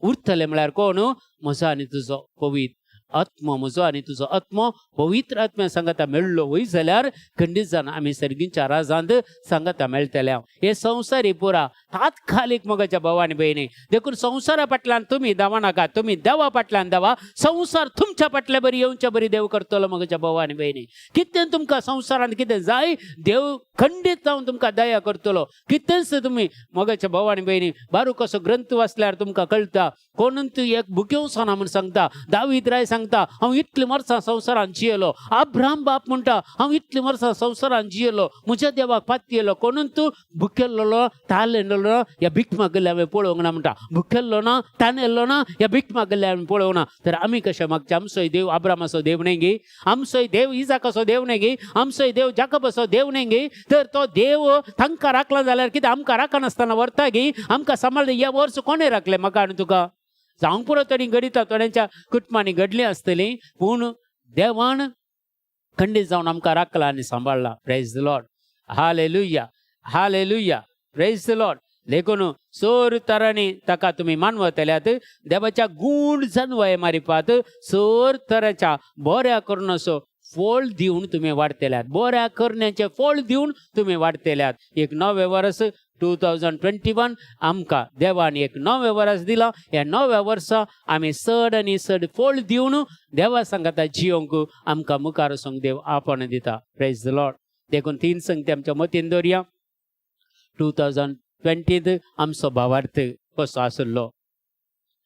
उरतलें म्हळ्यार कोण? म्हजो आनी तुजो पवित्र आत्मो. म्हजो आनी तुजो आत्मो पवित्र आत्म्या सांगाता मेळ्ळो वय जाल्यार खंडीत जावन आमी सर्गींच्या राजांत सांगाता मेळटले. हे संवसारी पुरा तात्कालीक मगाच्या भाव आनी भयणी. देखून संवसारा फाटल्यान तुमी धांवा नाका, तुमी देवा फाटल्यान धांवा. संवसार तुमच्या फाटल्या बरी येवच्या बरी देव करतलो मगाच्या भाव आनी भयणी. कितें तुमकां संवसारांत कितें जाय, देव खंडीत जावन तुमकां दया करतलो. कितेंच तुमी मगाच्या भाव आनी भयणी, बारूक असो ग्रंथ वाचल्यार तुमकां कळटा, कोणून तूं एक भुकेवचो ना म्हूण सांगता. दावीद राय सांगता, हांव इतलीं वर्सां संवसारान जियेलो. अब्राहम बाप म्हणटा, हांव इतलीं वर्सां संवसारान जियेलो, म्हज्या देवाक पातयेलो, कोणून तूं भुकेल्लो तालेलो ह्या भीक मागल्ले हांवें पळोवंक ना म्हणटा. भुकेल्लो ना, तानेल्लो ना, ह्या भीक मागल्ले हांवें पळोवंक ना. तर आमी कशें मागचें? आमचोय देव अब्रामाचो देव न्ही गी, आमचोय देव इजाकाचो देव न्ही गी, आमचोय देव जाकबाचो देव न्ही गी. तर तो देव तांकां राखला जाल्यार कितें आमकां राखनासतना व्हरता गी? आमकां सांबाळ्ळे ह्या वर्स कोणें राखलें म्हाका आनी तुका? जावंक पुरो तरी घडिता, थोड्यांच्या कुटुंबांनी घडलीं आसतलीं, पूण देवान खंडीत जावन आमकां राखला आनी सांबाळ्ळा. Praise the Lord, hallelujah, hallelujah, praise the Lord. देखून सोर तरांनी ताका तुमी मानवतल्यात. देवाच्या गूण जनवाय मारिपात सोर तराच्या बऱ्या करून असो फळ दिवन तुमी वाडटल्यात. बऱ्या करण्याचें फळ दिवन तुमी वाडटल्यात. एक नवें वर्स 2021 आमकां देवान एक नवें वर्स दिलां. ह्या नव्या वर्सा आमी चड आनी चड फळ दिवन देवा सांगाता जियोंक आमकां मुखार वचोंक देव आपण दिता. Praise the Lord. देखून तीन संगती आमच्या मतीन दवरया. 2020 आमचो भावार्थ कसो आशिल्लो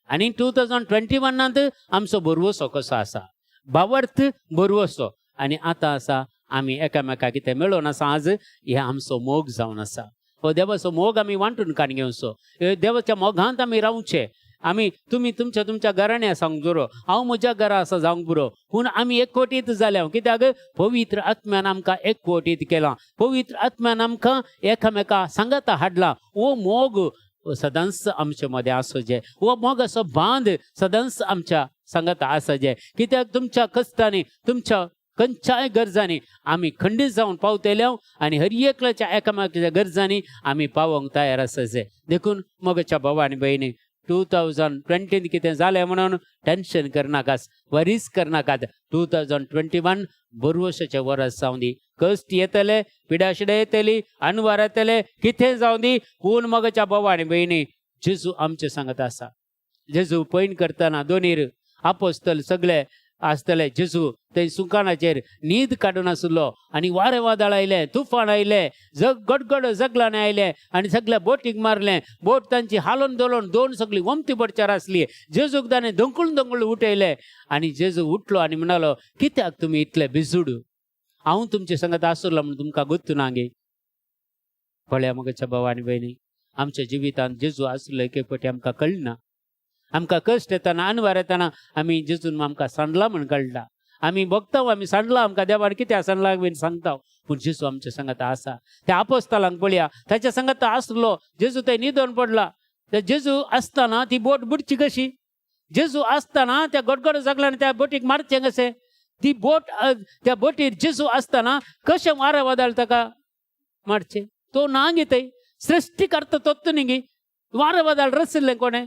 आनी 2021 आमचो बरवसो कसो आसा. भावार्थ, बरवसो आनी आतां आसा आमी एकामेका कितें मेळोवन आसा. आज हे आमचो मोग जावन आसा. हो देवाचो मोग आमी वांटून काडून घेवचो. देवाच्या मोगांत आमी रावचे. आमी तुमी तुमच्या तुमच्या घराण्या सांगूंक पुरो, हांव म्हज्या घरा आसा जावंक पुरो, पूण आमी एकवटीत जाल्या. कित्याक पवित्र आत्म्यान आमकां एकवटीत केलां, पवित्र आत्म्यान आमकां एकामेका सांगाता हाडला. हो मोग सदांच आमचे मदें आसोचे, हो मोगाचो बांद सदांच आमच्या सांगाता आसचे. कित्याक तुमच्या कश्टांनी, तुमच्या खंयच्याय गरजांनी आमी खंडीत जावन पावतले आनी हर एकल्याच्या एकामेकाच्या गरजांनी आमी पावोवंक तयार आसाचे. देखून मोगाच्या भावा आनी भयणी, 2020 कितें जालें म्हणून टेन्शन करनाकात, वरीस करनाकात. 2021 बरवशाचें वरस जावं दी. कश्ट येतले, पिडाशिडे येतली, अनवार येतले, कितें जावं दी, पूण मोगाच्या भावा आनी भयणी, जेजू आमचें सांगत आसा. जेजू पयण करतना दोनीर आपोस्तल सगळे आसतले, जेजू थंय सुकानाचेर न्हीद काडून आसलो आनी वारें वादळ आयलें, तुफान आयलें, जग गडगड जगलांनी आयलें आनी सगल्या बोटीक मारलें. बोट तांची हालोवन धोलोवन दोन सगळी वमती पडचार आसली. जेजूक ताणें धंकळून धंकळून उठयलें आनी जेजू उठलो आनी म्हणालो, कित्याक तुमी इतले भिजूड? हांव तुमचे संगत आसलो म्हूण तुमकां गुत्तू ना गे? पळया म्हज्या भाव आनी भयणी, आमच्या जिवितांत जेजू आसलो एके फावटी आमकां कळना. आमकां कश्ट येतना, अनवार येतना आमी जेजून आमकां सांडला म्हण कळटा. आमी भोगता, आमी सांडला, आमकां देवान कित्याक सांडला बीन सांगता, पूण जेजू आमच्या सांगाता आसा. त्या आपोस्तालांक पळया, ताच्या सांगाता आसलो जेजू, थंय न्हिदोन पडला. ते जेजू आसतना ती बोट बुडची कशी? जेजू आसतना त्या गडगड सगळ्यांनी त्या बोटीक मारचें कशें? ती बोट त्या बोटीर जेजू आसतना कशें वारें वादळ ताका मारचें? तो ना गे थंय, सृश्टीकर्ता तोच न्ही गे. वारें वादळ रचिल्लें कोणें?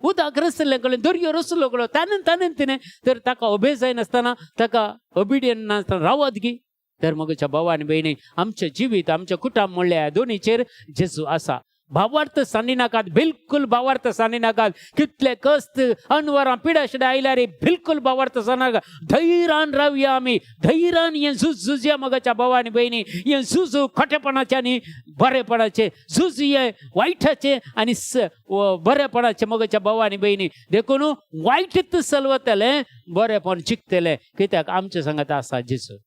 उदक रचिल्लें कोणें? दर्यो रचलो कोणें? ताणें ताणें तिणें. तर ताका ओबे जायनासतना, ताका ओबिडियंट नासतना रावत गी? तर म्हज्या भाव आनी भयणी, आमचें जिवीत, आमचें कुटुंब म्हणल्यार दोनीचेर जेजू आसा. भावार्थ सांडी नाकात, बिलकुल भावार्थ सांडी नाकात. कितले कश्ट, अनवरां, पिडाशिडा आयल्यार बिलकुल भावार्थ सांडनाका. धैर्यान रावया आमी, धैर्यान हें झूज झुजया. मोगाच्या भाव आनी भयणी, हें झूज खोटेपणाचें आनी बरेपणाचें झूज, हें वायटाचें आनी बरेपणाचें. मोगाच्या भाव आनी भयणी, देखून वायटच चलवतलें, बरेपण जिखतलें. कित्याक आमचें सांगात आसा जेजू.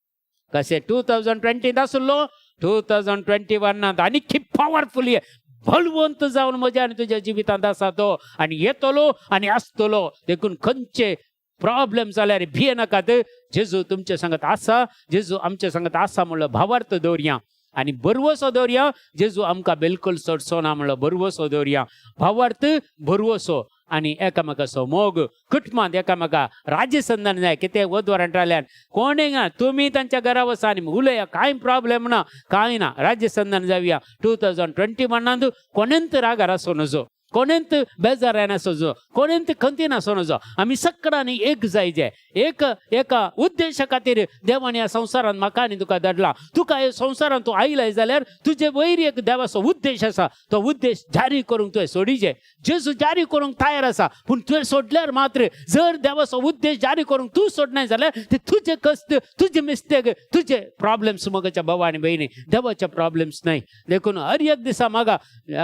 कशें 2020 आसलो, 2021 आनी पावरफुल, बलवंत जावन म्हज्या आनी तुज्या जिवितांत आसा तो, आनी येतलो आनी आसतलो. देखून खंयचे प्रॉब्लेम जाल्यार भिये नाकात. जेजू तुमचे सांगत आसा, जेजू आमचे सांगत आसा म्हणलो भावार्थ दवरया आनी बरवसो दवरया. जेजू आमकां बिलकुल सोडचो ना म्हणलो बरवसो दवरया. भावार्थ, बरवसो आनी एकामेकाचो मोग कुटुंबांत एकामेका राजसंधान जाय. कितें वधवरान जाल्यार कोणें ना, तुमी तांच्या घरा वचा आनी उलया, कांय प्रॉब्लेम ना, कांय ना. राज्यसंधान जावया. 2021 कोणेंत रागार आसूं नजो, कोणेंत बेजारान आसूं, कोणेंत खंतीन आसूं नजो. आमी सगळ्यांनी एक जायजे. एक एका उद्देशा खातीर देवान ह्या संवसारांत म्हाका आनी तुका धाडला. तुका ह्या संवसारांत तूं आयलाय जाल्यार तुजे वयर एक देवाचो उद्देश आसा. तो उद्देश जारी करूंक तुवें सोडीचे. जेजू जारी करूंक तयार आसा, पूण तुवें सोडल्यार मात्र. जर देवाचो उद्देश जारी करूंक तूं सोडनाय जाल्यार ते तुजे कश्ट, तुजे मिस्टेक, तुजे प्रॉब्लेम्स. मोगाच्या भाव आनी भयणी, देवाचे प्रॉब्लेम्स न्हय. देखून हर एक दिसा मागा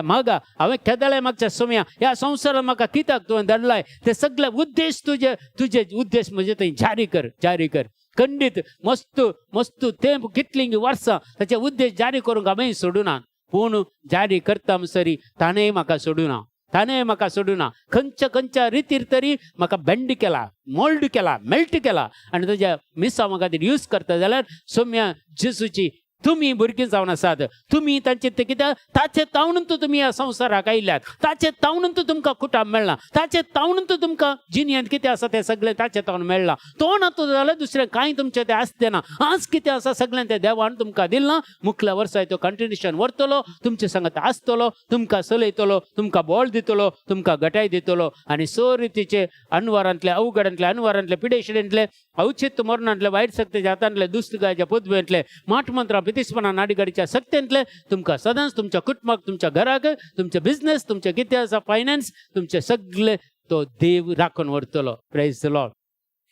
मागा. हांवें केदळे मागच्या सोम्या, ह्या संवसारांत म्हाका कित्याक तुवें धाडलाय ते सगळे उद्देश, तुजे तुजे उद्देश म्हजे थंय जारी कर, जारी कर. खंडीत मस्त मस्त तेंप, कितलीं वर्सां ताचे उद्देश जारी करूंक हांवें सोडूना, पूण जारी करता म्हणसरी ताणें म्हाका सोडूना, ताणें म्हाका सोडूना. खंयच्या खंयच्या रितीर तरी म्हाका बेंड केला, मोल्ड केला, मेल्ट केला आनी तुज्या मिसांव खातीर यूज करता जाल्यार सोम्या जेजूची तुमी भुरगीं जावन आसात. तुमी तांचे ते कित्याक ताचे तावणून तुमी ह्या संवसाराक आयल्यात. ताचे तावणून तुमकां कुटाम मेळ्ळां. ताचे तावणून तुमकां जिणेंत कितें आसा तें सगळें ताचे तावन मेळ्ळां. तो ना तो जाल्यार दुसरें कांय तुमचें तें आसचें ना. आज कितें आसा सगळें तें देवान तुमकां दिलां. मुखल्या वर्सा तो कंटिन्युशन व्हरतलो, तुमचे सांगत आसतलो, तुमकां चलयतलो, तुमकां बळ दितलो, तुमकां गटाय दितलो आनी स रितीचे अनवारांतले, अवघडांतले, अनवारांतले, पिडेशिडेंतले, अवचित मरणांतले, वायट शक्तीच्या हातांतले, दुश्ट गायच्या पदवेंतले, माठ मंत्रा, पितिस्पणा, नाडीगाडीच्या शक्तेंतले तुमकां सदांच, तुमच्या कुटुंबाक, तुमच्या घराक, तुमचे बिझनेस, तुमचे कितें आसा फायनान्स, तुमचे सगळे तो देव राखून व्हरतलो. प्रेज the Lord,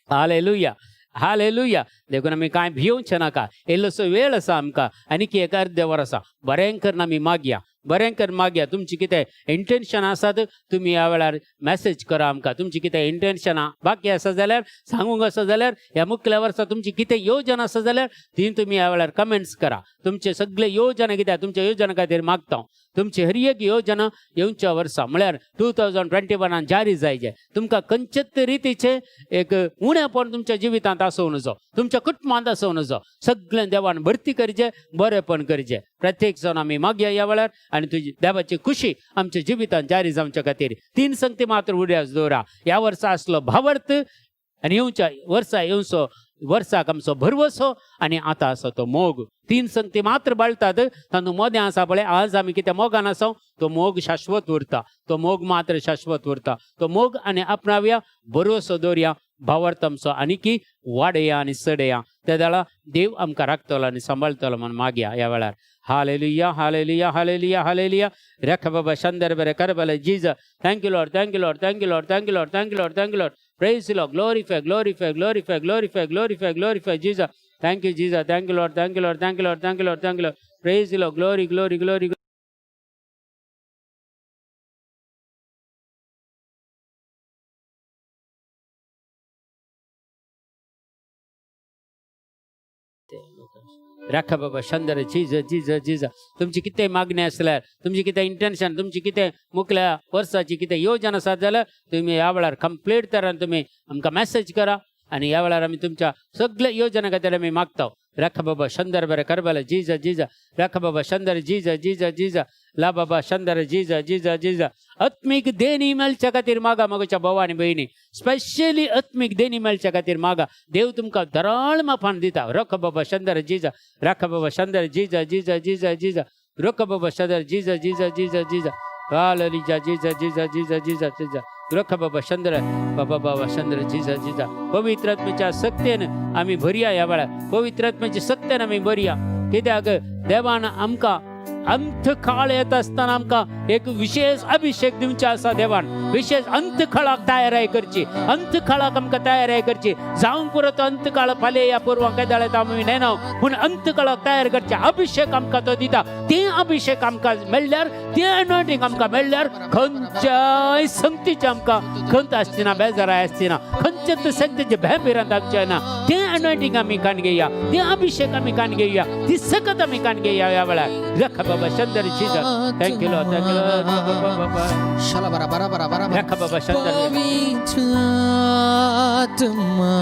hallelujah, hallelujah. देखून आमी कांय भियोवचें नाका. इल्लोसो वेळ आसा आमकां, आनीक एक अर्दे वर आसा. बरें करून आमी मागया, बरें करून मागया. तुमची कितें इंटेन्शन आसात, तुमी ह्या वेळार मॅसेज करा आमकां. तुमची कितें इंटेन्शनां बाकी आसा जाल्यार, सांगूंक आसा जाल्यार, ह्या मुखल्या वर्सा तुमची कितें योजना आसा जाल्यार ती तुमी ह्या वेळार कमेंट्स करा. तुमचे सगळे योजना कितें, तुमच्या योजना खातीर मागता हांव. तुमची हर एक योजना येवच्या वर्सा म्हळ्यार 2021 जारी जायचे. तुमकां खंयचेच रितीचें एक उणेपण तुमच्या जिवितांत आसूं नजो, तुमच्या कुटुंबांत आसूं नजो. सगळें देवान भरती करचें, बरेंपण करचें. प्रत्येक जाण आमी मागया ह्या वेळार आनी तुजी देवाची खुशी आमच्या जिवितांत जारी जावच्या खातीर तीन संगती मात्र उड्यास दवरा. ह्या वर्सा आसलो भावार्थ आनी येवच्या वर्सा येवचो वर्साक आमचो भरवसो आनी आतां आसा तो मोग. तीन संगती मात्र बाळतात तातूंत मोदें आसा पळय. आज आमी कितें मोगान आसा तो मोग शाश्वत उरता, तो मोग मात्र शाश्वत उरता. तो मोग आनी आपणावया, भरवसो दवरया, भावार्थ आमचो आनीकी वाडया आनी चडया. ते वेळार देव आमकां राखतलो आनी सांबाळटलो म्हूण मागया ह्या वेळार. Hallelujah, hallelujah, hallelujah, hallelujah. रेख बाबा शंदर बरे करबले Jesus. Thank you Lord, thank you Lord, thank you Lord, thank you Lord, thank you Lord, thank you Lord. Praise Lord, glorify, glorify, glorify, glorify, glorify, glorify Jesus. Thank you Jesus, thank you Lord, thank you Lord, thank you Lord, thank you Lord, thank you Lord. Praise Lord, glory, glory, glory. राखा बाबा शंदर जीज जीज जीज. तुमची कितें मागणी आसल्यार, तुमची कितें intention, तुमची कितें मुखल्या वर्साची कितें योजना आसा जाल्यार तुमी ह्या वेळार कंप्लीट तरान तुमी आमकां मॅसेज करा आनी ह्या वेळार आमी तुमच्या सगळ्या योजना खातीर आमी मागता. राखा बाबा शंदर बरें करबले जीज जीज. राखा बाबा शंदर जीज जीज जीज. ला बाबा शंदर जीज जीज जीज. आत्मीक देणी मेळच्या खातीर मागा म्हज्या भाव आनी भयणी. स्पेशली आत्मीक देणी मेळच्या खातीर मागा. देव तुमकां दराळ माफान दिता. रोख बाबा शंदर जीज. राखा बाबा शंदर जीज जीज जीज जीज. रोख बाबा शंदर जीज जीज जीज जीज. हालेलुया जीज जीज जीज जीज जीज. रोख बाबा शंदर बाबा बाबा शंदर जीज जीज. पवित्र आत्म्याच्या सक्तेन आमी भरया ह्या वेळार. पवित्र आत्म्याच्या सक्तेन आमी भरया. कित्याक देवान आमकां अंत काळ येत आसतना आमकां एक विशेष अभिषेक दिवचे आसा. देवान विशेष अंत काळाक तयाराय करची, अंत काळाक आमकां तयाराय करची. जावंक पुरो तो अंत काळ फाल्यां या पुर्वां केदाळ येता आमी नेना, पूण अंत काळाक तयार करचे अभिषेक आमकां तो दिता. ते अभिषेक आमकां मेळ्ळ्यार, ते अनॉयंटींग आमकां मेळ्ळ्यार खंयच्याय संगतीचे आमकां खंत आसची ना, बेजाराय आसची ना, खंयच्याच संगतीचे भंय भिरांत आमचे ना. ते अनॉयंटींग आमी कान घेया, ते अभिषेक आमी कान घेया, ती सकत आमी कान घेया ह्या वेळार. रखा बाबा शंदर Jesus. Thank you Lord, thank you Lord. शला बरा बरा बरा बरा. रखा बाबा शंदर. पवित्र आत्मा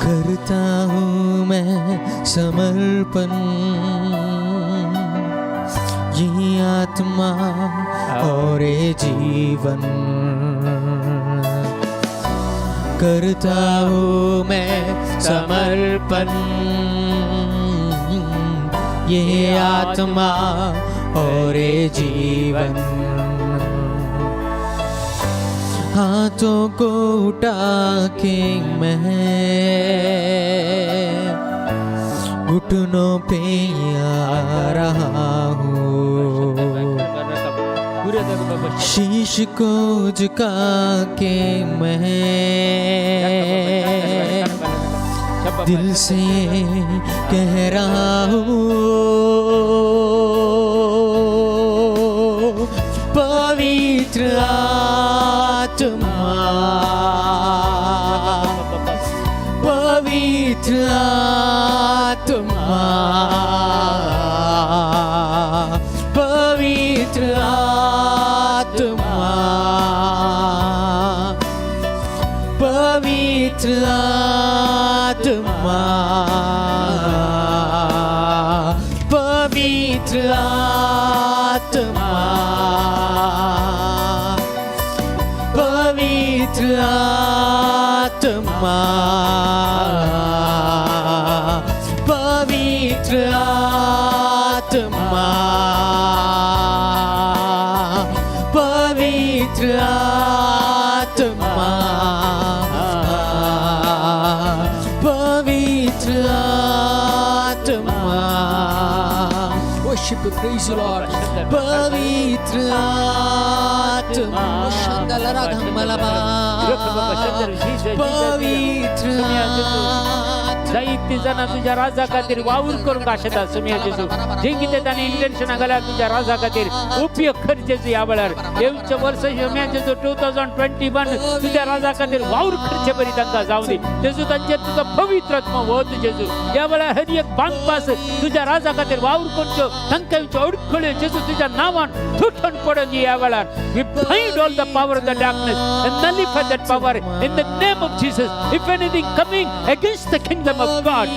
करता हूँ मैं समर्पण, ये आत्मा और ये जीवन करता हूँ मैं समर्पण, ये आत्मा और ये जीवन। हाथों को उठा के मैं घुटनों पे आ रहा हूँ, शीश को झुका के मैं दिल से कह रहा हूँ, पवित्र आत्मा, पवित्र आत्मा, पवित्र आत्मा, पवित्र आत्मा, पवित्र आत्मा, पवित्र आत्मा, पवित्र आत्मा, पवित्र आत्मा, पवित्र आत्मा। Worship you, praise you, Lord. पवित्र आत्मा। पवित्र जायती जाणां तुज्या राजा खातीर वावर करूंक आशेता सुमया जेजू. जे कितें ताणें इंटेन्शनां घाल्यार तुज्या राजा खातीर उपयोग कर जेजू. ह्या वेळार येवचें वर्स सुमया जेजू 2021 तुज्या राजा खातीर वावर करचे बरी तांकां जावं दी जेजू. तांचेर तुजो पवित्र आत्मा वत जेजू. ह्या वेळार हर एक बांदपास तुज्या राजा खातीर वावर करच्यो, तांकां येवच्यो अडखळ्यो जेजू तुज्या नांवान तुटून पडून दी. ह्या वेळार we bind all the power of the darkness and nullify that power in the name of Jesus. If anything coming against the kingdom of God,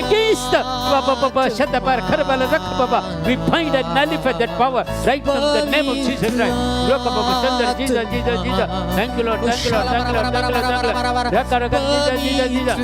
against the Baba Baba Shadabar Karabala Rakha Baba, we bind and nullify that power right now in the name of Jesus Christ. Rakha Baba Chandra Jesus Jesus Jesus. Thank you, Lord. Thank you, Lord. Thank you, Lord. Thank you, Lord. Thank you, Lord. Rakha Rakha Jesus Jesus Jesus.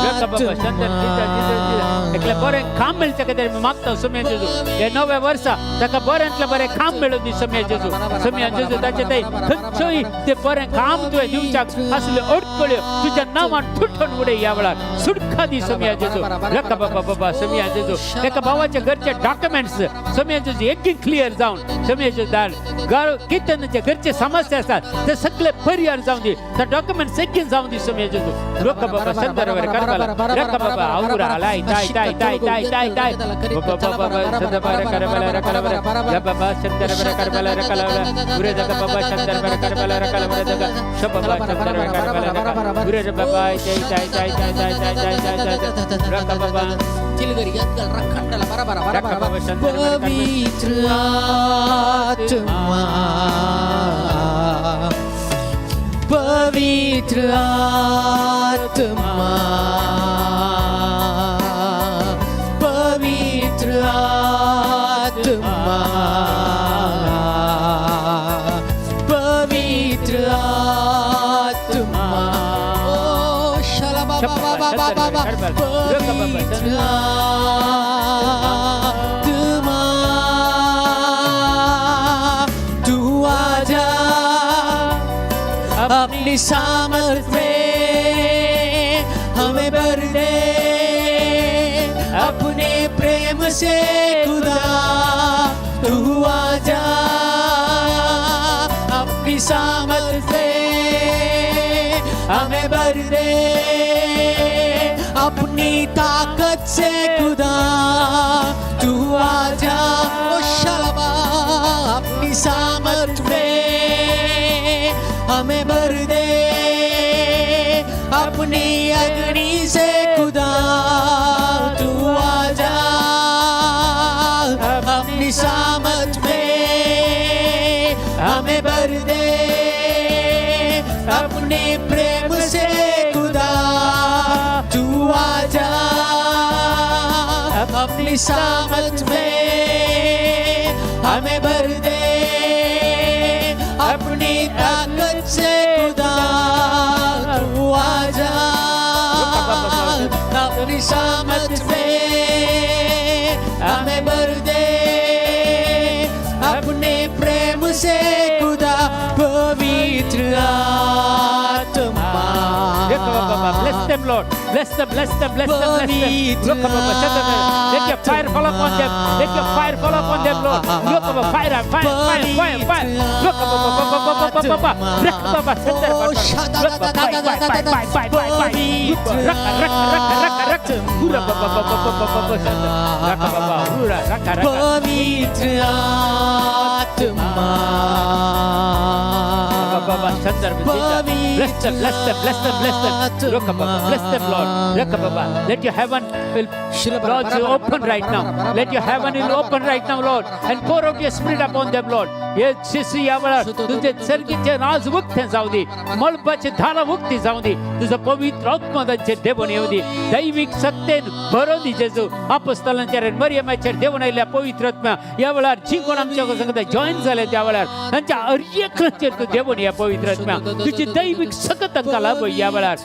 Rakha Baba Chandra Jesus Jesus Jesus. एकले बरें काम मेळचे खातीर आमी मागता सुमया जेजू. हे नव्या वर्सा ताका बऱ्यांतलें बरें काम मेळूं दी सुमया जेजू. सुमया जेजू, ताचे थंय खंयचोय ते बरें काम तुवें दिवच्याक असल्यो अडकळ्यो तुज्या नांवान तुटून उडय. ह्या वेळार सुटका दी सुमया जेजू. रका बाबा बाबा सुमया जेजू, एका भावाच्या घरचे डॉक्युमेंट्स सुमया जेजू एकूय क्लियर जावन सुमया जेजू धाड. घर कितें तांचे घरचे समस्या आसात ते सगळे परिहार जावं दी. ते डॉक्युमेंट्स एकूय जावं दी सुमया जेजू. रका बाबा संदर्भ करबाला रका बाबा आवरा आलाय ताय ताय ताय ताय ताय ताय बाबा बाबा संदर्भ करबाला रकला बाबा संदर्भ करबाला रकला उरे दगा बाबा संदर्भ करबाला रकला उरे दगा शबाबा संदर्भ करबाला रकला उरे बाबा ताय ताय ताय ताय ताय ताय ताय ताय ताय रका बाबा रका बाबा संदर्भ. पवित्र आत्मा, पवित्र आत्मा, पवित्र आत्मा, पवित्र आत्मा. पवित्र आत्मा, तू आजा अपनी सामर्थ में हमें भर दे, अपने प्रेम से खुदा. तू आजा अपनी सामर्थ से हमें भर दे, अपनी ताकत से खुदा. तू आजा ओ शलबा, अपनी सामर्थ में हमें भर दे, अपनी अग्नि से खुदा. तू आजा अपनी सामर्थ में हमें भर दे, अपने प्रेम से खुदा. तू आजा अपनी सामर्थ में हमें भर दे, अपनी ताकत से खुदा. तू आजा अपनी सामर्थ में हमें भर दे, अपने प्रेम से खुदा. पवित्र आत्मा. Bless them, Lord. Bless them, bless them, bless them, bless them. Look up, let your fire fall upon them. Let your fire fall upon them, Lord. Look up, fire, fire, fire, fire, fire. Look up, fire, fire, fire, fire, fire, fire. Raka, raka, raka, raka, raka. Hura, ba, ba, ba, ba, ba, ba, ba, raka, ba, ba, hura, raka, raka. पवित्र आत्मा. Bless them, bless them, bless them, bless them. Look up, bless them, Lord. Look up, let your heaven will, Lord, you open right now. Let your heaven will open right now, Lord, and pour out your spirit upon them, Lord. हे शिसू या वेळार तुझे सर्गीचे राज उक्ते जाऊ दे, मळबाचे धारा उक्ती जाऊ दे. तुझं पवित्र आत्मा तांचेर देवून येऊ दे, दैविक सत्तेन भरून दी जेजू. आपोस्तलांचेर आणि मरियमाचेर देवून आयिल्ल्या पवित्र आत्मा, या वेळार जी कोण आमच्या संगता जॉईन जाले त्या वेळार तांच्या हर एकल्याचेर तूं देवून या पवित्र आत्मा. तुझी दैविक एक सकत तांकां लाभ ह्या वेळार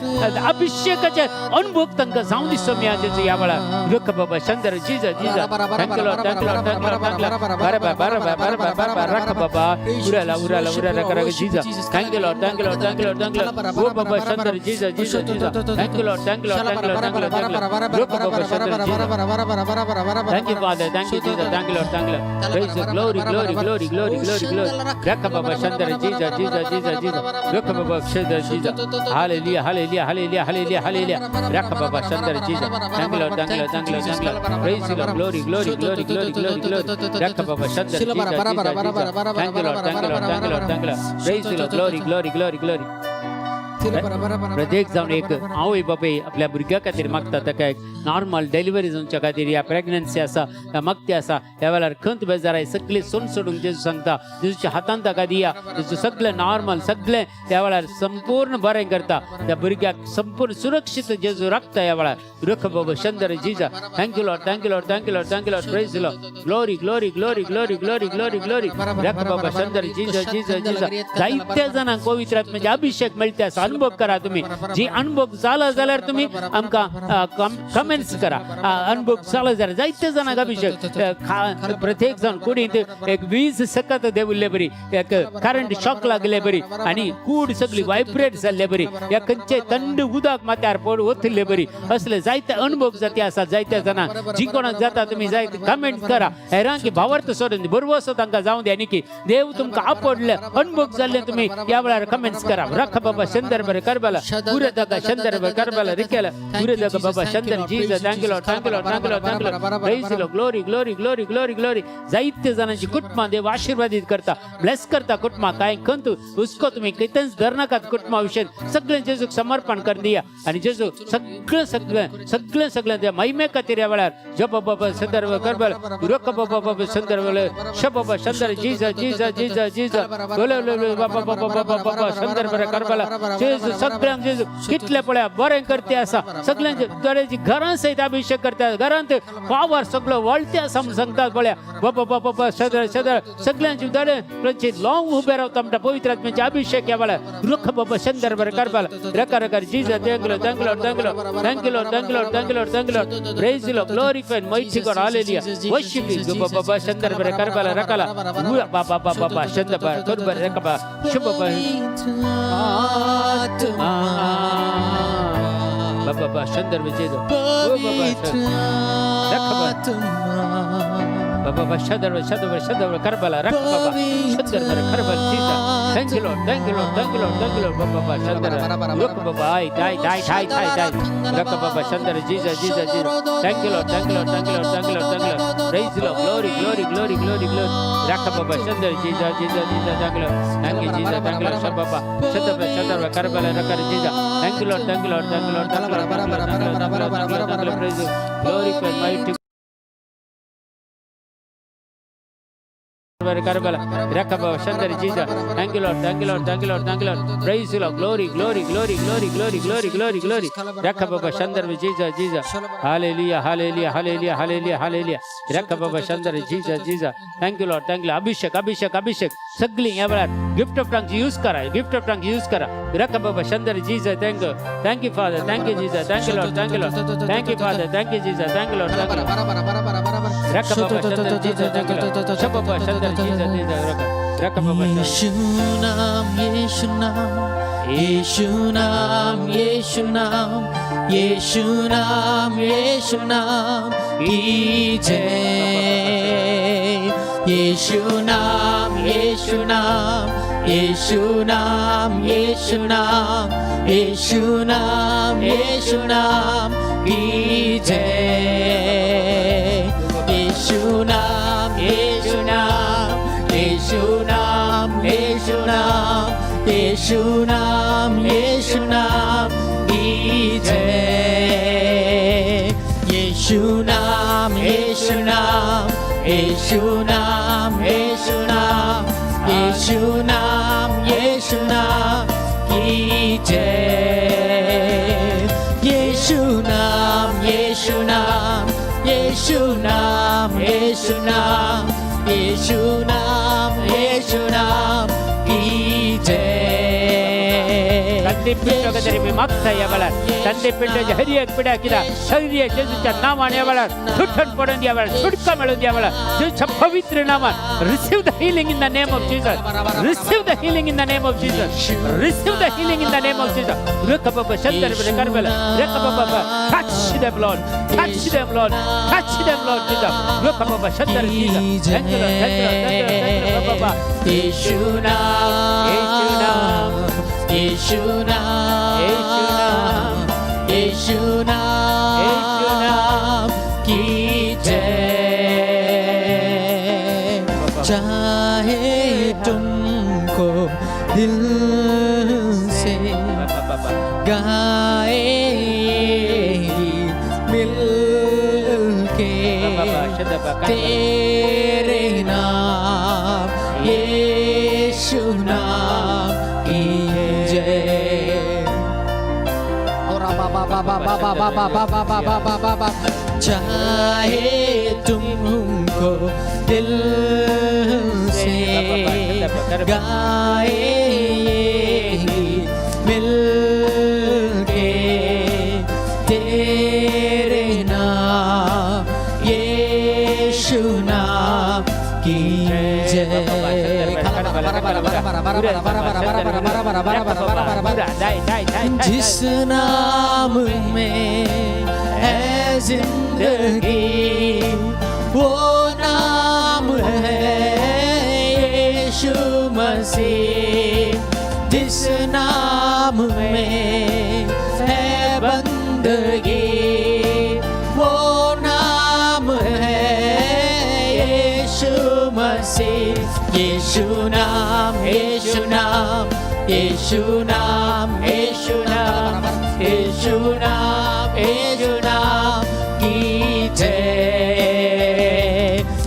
अभिषेकाचे अनुभव तांकां जावं दी स्वामी जेजू ह्या वेळार रुख बाबा Shankar Jesus Jesus thank you Lord thank you Lord thank you Lord thank you Lord बरं बरं बरं बरं बरं रख बाबा उराला उराला उराला करा Jesus thank you Lord thank you Lord thank you Lord thank you Lord ओ बाबा Shankar Jesus Jesus Jesus thank you Lord thank you Lord thank you Lord thank you Lord thank you Lord रुख बाबा Shankar Jesus. Thank you, Father. Thank you, Jesus. Thank you, Lord. Thank you, Lord. Praise the glory, glory, glory, glory, glory, glory. Rakha Baba Shandara, Jesus, Jesus, Jesus, Jesus. Rakha Baba Shandara, Jesus. Hallelujah, hallelujah, hallelujah, hallelujah, hallelujah. Rakha Baba Shandara, Jesus. Thank you, Lord. Thank you, Lord. Thank you, Lord. Thank you, Lord. Praise the Lord. Glory, glory, glory, glory, glory, glory. Rakha Baba Shandara, Jesus, Jesus, Jesus. Thank you, Lord. Thank you, Lord. Thank you, Lord. Thank you, Lord. Praise the Lord. Glory, glory, glory, glory. प्रत्येक जावन एक आवय बापूय आपल्या भुरग्या खातीर मागता ताका एक नॉर्मल डिलिव्हरी जावच्या खातीर या प्रेग्नन्सी आसा या मागती आसा ह्या वेळार खंत बेजाराय सगळी सोड सोडून जेजू सांगता जेजूच्या हातान ताका दिया. जेजू सगळें नॉर्मल सगळें त्या वेळार संपूर्ण बरें करता. त्या भुरग्याक संपूर्ण सुरक्षीत जेजू राखता ह्या वेळार. रुख बाबा शंदर जिजा. Thank you Lord thank you Lord thank you Lord thank you Lord. Praise Lord. Glory glory glory glory glory glory glory. रख बाबा शंदर जिजा जिजा जिजा. जायत्या जाणांक पवित्र आत्म्याचे अभिषेक मेळटा आसा. अनुभव करा तुम्ही. जी अनुभव जाला जाल्यार तुम्ही आमकां कमेंट्स करा. अनुभव जाला जाल्यार जायते जाणांक अभिषेक प्रत्येक जाण कुडींत एक वीज सकत देंविल्ले बरी, एक करंट शॉक लागले बरी आनी कूड सगळी वायब्रेट जाल्ले बरी, या खंयचे थंड उदक माथ्यार पड ओतिल्ले बरी, असले जायते अनुभव जाती आसा जायते जाणांक. जी कोणाक जाता तुम्ही जायते कमेंट करा. हेरांक भावार्थ सोडून बरवसो तांकां जावं दी आनी की देव तुमकां आपडले अनुभव जाल्ले तुम्ही ह्या वेळार कमेंट्स करा. रख बाबा शंदर बरे करबला उरे दगा शंदर बरे करबला रिकेला उरे दगा बाबा Shankar Jesus. Thank you Lord thank you Lord thank you Lord thank you Lord. Praise Lord. Glory glory glory glory glory. जायते जाणांची कुटुंबां देव आशीर्वादीत करता, ब्लेस करता कुटुंबां. काय खंत हुस्को तुम्ही कितेंच धरनाकात कुटुंबा विशय. सगळें जेजूक समर्पण कर दिया आनी जेजू सगळें सगळें सगळें सगळें त्या महिमे खातीर ह्या वेळार जप बाबा संदर्भ करबल रक बाबा बाबा संदर्भ शब बाबा Shankar Jesus Jesus Jesus Jesus बोले बाबा बाबा बाबा बाबा संदर्भ करबला जेजू सगळ्यांक जेजू कितले पळया बरें करते आसा. सगळ्यांचे तरेची घरां सयत अभिषेक करता. घरांत पावर सगळो वळते आसा म्हूण सांगतात पळया. बाबा बाबा बाबा सदळ सदळ सगळ्यांची दडे तांची लाँग उबे रावता म्हणटा पवित्र आत्म्याचे अभिषेक ह्या वेळार. रुख बाबा संदर्भ Karbala रका रका Jesus. Thank you thank you thank you thank you thank you thank you thank you. Praise Lord. Glorify mighty God. Hallelujah. Worship you. बाबा संदर्भ करबला रकाला बाबा बाबा बाबा संदर्भ करबला रकबा शुभ आत्मा बाबा संदर्भ जेजू पवित्र आत्मा बाबा संदर्भ संदर्भ संदर्भ करबला रक बाबा संदर्भ Karbala Jesus. Thank you Lord thank you Lord thank you Lord thank you Lord. बाबा संदर्भ रुक बाबा I die die die die die रक बाबा संदर्भ Jesus Jesus Jesus. Thank you Lord thank you Lord thank you Lord thank you Lord thank you Lord. Praise Lord. Glory glory glory glory glory. रक बाबा संदर्भ Jesus Jesus Jesus. Thank you Lord thank you Jesus thank you Lord. बाबा संदर्भ संदर्भ Karbala रक Jesus. Thank you Lord thank you Lord thank you Lord thank you Lord thank you Lord thank you Lord thank you Lord thank you Lord. Praise glory mighty Karbala Rakaba Shankar Jesus. Thank you Lord thank you Lord thank you Lord thank you Lord. Praise Lord. Glory glory glory glory glory glory glory glory. Rakaba Shankar Jesus Jesus. Hallelujah hallelujah hallelujah hallelujah hallelujah. Rakaba Shankar Jesus Jesus. Thank you Lord thank you. अभिषेक अभिषेक अभिषेक सगळी ह्या वेळार gift of tongues use करा. Gift of tongues use करा. Rakaba Shankar Jesus. Thank you thank you Father thank you Jesus thank you Lord thank you Lord thank you Father thank you Jesus thank you Lord thank you. Rakaba Shankar Jesus thank you Lord. Shababa Shankar Jesus Jesus Rakaba Shankar. यीशु नाम यीशु नाम यीशु नाम यीशु नाम यीशु नाम यीशु नाम की जय. यीशु नाम यीशु नाम यीशु नाम यीशु नाम यीशु नाम यीशु नाम की जय. यीशु नाम यीशु नाम यीशु नाम यीशु नाम यीशु नाम यीशु नाम की जय. यीशु नाम यीशु नाम यीशु नाम यीशु नाम यीशु नाम यीशु नाम की जय. यीशु नाम यीशु नाम यीशु नाम यीशु नाम यीशु नाम यीशु नाम की जय. थंडी पिड्डो तरी मी मागता ह्या वेळार. थंडी पिड्ड्याच्या हर एक पिड्या कित्याक सगळी जेजूच्या नांवान ह्या वेळार सुटण पडून ह्या वेळार, सुटका मेळून ह्या वेळार जेजूच्या पवित्र नांवान. Receive the healing in the name of Jesus. Receive the healing in the name of Jesus. Receive the healing in the name of Jesus. Touch them, Lord. Touch them, Lord. Touch them, Lord Jesus. Jesus. Thank you, Lord. Thank you, Lord. Thank you, Lord. Thank you, Lord. Baba. Yeshu नाम, Yeshu नाम, यीशु नाम, Yeshu नाम, यीशु नाम, यीशु नाम की जय. चाहे तुमको दिल से Baba. गाए मिल के तेरे नाम, यीशु नाम की जय. चाहे तुमको दिल से गाए मिल के तेरे नाम, यीशु नाम की जय. जिस नाम में है जिंदगी, वो नाम है यीशु मसीह. जिस नाम में है बंदगी, वो नाम है यीशु मसीह. यीशु नाम, यीशु नाम, यीशु नाम, यीशु नाम, यीशु नाम, यीशु नाम की जय.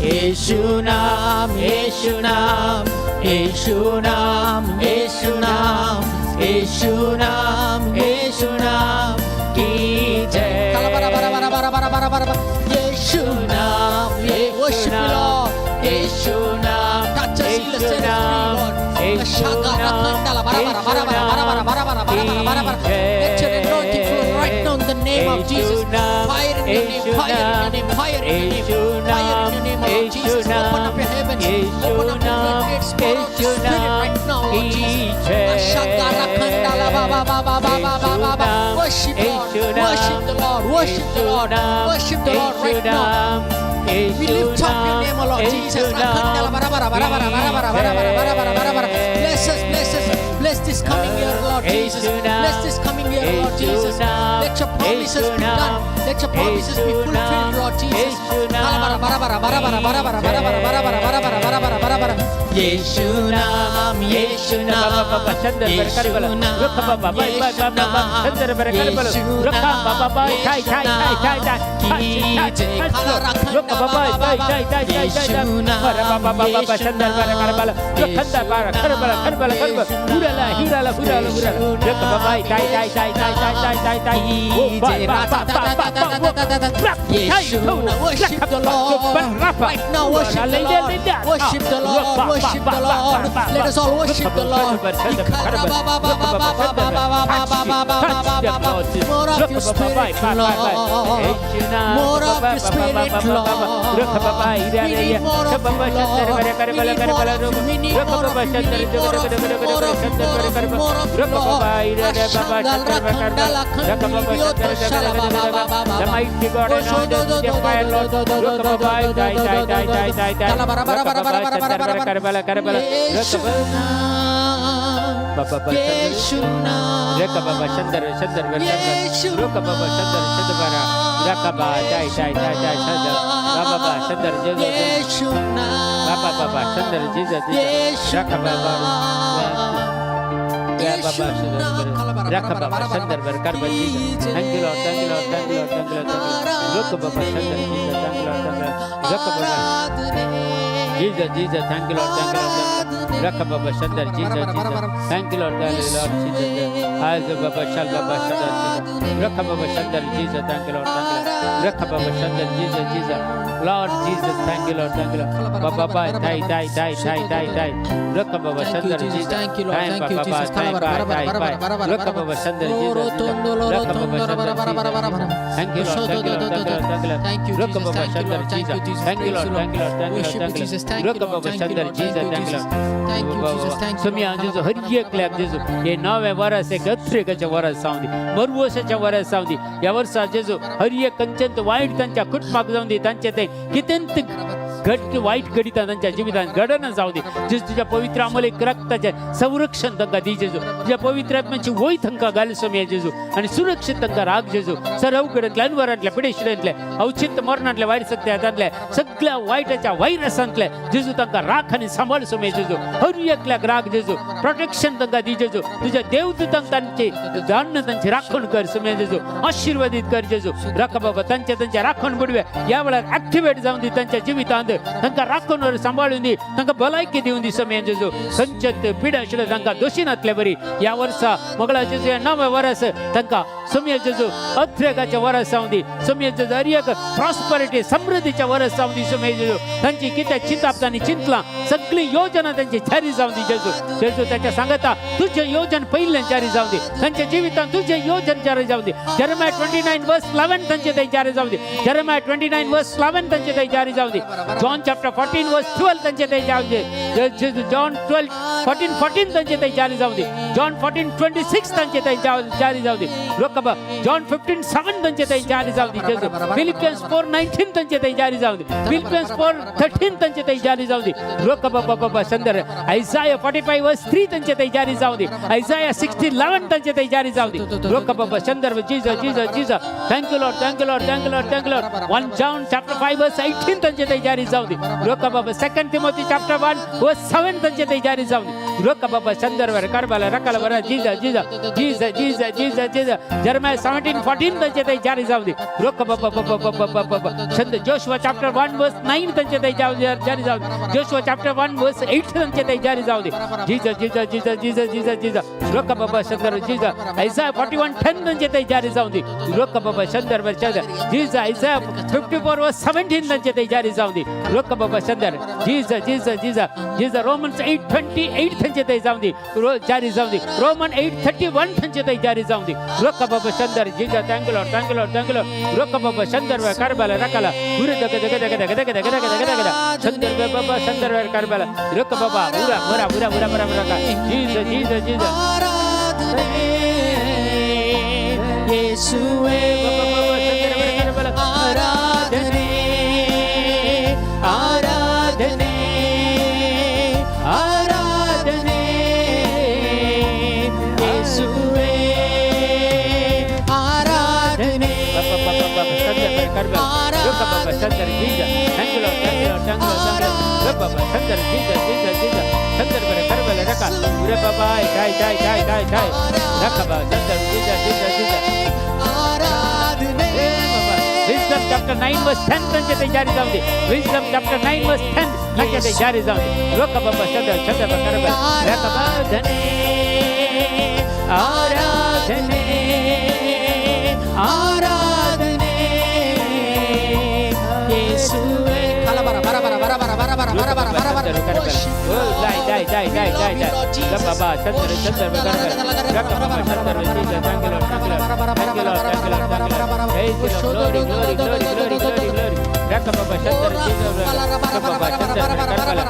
यीशु नाम, यीशु नाम, यीशु नाम, यीशु नाम, यीशु नाम, यीशु नाम की जय. Yeshu नाम, Worship you, Lord. Yeshu नाम, Touch us, heal us, set us free, Lord. Let your anointing flow right now in the name of Jesus. Fire in your name, fire in your name, fire in your name, fire in your name, Lord Jesus. Open up your heavens, open up your floodgates, pour out your spirit right now, Lord Jesus. Worship Lord, worship the Lord, worship the Lord, worship the Lord right now. We lift up your name, O Lord Jesus. Bless us, bless us, bless this coming year, Lord Jesus. Bless this coming year, Lord Jesus. Let your promises be done. Let your promises be fulfilled, Lord Jesus. Yeshu नाम, यीशु नाम, यीशु नाम, यीशु नाम, यीशु नाम, यीशु नाम की जय. यीशु नाम, यीशु नाम, यीशु नाम, यीशु Yeshu, worship the Lord. Right now, worship the Lord. Worship the Lord. Worship the Lord. Let us all worship the Lord. More of your spirit, Lord. More of your spirit, Lord. We need more of you, Lord. We need more of you. We need more of you. We need more of you. More of you. More of you. More of you, Lord. The mighty God anointed with your fire, Lord. Yeshu नाम, यीशु नाम, यीशु यीशु नाम, यीशु नाम, यीशु नाम. Thank you, Lord. Thank you, Lord. Thank you, Lord. Thank you, Lord. Thank you, Lord. Jesus, Jesus, thank you, Lord. Thank you, Lord. Rakababa Shandar, Jesus, Jesus. Thank you, Lord. Thank you, Lord, Jesus. Baba Shal Baba Shandar, Rakababa Shandar, Jesus, thank you, Lord. Thank you, Lord. Rakha Baba Chandra Jesus Jesus Lord Jesus thank you Lord thank you Lord Baba bye Thai Thai Thai Thai Thai Thai Rakha Baba Thank you, Chandra Jesus. Jesus Thank you, Lord. Thai Thank you, Baba Jesus. Thai Bara, bye bara, Thai bara, bye bara, bara, Rakha Baba bara. Chandra Loro Jesus tondo, loro Rakha Baba tondo, bara, Chandra bara, bara, bara, bara. Thank you Lord thank you Lord thank you Lord thank you Lord Thank you, Jesus. Rakha Baba Thank you, Chandra Lord. Thank you, Jesus Jesus. Thank you Praise Lord you, Lord. Thank you Lord thank you Lord Worship you, thank you Jesus. Thank you, Rakha Lord. Baba Thank you, Chandra Lord. Thank Jesus you, thank you Jesus. Lord Thank you, Jesus. Thank you, Swami Lord. जेजू हर एकल्याक जेजू हे नवें वरस एक अत्रेकाचें वरस जावं दी मरवसाचें वरस जावं दी ह्या वर्सा जेजू हर एक खंयचेंच वायट तांच्या कुटुंबाक जावं दी तांचें तें कितेंच घट वायट घडिता तांच्या जिवितांत घडना जावं दी जेजू तुज्या पवित्र अमोलेक रक्ताचें संरक्षण तांकां दी जेजू तुज्या पवित्र आत्म्याची वय तांकां घाल स्वामी जेजू आनी सुरक्षीत तांकां राख जेजू सर्व कडेंतले अनवरांतले पिडेशिरांतले अवचित मरणांतले वायट सत्य हातांतले सगळ्या वायटाच्या व्हायरसांतले जेजू तांकां राख आनी सांबाळ स्वामी जेजू हर एकल्याक राख जेजू प्रोटेक्शन तांकां दी जेजू तुज्या देवदूतांक तांची जाणणं तांची राखण कर स्वामी जेजू आशीर्वादीत कर जेजू राखा बाबा तांच्या तांच्या राखण बुडवे ह्या वेळार ऍक्टिवेट जावन दी तांच्या जिवितांत तांकां राखण वर सांबाळून दी तांकां भलायकी दिवन दी स्वामी जेजू खंयच्याच पिडा आशिल्ले तांकां दोशी नातले बरी ह्या वर्सा मोगळा जेजू ह्या नव्या वरस तांकां स्वामी जेजू अथ्रेकाचें वरस जावं दी स्वामी जेजू हर एक प्रॉस्परिटी समृद्धीचें वरस जावं दी स्वामी जेजू तांची कितें चिंताप तांणी चिंतलां सगळी योजना तांची जारी जावं दी जेजू जेजू ताच्या सांगता तुजें योजन पयलें जारी जावं दी तांच्या जिवितांत तुजें योजन जारी जावं दी Jeremiah 29 verse 11 तांचे थंय जारी जावं दी Jeremiah 29 verse 11 तांचे थंय जारी जावं दी John chapter 14 verse 12 तांचे थंय जावं दी जॉन 12 14 14 तांचे थंय जारी जावं दी जॉन 14:26 तांचे थंय जारी जावं दी लोक जॉन 15:7 तांचे थंय जारी जावं दी जेजू फिलिपियन्स 4:19 तांचे थंय जारी जावं दी फिलिपियन्स 4:13 तांचे थंय जारी जावं दी लोक बाबा संदर आयजाया 45 verse 3 तांचे थंय जारी जावं दी आयजाया 60:11 तांचे थंय जारी जावं दी लोक बाबा संदर्भ Jesus Jesus Jesus thank you Lord thank you Lord thank you Lord thank you Lord 1 John chapter 5 verse 18 तांचे थंय जारी जावं दी लोक बाबा Second Timothy chapter 1 verse 7 तांचे थंय जारी जावं दी लोक बाबा संदर्भ करबाला रकाला बरा Jesus Jesus Jesus Jesus Jesus Jesus Jeremiah 17:14 तांचे थंय जारी जावं दी लोक बाबा बाबा बाबा बाबा बाबा संत जोशुआ चॅप्टर 1 वर्स 9 तांचे थंय जारी जावं दी जोशुआ चॅप्टर 1 वर्स 8 तांचे थंय जारी जावं दी Jesus Jesus Jesus Jesus Jesus Jesus लोक बाबा संदर्भ जीसस आयजाया 41:10 तांचे थंय जारी जावं दी लोक बाबा संदर्भ जीसस आयजाया 54 वर्स 17 तांचे थंय जारी जावं दी लोक बाबा संदर्भ Jesus Jesus Jesus Jesus Romans 8:28 तांचे थंय जावं दी जारी जावं दी रोमन 8:31 तांचे थंय जारी जावं दी लोक बाबा संदर्भ Jesus thank you Lord thank you Lord thank you Lord लोक बाबा संदर्भ करबाला रकाला उरे दग दग दग दग दग दग दग दग दग संदर्भ बाबा संदर्भ करबाला लोक बाबा उरा उरा उरा उरा उरा उरा जीसस जीसस जीसस ಆರಾಧನೆ ಯೇಸುವೇ ಆರಾಧನೆ ಆರಾಧನೆ ಆರಾಧನೆ ಯೇಸುವೇ ಆರಾಧನೆ Thank you Lord thank you Lord thank you Lord ಬಾಬಾ ಸಂದರ್ ಜೀಸಸ್ ಜೀಸಸ್ ಜೀಸಸ್ ಸಂದರ್ ಬರ ಕರ್ಬಲ ರಕ ಉರೆ ಬಾಬಾ ಟಾಯ್ ಟಾಯ್ ಟಾಯ್ ಟಾಯ್ ಟಾಯ್ ರಕ ಬಾಬಾ ಸಂದರ್ ಜೀಸಸ್ ಜೀಸಸ್ ಜೀಸಸ್ ಆರಾಧನೆ Wisdom chapter 9 verse 10 तांचे थंय जारी जावं दी Wisdom chapter 9 verse 10 तांचे थंय जारी जावं दी लोक बाबा चंद्र चंद्र करबल रक बाधने आराधने ಆರಾಧನೆ ಯೇಸುವೇ ಕಲಬರ ಬರ ಬರ ಬರ ಬರ ಬರ ಬರ ಬರ ಬರ ಬರ ಬರ ದಾಯ್ ದಾಯ್ ದಾಯ್ ದಾಯ್ ದಾಯ್ ದಾಯ್ ಬಾಬಾ ಚಂದ್ರ ಚಂದ್ರ ರಕ ಬಾಬಾ ಚಂದ್ರ Jesus thank you Lord thank you Lord thank you Lord thank you Lord thank you Lord glory glory glory glory glory glory ರಕ Baba Chandra Jesus ರಕ ಬಾಬಾ ಚಂದ್ರ ಕರ್ಬಲ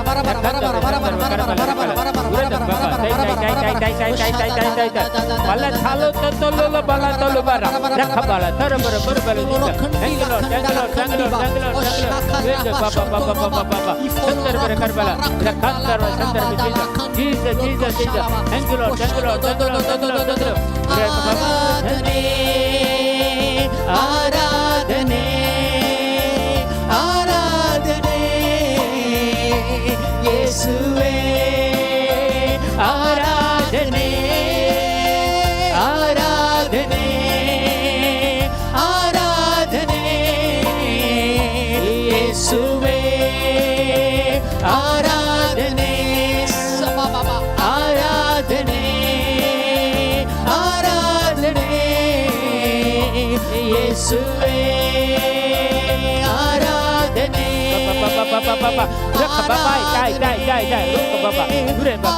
ಬಲ ಥಾಲೋ ತತ್ತಲೋ ಬಲ ತಲು ಬರ ರಕ ಬಲ ತರ ಬರ ಬರ ಬರ thank you Lord thank you Lord thank you Lord thank you Lord thank you Lord ಬಾಬಾ ಬಾಬಾ ಬಾಬಾ ಬಾಬಾ ಚಂದ್ರ ಬರ ಕರ್ಬಲ ರಕಾಂತರ ಚಂದ್ರ Jesus Jesus Jesus thank you Lord thank you Lord thank you Lord thank you Lord thank you ಆರಾಧನೆ ಆರಾಧನೆ ಆರಾಧನೆ ಯೇಸುವೇ ಆರಾಧನೆ ಆರಾಧನೆ ಆರಾಧನೆ ಯೇಸುವೇ ಆರಾಧನೆ ಆರಾಧನೆ ಯೇಸುವೇ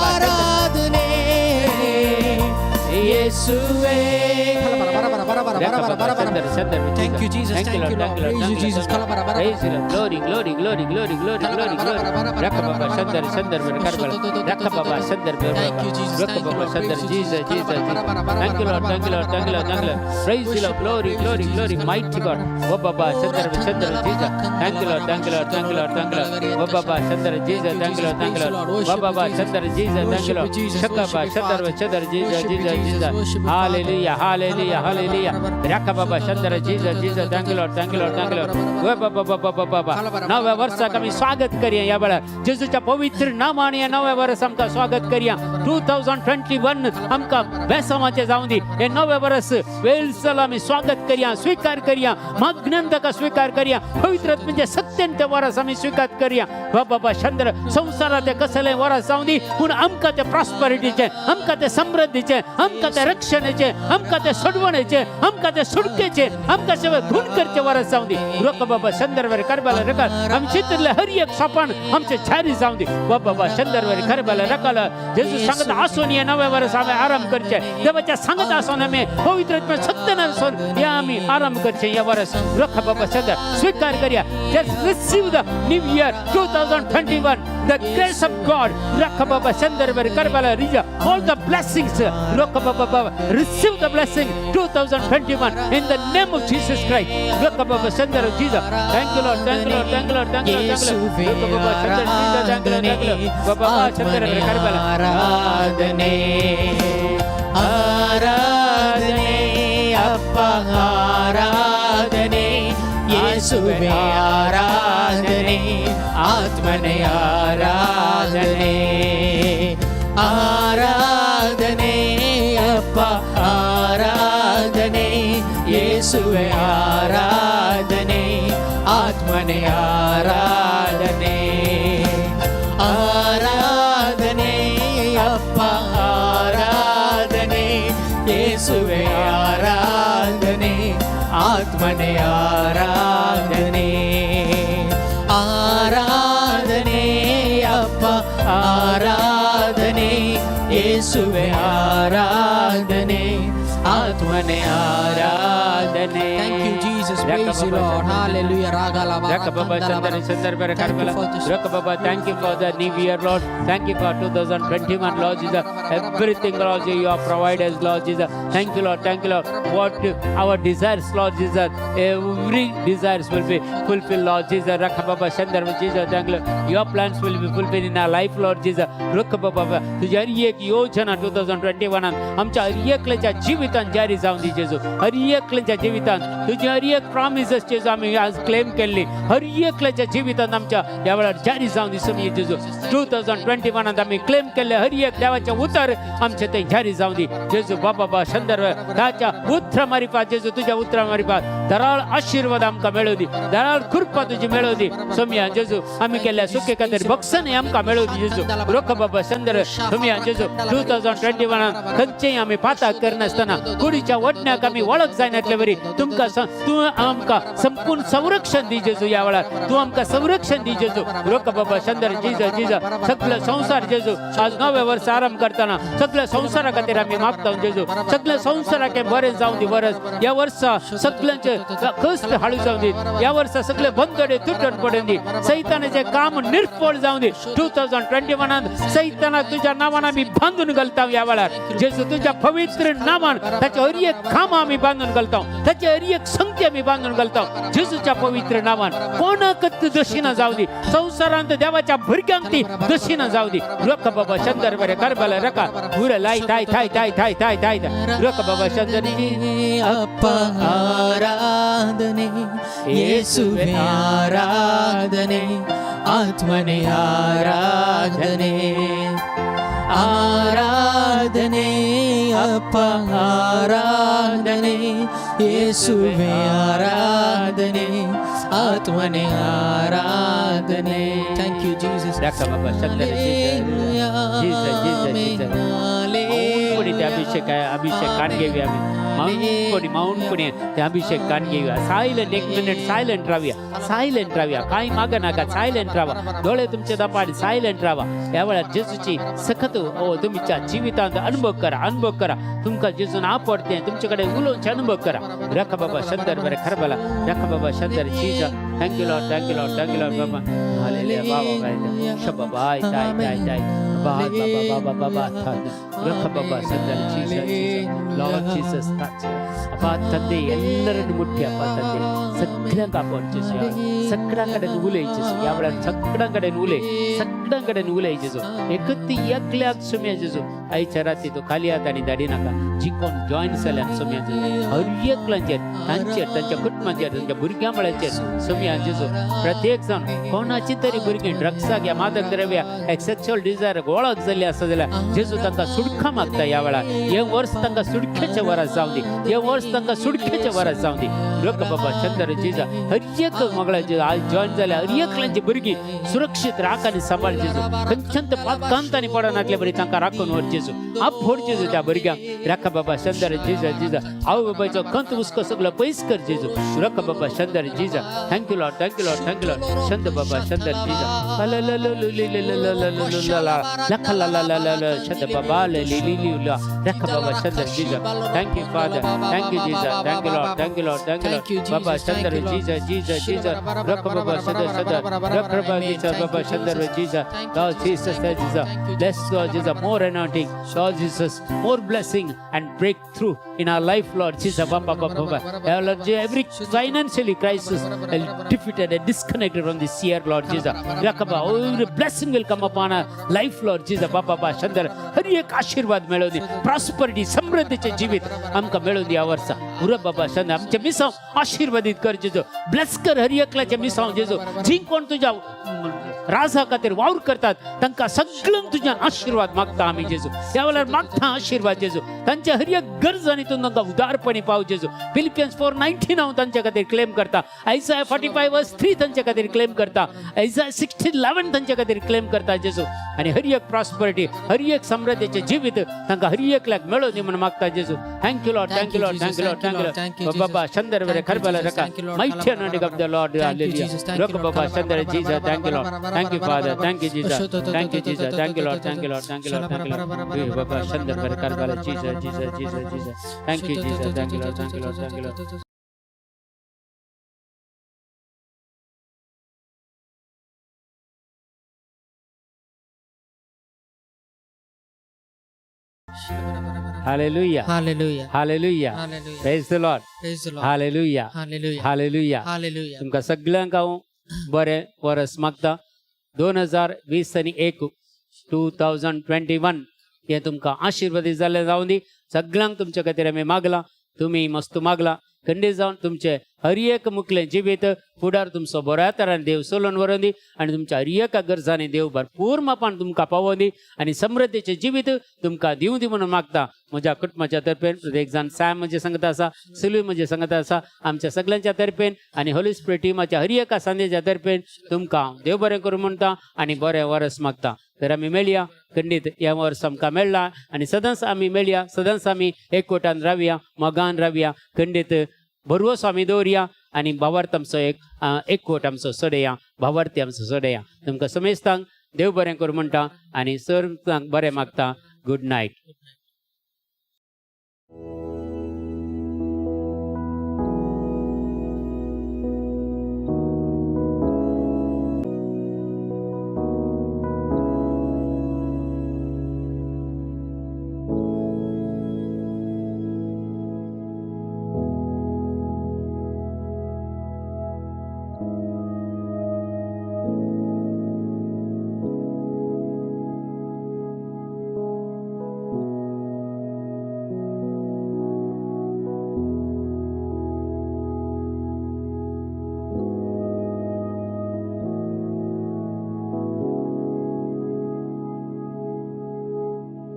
ಆರಾಧನೆ ಯೇಸುವೇ. Thank you, Jesus. Thank you, Lord. Praise you, Jesus. Glory, glory, glory, glory, glory, glory, glory. Rakababa, Shandar, Shandar, Karbala. Rakababa, Shandar, Thank you, Jesus. Thank you, Rakababa, Lord. Shandar, Praise you, Jesus, Jesus. Jesus, Jesus. Thank you, Lord. Thank you, Lord. Thank you, Lord. Thank you, Lord. Praise you, Lord. Glory, glory, glory. Mighty God. Oh, Baba, Shandar, Shandar, Jesus. Thank you, Lord. Thank you, Lord. Thank you, Lord. Thank you, Lord. Oh, Baba, Shandar, Jesus. Thank you, Lord. Thank you, Lord. Oh, Baba, Shandar, Jesus. Thank you, Lord. Shakaba, Shandar, Shandar, Jesus, Jesus, Jesus. Hallelujah, hallelujah, hallelujah. Rakababa, Shandar, Jesus, Jesus. Thank you, Lord. Thank you, Lord. Thank you, Lord. Oh, Baba, Baba, Baba, Baba. नव्या वर्साक आमी स्वागत करया ह्या वेळार जेजूच्या पवित्र Naaman ह्या नव्या वर्स आमकां स्वागत करया. 2021 आमकां बेसांवाचें जावं दी. हे नवें वर्स वेलसल आमी स्वागत करया, स्विकार करया, मागण्यान ताका स्विकार करया, पवित्र आत्म्याच्या सत्यान तें वर्स आमी स्विकार करया. बाबा चंद्र, संवसारात तें कसलें वर्स जावं दी, पूण आमकां तें प्रॉस्पेरिटीचें, आमकां तें समृद्धीचें, आमकां तें रक्षणेचें, आमकां तें सोडवणेचें, आमकां तें सुटकेचें, आमकां सेवा गुण करचें वर्स जावं दी. रोक बाबा चंद्रवर करबाला रकाल आमी चिंतिल्लें हर एक सोपान आमचें जारी जावं दी. बाबा चंद्रवर करबाला रकाल जेजू सांगत आसून हे नव्या वर्स आमी आराम करचें. देवाच्या सांगत आसून आमी पवित्र आत्म्या सत्यान आसून हे आमी आराम करचें. ह्या वर्स रोख बाबा चंद्र स्वीकार करया. Just receive the new year 2021, the grace of God. Rakha Baba Chandra Karbala Rija, all the blessings. Rakha Baba Baba, receive the blessing 2021 in the name of Jesus Christ. Rakha Baba Chandra Jesus. Thank you, Lord. Thank you, Lord. Thank you, Lord. Thank you, Lord. Thank you, Lord. Rakha Baba Chandra Jesus. Thank you, Lord. Thank you, Lord. Baba Chandra Karbala. ಆರಾಧನೆ, ಆರಾಧನೆ ಅಪ್ಪ, ಆರಾಧನೆ ಯೇಸುವೆ, ಆರಾಧನೆ ಆತ್ಮನೇ, ಆರಾಧನೆ, ಆರಾಧನೆ ಅಪ್ಪ, ಆರಾಧನೆ ಯೇಸುವೆ, ಆರಾಧನೆ ಆತ್ಮನೇ, ಆರಾಧನೆ, ಆರಾಧನೆ ಅಪ್ಪ, ಆರಾಧನೆ ಯೇಸುವೆ, ಆರಾಧನೆ ಆತ್ಮನೇ, ಆರಾಧನೆ, ಆರಾಧನೆ ಅಪ್ಪ, ಆರಾಧನೆ ಯೇಸುವೆ, ಆರಾಧನೆ ಆತ್ಮನೇ, ಆರಾಧನೆ. Thank you, Jesus. Praise you, Lord. Hallelujah. Ragala Rakha Baba Chandra Chandra Karbala. Rakha Baba, thank you for the new year, Lord. Thank you for 2021, Lord Jesus. Everything, Lord Jesus, you have provided, Lord Jesus. Thank you, Lord. Thank you, Lord. What our desires, Lord Jesus, every desires will be fulfilled, Lord Jesus. Rakha Baba Chandra Jesus, thank you, Lord. Your plans will be fulfilled in our life, Lord Jesus. Rakha Baba, तुझी हर एक योजना 2021 आमच्या हर एकल्याच्या जिवितान जारी जावन दी जेजू. हर एकल्याच्या जिवितान तुझी हर एक प्रॉमिसेस जेजू आमी आज क्लेम केल्ली हर एकल्याच्या जिवितान आमच्या ह्या वेळार जारी जावन दी समी जेजू. 2021 आमी क्लेम केल्ले हर एक देवाचें उतर आमचे थंय जारी जावन दी जेजू. बाबा संदर्भ ताच्या उतरा मारिफात जेजू, तुज्या उतरा मारिफात दराळ आशीर्वाद आमकां मेळोव दी, दराळ कृपा तुजी मेळोव दी सोमया जेजू. आमी केल्ल्या सुखे खातीर बक्षांय आमकां मेळोव दी जेजू. रोख बाबा संदर्भ सोमया जेजू. 2021 खंयचेय आमी पाताक करनासतना, कुडीच्या वटण्याक आमी वळख जायनातले वरी तुमकां तूं आमकां संपूर्ण संरक्षण दी जेजू. ह्या वेळार तूं आमकां संरक्षण दी जेजू. रोख बाबा संदर्भ जीजस जीजस. सगळो संवसार जेजू आज नव्या वर्स आराम करतना सगळ्या संवसारा खातीर आमी मागता जेजू. सगळ्या संवसाराक बरें जावं दी वर्स. ह्या वर्सा सगळ्यांचे कश्ट हाडू जावं दी. ह्या वर्सा सगळे बंदडे तुटण पडून दी, सैतानाचें काम निर्फळ जावं दी. 2021 सैतानाक तुज्या नांवान आमी बांदून घालता ह्या वेळार जेजू. तुज्या पवित्र नांवान ताचे हर एक काम आमी बांदून घालता, ताचे हर एक संगती आमी बांदून घालता जेजूच्या पवित्र नांवान. कोणाकच दशिना जावं दी संवसारांत, देवाच्या भुरग्यांक ती दशिना जावं दी. रोख बाबा शंकर बरे करबला रका उर लाय थाय थाय थाय थाय थाय थाय रोख बाबा शंकर. ಅಪ್ಪ ಆರಾಧನೆ ಯೇಸುವೆ, ಆರಾಧನೆ ಆತ್ಮನೇ, ಆರಾಧನೆ, ಆರಾಧನೆ ಅಪ್ಪ, ಆರಾಧನೆ ಯೇಸುವೆ, ಆರಾಧನೆ ಆತ್ಮನೇ, ಆರಾಧನೆ. Thank you, Jesus. ರಕ Baba Shankar Jesus Jesus Jesus. पुढे ते अभिषेक आहे, अभिषेक कान घेऊया आम्ही. मौनपणी मौनपणी ते अभिषेक कान घेऊया. सायलंट, एक मिनिट सायलंट राहूया, सायलंट राहूया, काही मागं नका, सायलंट राहा. डोळे तुमचे दापा आणि सायलंट राहा. या वेळात जेजूची सखत ओ तुमच्या जिवितांत अनुभव करा, अनुभव करा. तुमका जेजून आपडते तुमच्याकडे उलोवचे अनुभव करा. रख बाबा शंदर बरे खरबला रख बाबा शंदर जीजा. Thank you Lord, thank you Lord, thank you Lord Baba. Hallelujah Baba. Shaba bye ताय ताय ताय बाबा बाबा बाबा बाबा ರಖ ಬಾಬಾ ಸಂದರ್ ಜೀಸಸ್ ಲಾರ್ಡ್ ಜೀಸಸ್ ಟಚ್. ಅಪ್ಪ ತಂದೆ, ಎಲ್ಲರನ್ನು ಮುಟ್ಟಿ ಅಪ್ಪ ತಂದೆ, सगळ्यांक आपण जेजू, सगळ्यां कडेन उलय जेजू. ह्या वेळार सगळ्यां कडेन उलय, सगळ्यां कडेन उलय जेजू. एकच एकल्याक सुम्या जेजू आयच्या राती तो खाली हात आनी धाडी नाका. जी कोण जॉयन जाल्यान सुम्या जेजू, हर एकल्यांचेर, तांचेर, तांच्या कुटुंबाचेर, तांच्या भुरग्यां बाळांचेर सुम्या जेजू. प्रत्येक जाण कोणाची तरी भुरगीं ड्रग्साक या मादक द्रव्या एक सेक्शुअल डिझायर वळख जाल्ली आसा जाल्यार जेजू तांकां सुटका मागता. ह्या वेळार हे वर्स तांकां सुटकेचें वरस जावं दी, हे वर्स तांकां सुटकेचें वरस जावं दी. लोक बाबा चंद्र जिजा, हर एक मंगळाचे आज जॉईन जाल्या हर एकल्यांची भुरगीं सुरक्षीत राख आनी सांबाळ जेजू. खंयच्यान पातकांत आनी पडनातले बरी तांकां राखून व्हर जेजू, आप फोड जेजू त्या भुरग्यांक. राखा बाबा चंद्र जिजा जिजा. आवय बाबाचो खंत हुस्को सगळो पयस कर जेजू. रख बाबा चंद्र जिजा. Thank you Lord, thank you Lord, thank you Lord. Chand Baba Chandra जिजा. छंद बाबा ली ली ली रख बाबा चंद्र जिजा. Thank you Father, thank you Jesus, thank you Lord, thank you Lord, thank you Lord. Baba Chandra जिजा जिजा जिजा. रख बाबा चंद्र चंद्र रख बाबा जिजा बाबा चंद्र जिजा. Lord Jesus, Jesus, bless Lord Jesus, more anointing, Lord Jesus, more blessing and breakthrough in our life, Lord Jesus. Baba, Baba, Baba. Lord Jesus, every financially crisis defeated and disconnected from this year, Lord Jesus. Rakaba, every blessing will come upon our life, Lord Jesus. Baba, Baba, Chandra, हर एक आशीर्वाद मेळोवन दी. Prosperity, समृद्धीचे जीवित आमकां मेळोवन दी ह्या वर्सा. उर बाबा चंद्र, आमचे मिसांव आशीर्वादीत कर जेजू. ब्लेस कर हर एकल्याचे मिसांव जेजू. जी कोण तुझ्या राजा खातीर वावर करतात तांकां सगळ्यांक तुज्यान आशीर्वाद मागता आमी जेजू. ह्या वेळार मागता आशीर्वाद जेजू. तांच्या हर एक गरज आनी तूं तांकां उदारपणी पाव जेजू. फिलिपियन्स 4:19 हांव तांच्या खातीर क्लेम करता. आयजा 45 verse 3 तांच्या खातीर क्लेम करता. आयजा 16:11 तांच्या खातीर क्लेम करता जेजू. आनी हर एक प्रॉस्परिटी, हर एक समृद्धीचें जिवीत तांकां हर एकल्याक मेळोवन दी म्हणून मागता जेजू. Thank you Lord, thank you Lord, thank you Lord, thank you Lord. Baba Chandra बरे खरबला रका. Mighty anointing of the Lord. Hallelujah. Rock Baba Chandra Jesus. Thank you Lord, thank you Father, thank you Jesus, thank you Jesus, thank you Lord, thank you Lord, thank you Lord, thank you Lord. Baba Chandra बरे खरबला Jesus Jesus Jesus Jesus. Thank you Jesus, thank you Lord, thank you Lord, thank you Lord. Hallelujah. Hallelujah. Hallelujah. Hallelujah. Praise the Lord. Praise the Lord. Hallelujah. Hallelujah. Hallelujah. Hallelujah. तुमकां सगळ्यांक हांव बरें वरस मागता. 2021, 2021 हें तुमकां आशिर्वादीत जाल्लें जावं दी. सगळ्यांक तुमच्या खातीर आमी मागलां, तुमी मस्त मागलां. खंडीत जावन तुमचें हर एक मुखलें जिवीत फुडार तुमचो बऱ्या तरान देव सोलोवन व्हरोन दी आनी तुमच्या हर एका गरजांनी देव भरपूर मापान तुमकां पावोवन दी आनी समृद्धीचें जिवीत तुमकां दिवं दी म्हणून मागता. म्हज्या कुटुंबाच्या तर्फेन, प्रत्येक जाण सॅम म्हजे सांगत आसा, सिल्वी म्हजे सांगत आसा, आमच्या सगळ्यांच्या तर्फेन आनी होली स्पिरिट टिमाच्या हर एका सांदेच्या तर्फेन तुमकां देव बरें करूं म्हणटा आनी बरें वरस मागता. तर आमी मेळया खंडीत. ह्या वर्स आमकां मेळ्ळा आनी सदांच आमी मेळया, सदांच आमी एकवटान रावया, मोगान रावया. खंडीत भरवसो आमी दवरया आनी भावार्थ आमचो एक एकवट आमचो सोडया, भावार्थी आमचो सोडया. तुमकां समेस्तांक देव बरें करूं म्हणटा आनी सर्वांक बरें मागता. Good night.